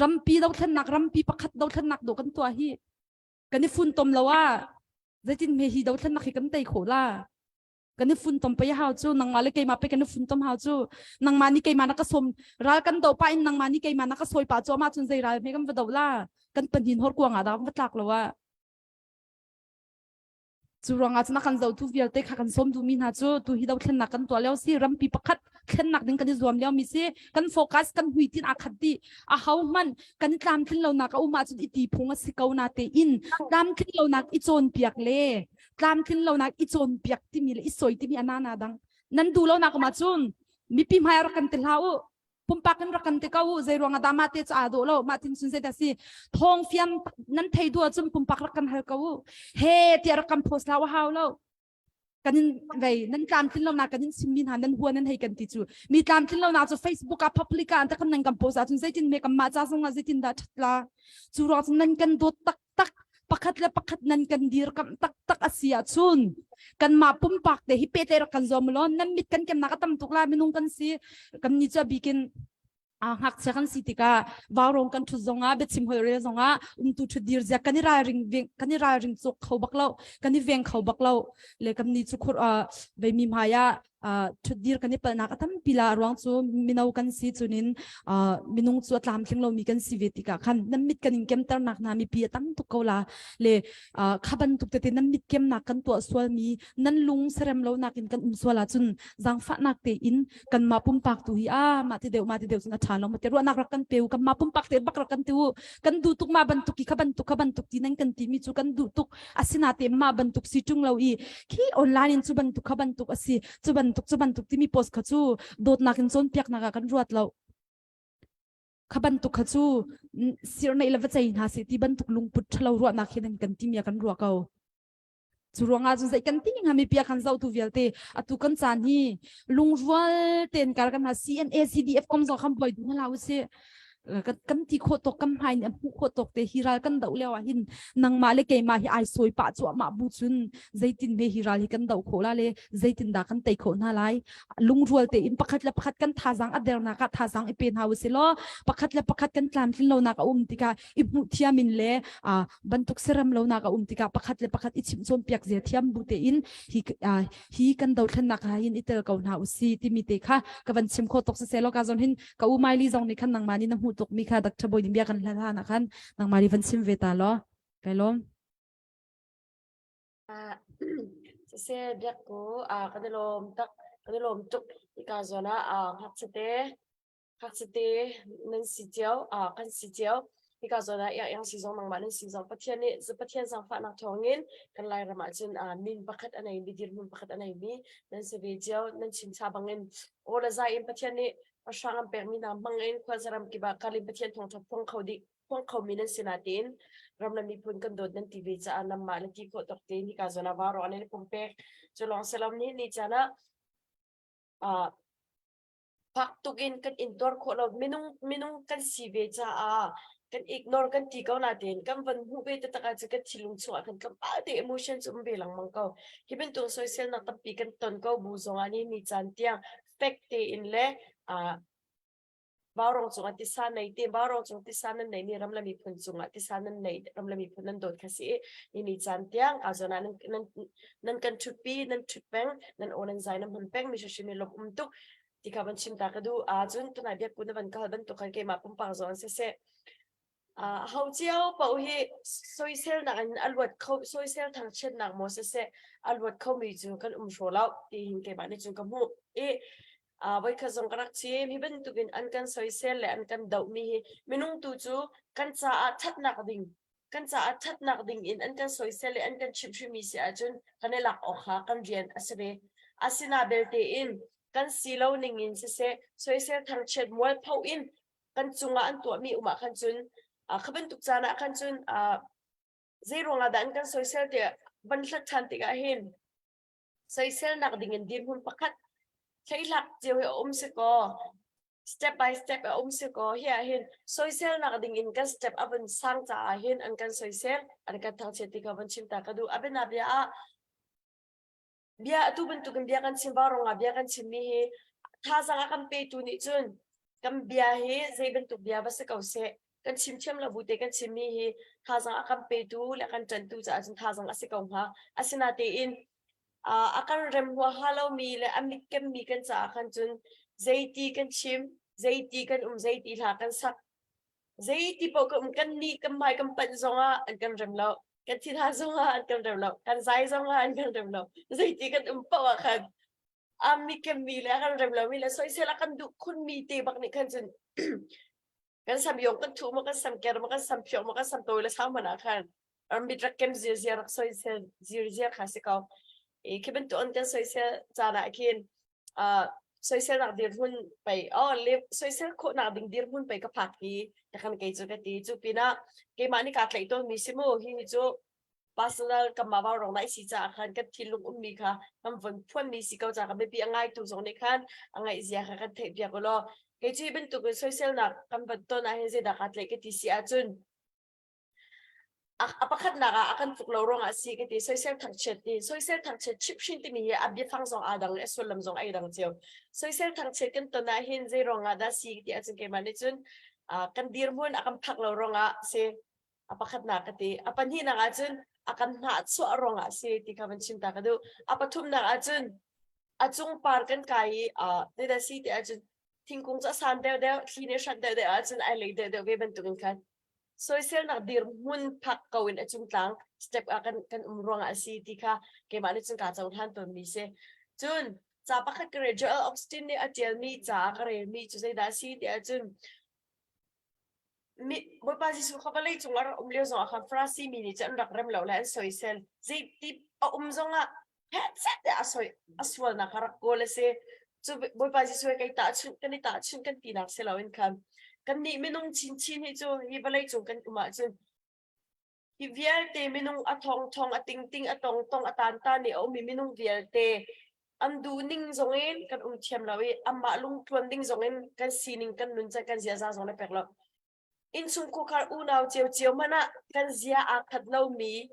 rampi dothlennak rampi pakhat dothlennak dawh kan tuah hi kan i funtom lo ah zeitin hme hi dothlennak hi kan tei khawh la Kan i funtom pei hau cu nangmah le keimah pei kan i funtom hau cu nangmah nih keimah na ka sawm ral kan do pah in nangmah nih keimah na ka sawi pah cu amah cun zei ral hme kan va do la kan pahnin hor kuang ah dah kan va tlak lo ah cu ruangah cun a kan zohtu vialte kha kan sawm duhmi hna cu tu hi dothlennak kan tuah lio si rampi pakhat thlennak ding kan i zuam lio mi si kan focus kan hmuitin aa khat dih a ho hmanh kan tlamtlin lonak a um ahcun i ti phung a si ko na te in tlamtlin lonak i cawnpiak le tlamtlin lonak i cawnpiak timi le i soi timi ana na dang nan duh lonak um ahcun mipi hmai rak kan ti hlah u pumpak in rak kan ti ko u zei ruang ah dah mah te cu aa dawh lo mah tin cun zei dah si thawng fiam nan thei duh ahcun pumpak rak kan hal ko u he tiah rak kan post hlah u hau lo kan in vei nan tlamtlin lonak kan in chimmi hna nan hua nan hei kan ti cu mi tlamtlin lonak cu Facebook ah public ah an ta kan nan kan post ahcun zeitin me kan mah ca zong ah zeitin dah ṭhat la cu ruang cun nan kan dawt tak tak pakhat le pakhat nan kan dirkamh taktak a si ahcun kanmah pumpak te hi pehtlai rak kan zuam law nan mit kan kemnak a tam tuk la minung kan si kan ni cu a bikin a ngakchia kan si tikah vaurong kan thut zongah biachim hol rel zongah umtu thut dir zia kan i ralring kan i ralring cawk kho bak lo kan i veng kho bak lo le kan ni cu khur vei mi hmai ah ṭhutdir kan i palhnak a tampi la ruang cu mino kan si cunin minung cu a tlamtling lomi kan si ve tikah khan nan mit kan in kemternak hna mipi a tam tuk ko la le kha bantuk tete nan mit kemnak kan tuah sualmi nan lung serem lonak in kan um sual ahcun zaangfahnak tein kanmah pumpak tu hi a mah ti deuh mah ti deuh cun a ṭha lo ma te ruahnak rak kan pe u kanmah pumpak te bak rak kan ti u kan duh tuk mah bantuk i kha bantuk kha bantuk ti nan kan timi cu kan duh tuk asinain mah bantuk si ṭung lo i khi online in cu bantuk kha bantuk a si cu bantuk cu bantuk timi post kha cu dawtnak in cawnpiaknak ah kan ruat lo kha bantuk kha cu sir neih le va cei hna seh ti bantuk lungput ṭhalo ruahnak hin kan timi ah kan ruah ko cu ruangah cun zei kan ti hnga mi pia kan zohtu vialte atu kan caan hi lungrual ten kar kan ha CNA CDF kom zong kan buai duh hna usih kan ti khawh tawk kan hmai nih a hmuh khawh tawk te hi ral kan doh lio ah hin nangmah le keimah hi ai sawi pah cuahmah bu cun zeitin he hi ral hi kan doh khawh la le zeitin dah kan tei khawh hna lai lungrual tein pakhat le pakhat kan thazaang a dernak ah thazaang i pe hna usih law pakhat le pakhat kan tlamtlin lonak a um tikah i hmuh thiam in le bantuk siram lonak a um tikah pakhat le pakhat i chimh cawnpiak zia thiam bu tein hi hi kan dothlennak ha hin i tel ko hna usih timi te kha ka van chim kho tok siseh law ka zon hin ka u Miley zong nih khan nangmah nih na hmuh tuk mi kha Dr. Bawi nih bia kan hlan hlan ah khan nangmah nih van chim ve ta law kai lawm. Siseh biak ku kan i lawm tak kan i lawm tuk hika zawn ah ngakchia te ngakchia te nan si cio kan si cio hika zawn ah iang si zong nangmah nan si zong Pathian nih Pathian zaangfahnak thawngin kan Lairam ah cun min pakhat a neimi dirhmun pakhat a neimi nan si ve cio nan chim cha bangin aw le zai in Pathian nih pahrang an pekmi hna hmang in khuazaram kip ah kal in Pathian thawngṭha phuang kho dih phuang khomi nan si nain ram le miphun kan dawt nan ti ve caah nanmah le ti khawh tawk tein hika zawn ah vau an i pumpek cu lawng si lo ni ni caan ah fak tuk in kan intuar khawh lo minung minung kan si ve caah kan ignore kan ti ko nain kan van hmuh ve taktak ahcun kan thinlung chungah kan tlawmpal te emotion cu um ve lengmang ko hi bantuk soiselnak tampi kan ton ko bu zongah ni ni caan tiang fek tein le uh, Vaurawng cungah tisa nei te vaurawng cung tisa nan nei mi ram le miphun cungah tisa nan nei ram le miphun nan dawt kha si i ni caan tiang ka zawn ah nan nan nan kan ṭhutpi nan ṭhut peng nan aw nan zai nan hman peng mi hrimhrim i lawm um tuk ti kha van chim ta ka duh ah cun tunai biakku na van kal bantuk khan keimah pumpak zawn siseh ho cio paoh hi soiselnak in a luat kho soisel thangchiatnak maw siseh a luat khomi cu kan um hraw lo ti hin keimah nih cun ka hmuh i voikhat zong ka rak chim hi bantukin an kan soisel le an kan dohmi hi minung tu cu kan caah ṭhatnak ding kan caah ṭhatnak ding in an kan soisel le an kan chimhhrimi si ahcun kan i lak awk kha kan rian a si ve. Asina belte in kan si lo ning in siseh soisel thangchiat mualpho in kan cungah an tuahmi um ah khan cun kha bantuk caan ah khan cun zei ruangah dah an kan soisel tiah van hlat ṭhan tikah hin soiselnak ding in dirhmun pakhat thleihlak cio hi a um si kaw step by step a um si kaw hi ah hin soiselnak ding in kan step a vun sang caah hin an kan soisel an kan thangchiat ti kha vun chim ta ka duh a biana bia ah bia atu bantukin bia kan chim va rongah bia kan chimmi hi thazaang a kan petu nih cun kan bia hi zei bantuk bia va si ko seh kan chim thiam lo bu te kan chimmi hi thazaang a kan petu le a kan ṭantu caah cun thazaang a si ko hnga. Asinatein a kan rem huaha lomi le a mit kemmi kan caah khan cun zeiti kan chim, zeiti kan um, zeiti hla kan sak, zeiti paoh kan um, kan nih kan hmai kan panh zongah an kan rem lo, kan thin ha zongah an kan rem lo, kan zai zongah an kan rem lo, zeiti kan um paoh ah khan a mit kemmi le a kan rem lomi le soisel a kan duh khunmi te bak nih khan cun kan sam yong kan thu ma kan sam ker ma kan sam phiok ma kan sam tawi le sau mana khan mit rak kem zir zir rak soi sel zir zir kha si ko e khi ban tu on kan soi sel cha na khin a soi sel nak dir hun pai o le soi sel kho nak ding dir hun pai ka phak hi ta kan kei chu ka ti chu pina keimah ni ka tlai ton mi simu hi chu personal kanmah vaurawng na si caah khan kan thinlung ummi kha kan von phuanmi si ko caah kan biapi a ngaitu zong nih khan a ngaih zia kha kan theih piak ulaw kei cu hi bantuk in soiselnak kan van ton ah hin zeidah kaa tlaih ka ti si ahcun a pakhatnak ah a kan tluk lo ruangah si ka ti soisel thangchiat ti soisel thangchiat chimhhrin timi hi a biafang zong aa dang i a sullam zong ai dang cio soisel thangchiat kan ton ah hin zei ruangah dah si ti ahcun keimah nih cun kan dirhmun a kan phak lo ruangah si a pakhatnak ka ti a pahnihnak ahcun a kan hnahchuah ruangah a si ti kha van chim ta ka duh a pathumnak ahcun a cung par kan kai i uh, zeidah si ti ahcun thingkung cu a san deuh deuh thli nih hrat deuh deuh ahcun ai lei deuh deuh ve bantukin khan soiselnak dirhmun phak ko in a cung tlang step ah kan kan um ruangah a si ti kha keimah nih cun kaa cohlan tawnmi si cun ca pakhat ka rel Joel Osteen nih a ṭialmi ca ka relmi cu zeidah a si ti ahcun Bawipa Jesuh kha vawlei cung a rak um lio zongah khan Farasi mi nih cun an rak rem lo le an soisel. Zeiti a um zongah hehchet tiah a soi a sualnak kha rak kawl a si. Cu Bawipa Jesuh he kai tahchunh kan i tahchunh kan tinak si loin khan kannih minung chinchin hi cu hi vawlei cung kan um ahcun Hi vialte minung a thongthong, a tingting, a tongtong, a tantan i a ummi minung vialte an duhning zongin kan um thiam lo i amah lungtluan ding zongin kan sining, kan nuncan, kan ziaza zong na pek lo. Innchungkhar unau ciocio hmanh ah kan zia aa khat lomi,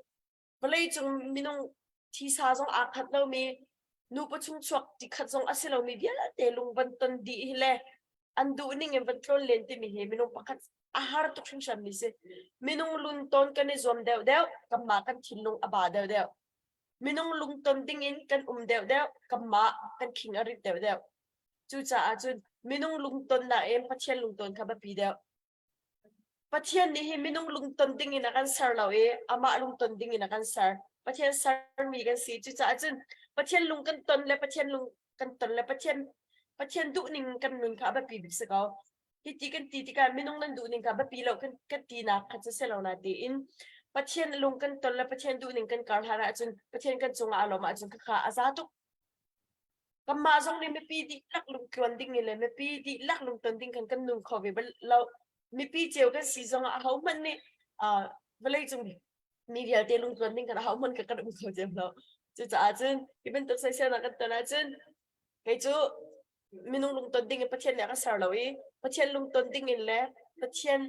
vawleicung minung thisa zong aa khat lomi, nupa chungchuak tikhat zong a si lomi vialte lung van ton dih hi le an duh ning in van tlawn len timi hi minung pakhat a har tuk hringhran mi si. Minung luntawn kan i zuam deuhdeuh, kanmah kan thinlung a ba deuhdeuh. Minung lungton ding in kan um deuhdeuh, kanmah kan khing a rit deuhdeuh. Cucaah cun minung lungton nain Pathian lungton kha biapi deuh. Pathian nih hi minung lungton ding in a kan ser lo i amah lungton ding in a kan ser. Pathian sermi kan si. Cucaah cun Pathian lung kan ton le Pathian lung kan ton le Pathian Pathian duhning kan nun kha a biapi bik si ko. Hiti kan ti tikah minung nan duhning kha biapi lo kan kan tinak kha cu si lo na tiin Pathian lung kan ton le Pathian duhning kan kar hlan ahcun Pathian kan cungah a lawm ahcun khakha a za tuk. Kanmah zong nih mipi dihlak lungtluan ding in le mipi dihlak lungton ding khan kan nung kho ve bal lo. Mipi cio kan si zongah ahohmanh nih uh, vawleicung mi vialte lungtluan ding khan ahohmanh kan kan um kho cem lo. Cucaah cun hi bantuk soiselnak kan ton ahcun kei cu minung lungton ding in Pathian nih a ka ser lo i Pathian lungton ding in le Pathian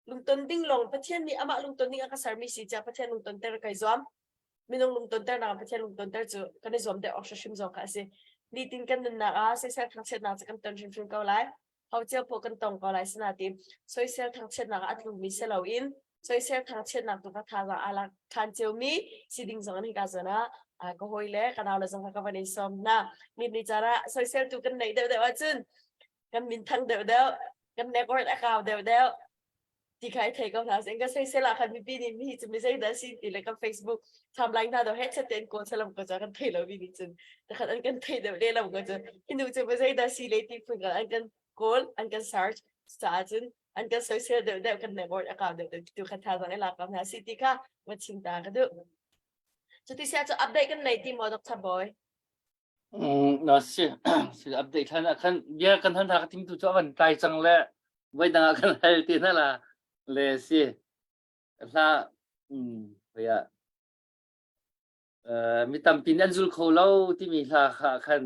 lungton ding lawng Pathian nih amah lungton ding a ka sermi si tiah Pathian lungton ter kai zuam. Minung lungtonternak ah Pathian lungtonter cu kan i zuam deuh awk hrimhrim zong kha a si. Nitin kan nunnak ah soisel thangchiatnak cu kan ton hrimhrim ko lai. Ho cio poh kan tong ko lai sinain soisel thangchiatnak ah a tlungmi si loin soisel thangchiatnak tu kha thazaang aa lak ṭhan ciomi si ding zong in hika zawn ah ka hawi le ka nau le zong kha ka van in sawm hna. Ni caan ah soiseltu kan neih deuhdeuh ahcun kan min thang deuhdeuh, kan network a kau deuhdeuh ti kha i thei ko hna sih. Ka soisel ah khan mipi nih mi cu mi zeidah a si ti le kan Facebook timeline hna do he chat tein kawl salam ko ca kan thei lo mi nih cun takhat an kan thei deuh lehlam ko cu hi nu cu mi zeidah si le ti phun an kan kawl an kan search caah cun an kan soisel deuh deuh kan network a kau deuh deuh tu kha thazaang i lak ko hna si ti kha va chim ta ka duh. Cuti sia cu update kan nei ti maw Dr. Boy? Na si si update hlan ah khan bia kan han ha ka tim tu cu avan tlai cang le voi dang ah kan hal ti na la le si hla um ya mi tampi nih an zul kho lo timi hla kha khan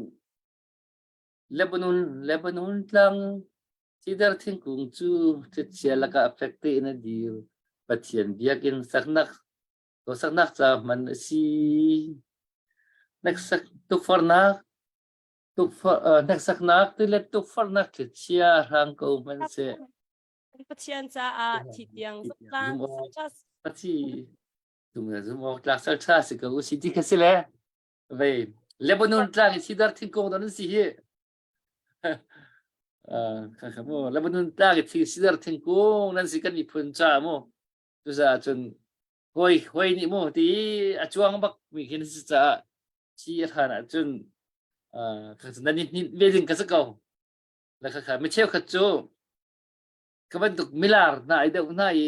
Lebanon Lebanon tlang Sidar thingkung cu thlichia lakah fek tein a dir Pathian biakinn saknak Tuahsaknak ca hman a si. Hneksak tukforhnak tukforh uh, hneksaknak tilet tukforhnak thlichia hrang ko hmanhseh. Pathian caah thi tiang zumtlang Pathi zum zum awk tlak sal tha si ko si ti kha si le vei Lebanon tlang i sidar thingkung don si hi kha kha mu Lebanon tlang i sidar thingkung nan si kan miphun ca mu Cucaah cun hawi hawi nih mu ti a cuang bak mi khi na si caah thi a hlan ahcun nan i hninh ve ding ka si ko. Le kha kha mi cheukhat cu ka bantuk milar hna i deuh hna i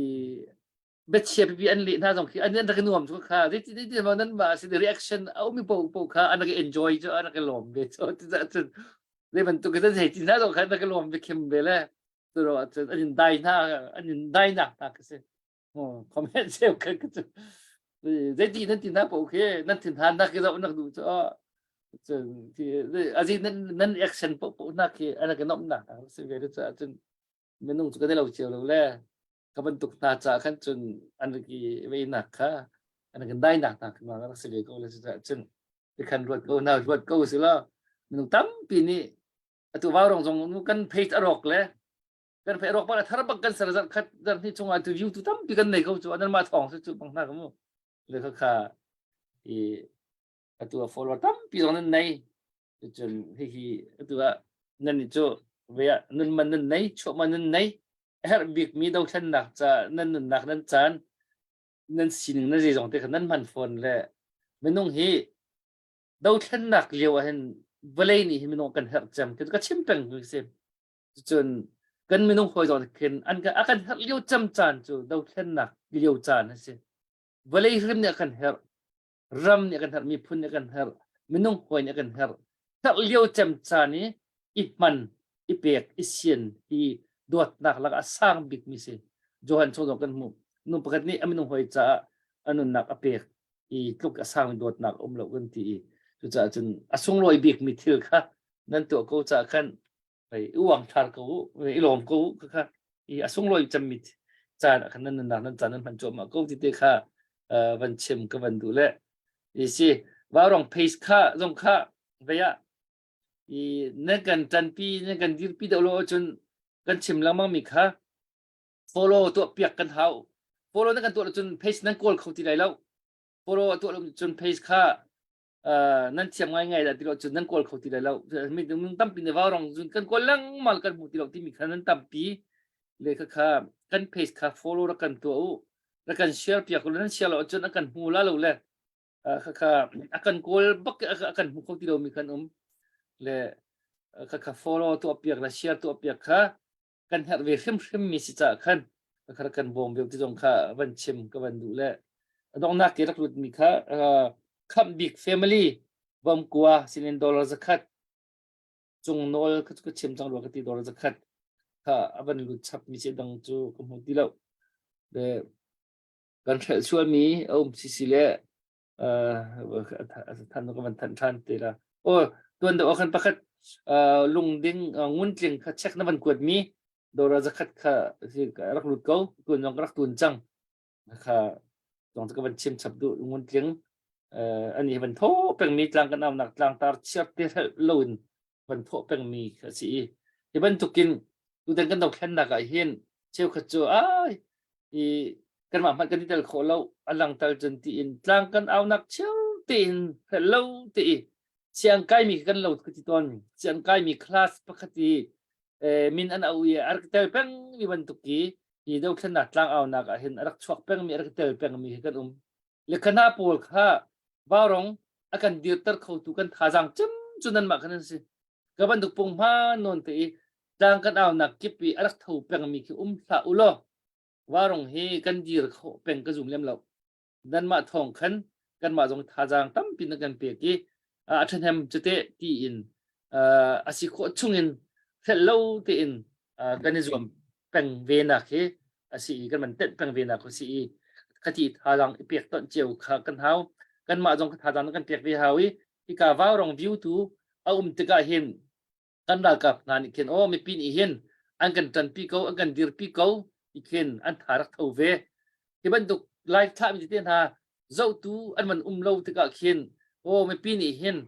i biachia pipi an leh hna zong khi an an rak i nuam cu kha zeiti zeiti ma nan mah si reaction a ummi po po kha an rak i enjoy cu an rak i lawm ve cu cucaah cun zei bantuk in zei ti hna zong kha an rak i lawm ve khem ve le Turo ahcun an in dai hna an in dai nak hna ka si. Comment cheu ka ka cu. Zeiti nan ti hna paoh khi nan thin han nak ki zoh nak duh cu cun ti azi nan nan action paoh paoh nak khi an ka nomh nak hna si ve cu ahcun minung cu kan i lo cio lo le ka bantuk hna ca khan cun an ki vei nak kha an kan dai nak hna kha rak si ve ko le cun tikhan ruat ko na ruat ko si la minung tampi nih atu vaurong zong nu kan page a rawk le kan page rawk bak thar bak kan ser zar khat zar ni chungah tu view tu tampi kan nei ko chu anan ma thong su chu bang na ka mu le kha kha i atu a follower tampi zong nan nei cun hi hi atu a nan ni chu ve nun man nan nei chuah man nan nei herh bik mi dothlennak ca nan nunnak nan caan nan sining na zeizong te kha nan hman phone le minung hi dothlennak lio ah hin vawlei nih hin minung kan herh cem ka chim peng mi si cun kan minung hawi zong khin an a kan herh lio cem caan cu dothlennak lio caan a si vawlei hrim nih a kan herh ram nih a kan herh miphun nih a kan herh minung hawi nih a kan herh herh lio cem caan i i hman i pek i sian hi dawtnak lakah a sang bik mi si Johan chung zong kan hmuh nu pakhat nih a minung hawi caah a nunnak a pek i tluk a sangmi dawtnak a um lo kan ti i cucaah cun a sunglawi bikmi thil kha nan tuah ko caah khan i uangthlar ko u i lawm ko u kha i a sunglawi cemmi caan ah khan nan nunnak nan caan nan hman cuahmah ko ti te kha van chim ka van duh le i si vaurong page kha zong kha vei ah i nan kan ṭanpi nan kan dirpi deuh lo ahcun kan chim lengmang mi kha follow tuah piak kan hau follow nan kan tuah cun page nan kawl kho ti lai lo follow tuah lo cun page kha nan thiam ngai ngai dah ti lo cun nan kawl kho ti lai lo mi tampi ne vaurong cun kan kawl lengmang kan hmu ti lo timi kha nan tampi le kha kha kan page kha follow rak kan tuah u rak kan share piak u nan share lo cun a kan hmu la lo le kha kha a kan kawl bak a kan hmu kho ti lo mi kan um le kha kha follow tuah piak le share tuah piak kha kan herh ve hrimhrim mi si caah khan ka kan bawm ve ti zong kha van chim ka van duh le donghnak ke rak lut mi kha khamh bik family bom kua sinin dollar zakhat cung nawl ka ka chim cang rua ka ti dollar zakhat kha avan lut chap mi si dang cu ka hmu ti lo le kan hrelh sual mi a um si si le than ka van than than te la o tuan do khan pakhat lungding nguntling kha check na van kuat mi dora zakhat kha rak lut ko tuan zong ka rak tun cang kha zong ka van chim chap du nguntling ani van tho peng mi tlang kan am nak tlang tar chiar te lo in van tho peng mi kha si i. Hi bantukin tutan kan dothlennak ah hin cheukhat cu ai i kanmah hmanh kan i tel khawh lo a lang tal cun tiin tlang kan aunak cheu tein hrelh lo te i siang kaimi kan lo ka ti tawn siang kaimi class pakhat i min an au i a rak tel peng mi bantuk i hi dothlennak tlang aunak ah hin a rak chuak peng mi a rak tel peng mi hi kan um le khana pawl kha vaurong a kan dirter khotu kan thazaang cem cu nanmah khan an si ka bantuk punghma nawn te i tlang kan aunak kip i a rak tho pengmi khi um hlah u law varong hi kan dir kho peng ka zum lem lo nanmah thawng khan kanmah zong thazaang tampi na kan pek i a ṭhahnem cute tiin a si khawh chungin hrelh lo tein kan i zuam peng ve nak hi a si i kan man tenh peng ve nak a si i khati thazaang i pek tonh cio kha kan hau kanmah zong thazaang kan pek ve hau i hika vaurong view tu a um tikah hin kan ralkap hna nih khin aw mipi nih hin an kan ṭanpi ko an kan dirpi ko ti khin an tha rak tho ve hi bantuk live thlah mi te hna zohtu an man um lo tikah khin aw mipi nih hin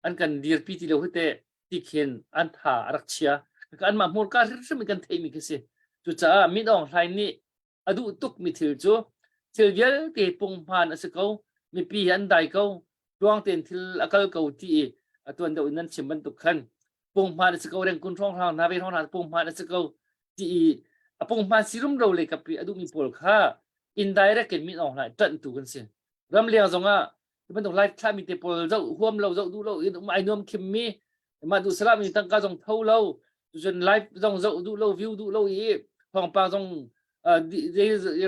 an kan dirpi ti lo hi te ti khin an tha a rak chia anmah hmurka hrimhrim in kan theihmi khi si cucaah Min Aung Hlaing nih a duh tuk mi thil cu thil vialte punghman a si ko mipi hi an dai ko tluang tein thil a kal ko ti i a tuan deuh in nan chim bantuk khan punghman a si ko rengkun hrawnghrang hna ve hrawnghrang punghman a si ko ti i a punghman si rumro le kapi a duhmi pawl kha indirect in Min Aung Hlaing ṭanhtu kan si ramleng zongah hi bantuk lai thlahmi te pawl zoh huam lo zoh duh lo in um ai nuam khim mi mah duh salah mi tangka zong tho lo cun live zong zoh duh lo view duh lo i thawngpang zong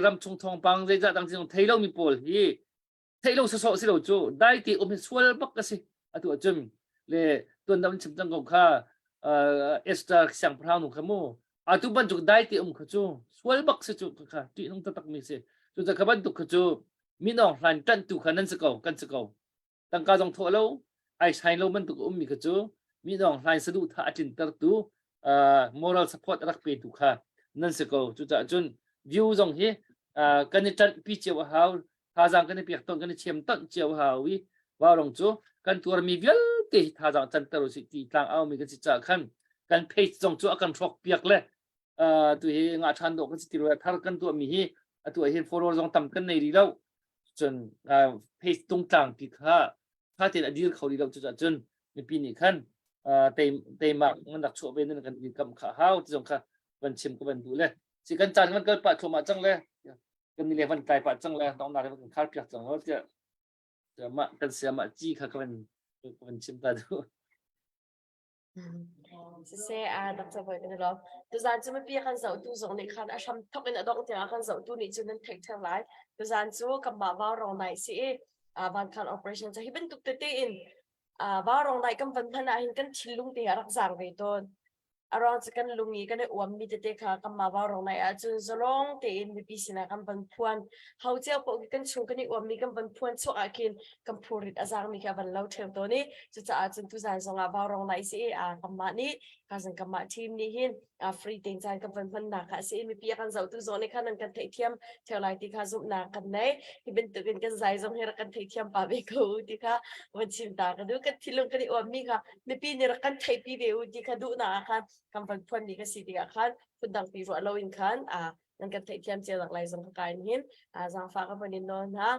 ram chung thawngpang zeizah dang zong thei lo mi pawl hi thei lo sawsawh si lo cu dai te um hi sual bak ka si atu ahcun le tuan dam chim cang ko kha Esther siangpahrang nu kha mu atu bantuk dai te um kha cu sual bak si cu kha ṭih nung taktak mi si cu kha bantuk kha cu Min Aung Hlaing ṭanhtu kha nan si ko, kan si ko. Tangka zong thawh lo, ai shine lo bantuk a ummi kha cu Min Aung Hlaing saduhthah a tlintertu uh, moral support a rak petu kha nan si ko. Cucaah cun view zong hi uh, kan i ṭanhpi cio a hau, thazaang kan i pek ton, kan i chem tonh cio a hau i Vaurong cu kan tuarmi vialte hi thazaang canter usih ti tlang aumi kan si caah khan kan page zong cu a kan hrawk piak le tu hi nga ṭhan dawh kan si ti lo thar kan tuahmi hi atu ah hin follower zong tam kan nei rih lo cun page tungtlang pi kha tha tein a dir kho rih lo cucaah cun mipi nih khan teimak nan rak chuah ve nan kan kam kha hau ti zong kha van chim ka van duh le si kan caan van kal pah thluahmah cang le kan ni le van kai pah cang le dongnak van khar piak cang lo tiah mah kan siamah ci kha ka van ka van chim ta duh Siseh, ah Dr. Voi kan i lawm. Tuzaan cu mipi kan zohtu zong nih khan a hram thok in a dongh tiang a kan zohtu nih cun nan theih theng lai. Tuzaan cu kanmah Vaurong Nai si i ah Vankhan operation cu hi bantuk tete in ah Vaurong Nai kan van hman ah hin kan thinlung te a rak zaang ve tawn. A ruang cu kan lung i kan i uammi tete kha kanmah Vaurong Nai ahcun zalong tein mipi sinah kan van phuan. Ho cio paoh khi kan chung kan i uammi kan van phuan chuak ah khin kan phurrit a zaangmi khi a van lo ṭheu tawn i cucaah cun tuzaan zongah vaurong lai si i kanmah nih kazan kanmah team nih hin free tein caan kan van hmannak kha a si i mipi a kan zohtu zong nih khan an kan theihthiam ṭheu lai ti kha zumhnak kan nei hi bantukin kan zai zong hi rak kan theihthiam pa ve ko u ti kha van chim ta ka duh kan thinlung kan i uammi kha mipi nih rak kan theihpi ve u ti kha duhnak ah khan kan van phuanmi ka si tikah khan phundang pi ruah loin khan nan kan theihthiam cio nak lai zong ka kai hin zaangfah ka van in nawl hna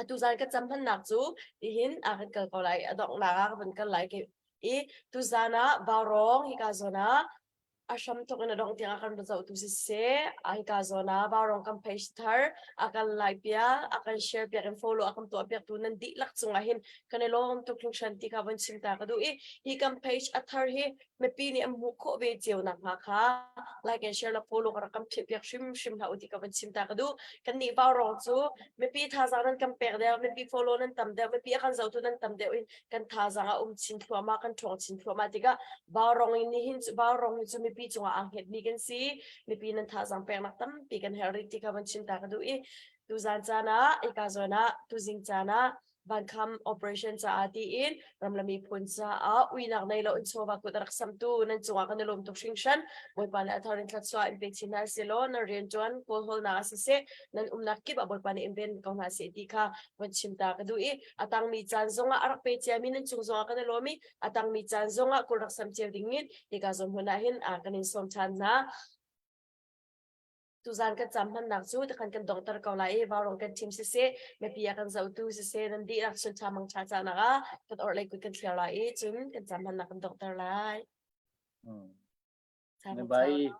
Atu zan ka cam hmannak cu tihin a kan kal ko lai a donghnak ah ka van kal lai i tuzan ah Vaurawng hika zawn ah a hram thawk in a dongh tiang a kan zohtu siseh hika zawn ah Vaurawng kan page thar a kan like piak a kan share piak in follow a kan tuah piak tu nan dihlak cungah hin kan i lawm tuk hringhran ti kha von chim ta ka duh i hi kan page a thar hi mipi nih an hmuh khawh ve cio nakhnga kha like and share le follow ka rak kan phih piak hrimhrim hlah u ti ka van chim ta ka duh. Kannih Vaurawng cu mipi thazaang nan kan pek deuh, mipi follow nan tam deuh, mipi a kan zohtu nan tam deuh in kan thazaang a um chin thluahmah, kan ṭhawng chin thluahmah tikah Vaurawng in nihin cu Vaurawng hi cu mipi cungah aa hngetmi kan si. Mipi nan thazaang peknak tampi kan herh rih ti kha van chim ta ka duh i tuzaan caan ah, ika zawn ah, tuzing caan ah. Vankham operation caah tiin ram le miphun caah uinak nei lo in chawva kut a rak samtu nan cungah kan i lawm tuk hringhran. Bawipa nih a thar in thluachuah in pe chin hna seh law nan rianṭuan kawlhawlnak ah siseh nan umnak kip ah Bawipa nih in ven ko hna seh ti kha von chim ta ka duh i a tangmi caan zongah a rak pe ciami nan cung zongah kan i lawm i a tangmi caan zongah kul rak sam cio dingin hika zawn hmun ah hin kan in sawm ṭhan hna. Tuzan kan cam hmannak cu tikhan kan donghter ko lai i vaurong kan thim siseh, mipi a kan zohtu siseh, nan dihlak chun ṭha mang ṭha cahnak ah kan orhlei kut kan thliar lai i cun kan cam hmannak kan donghter lai. Bye.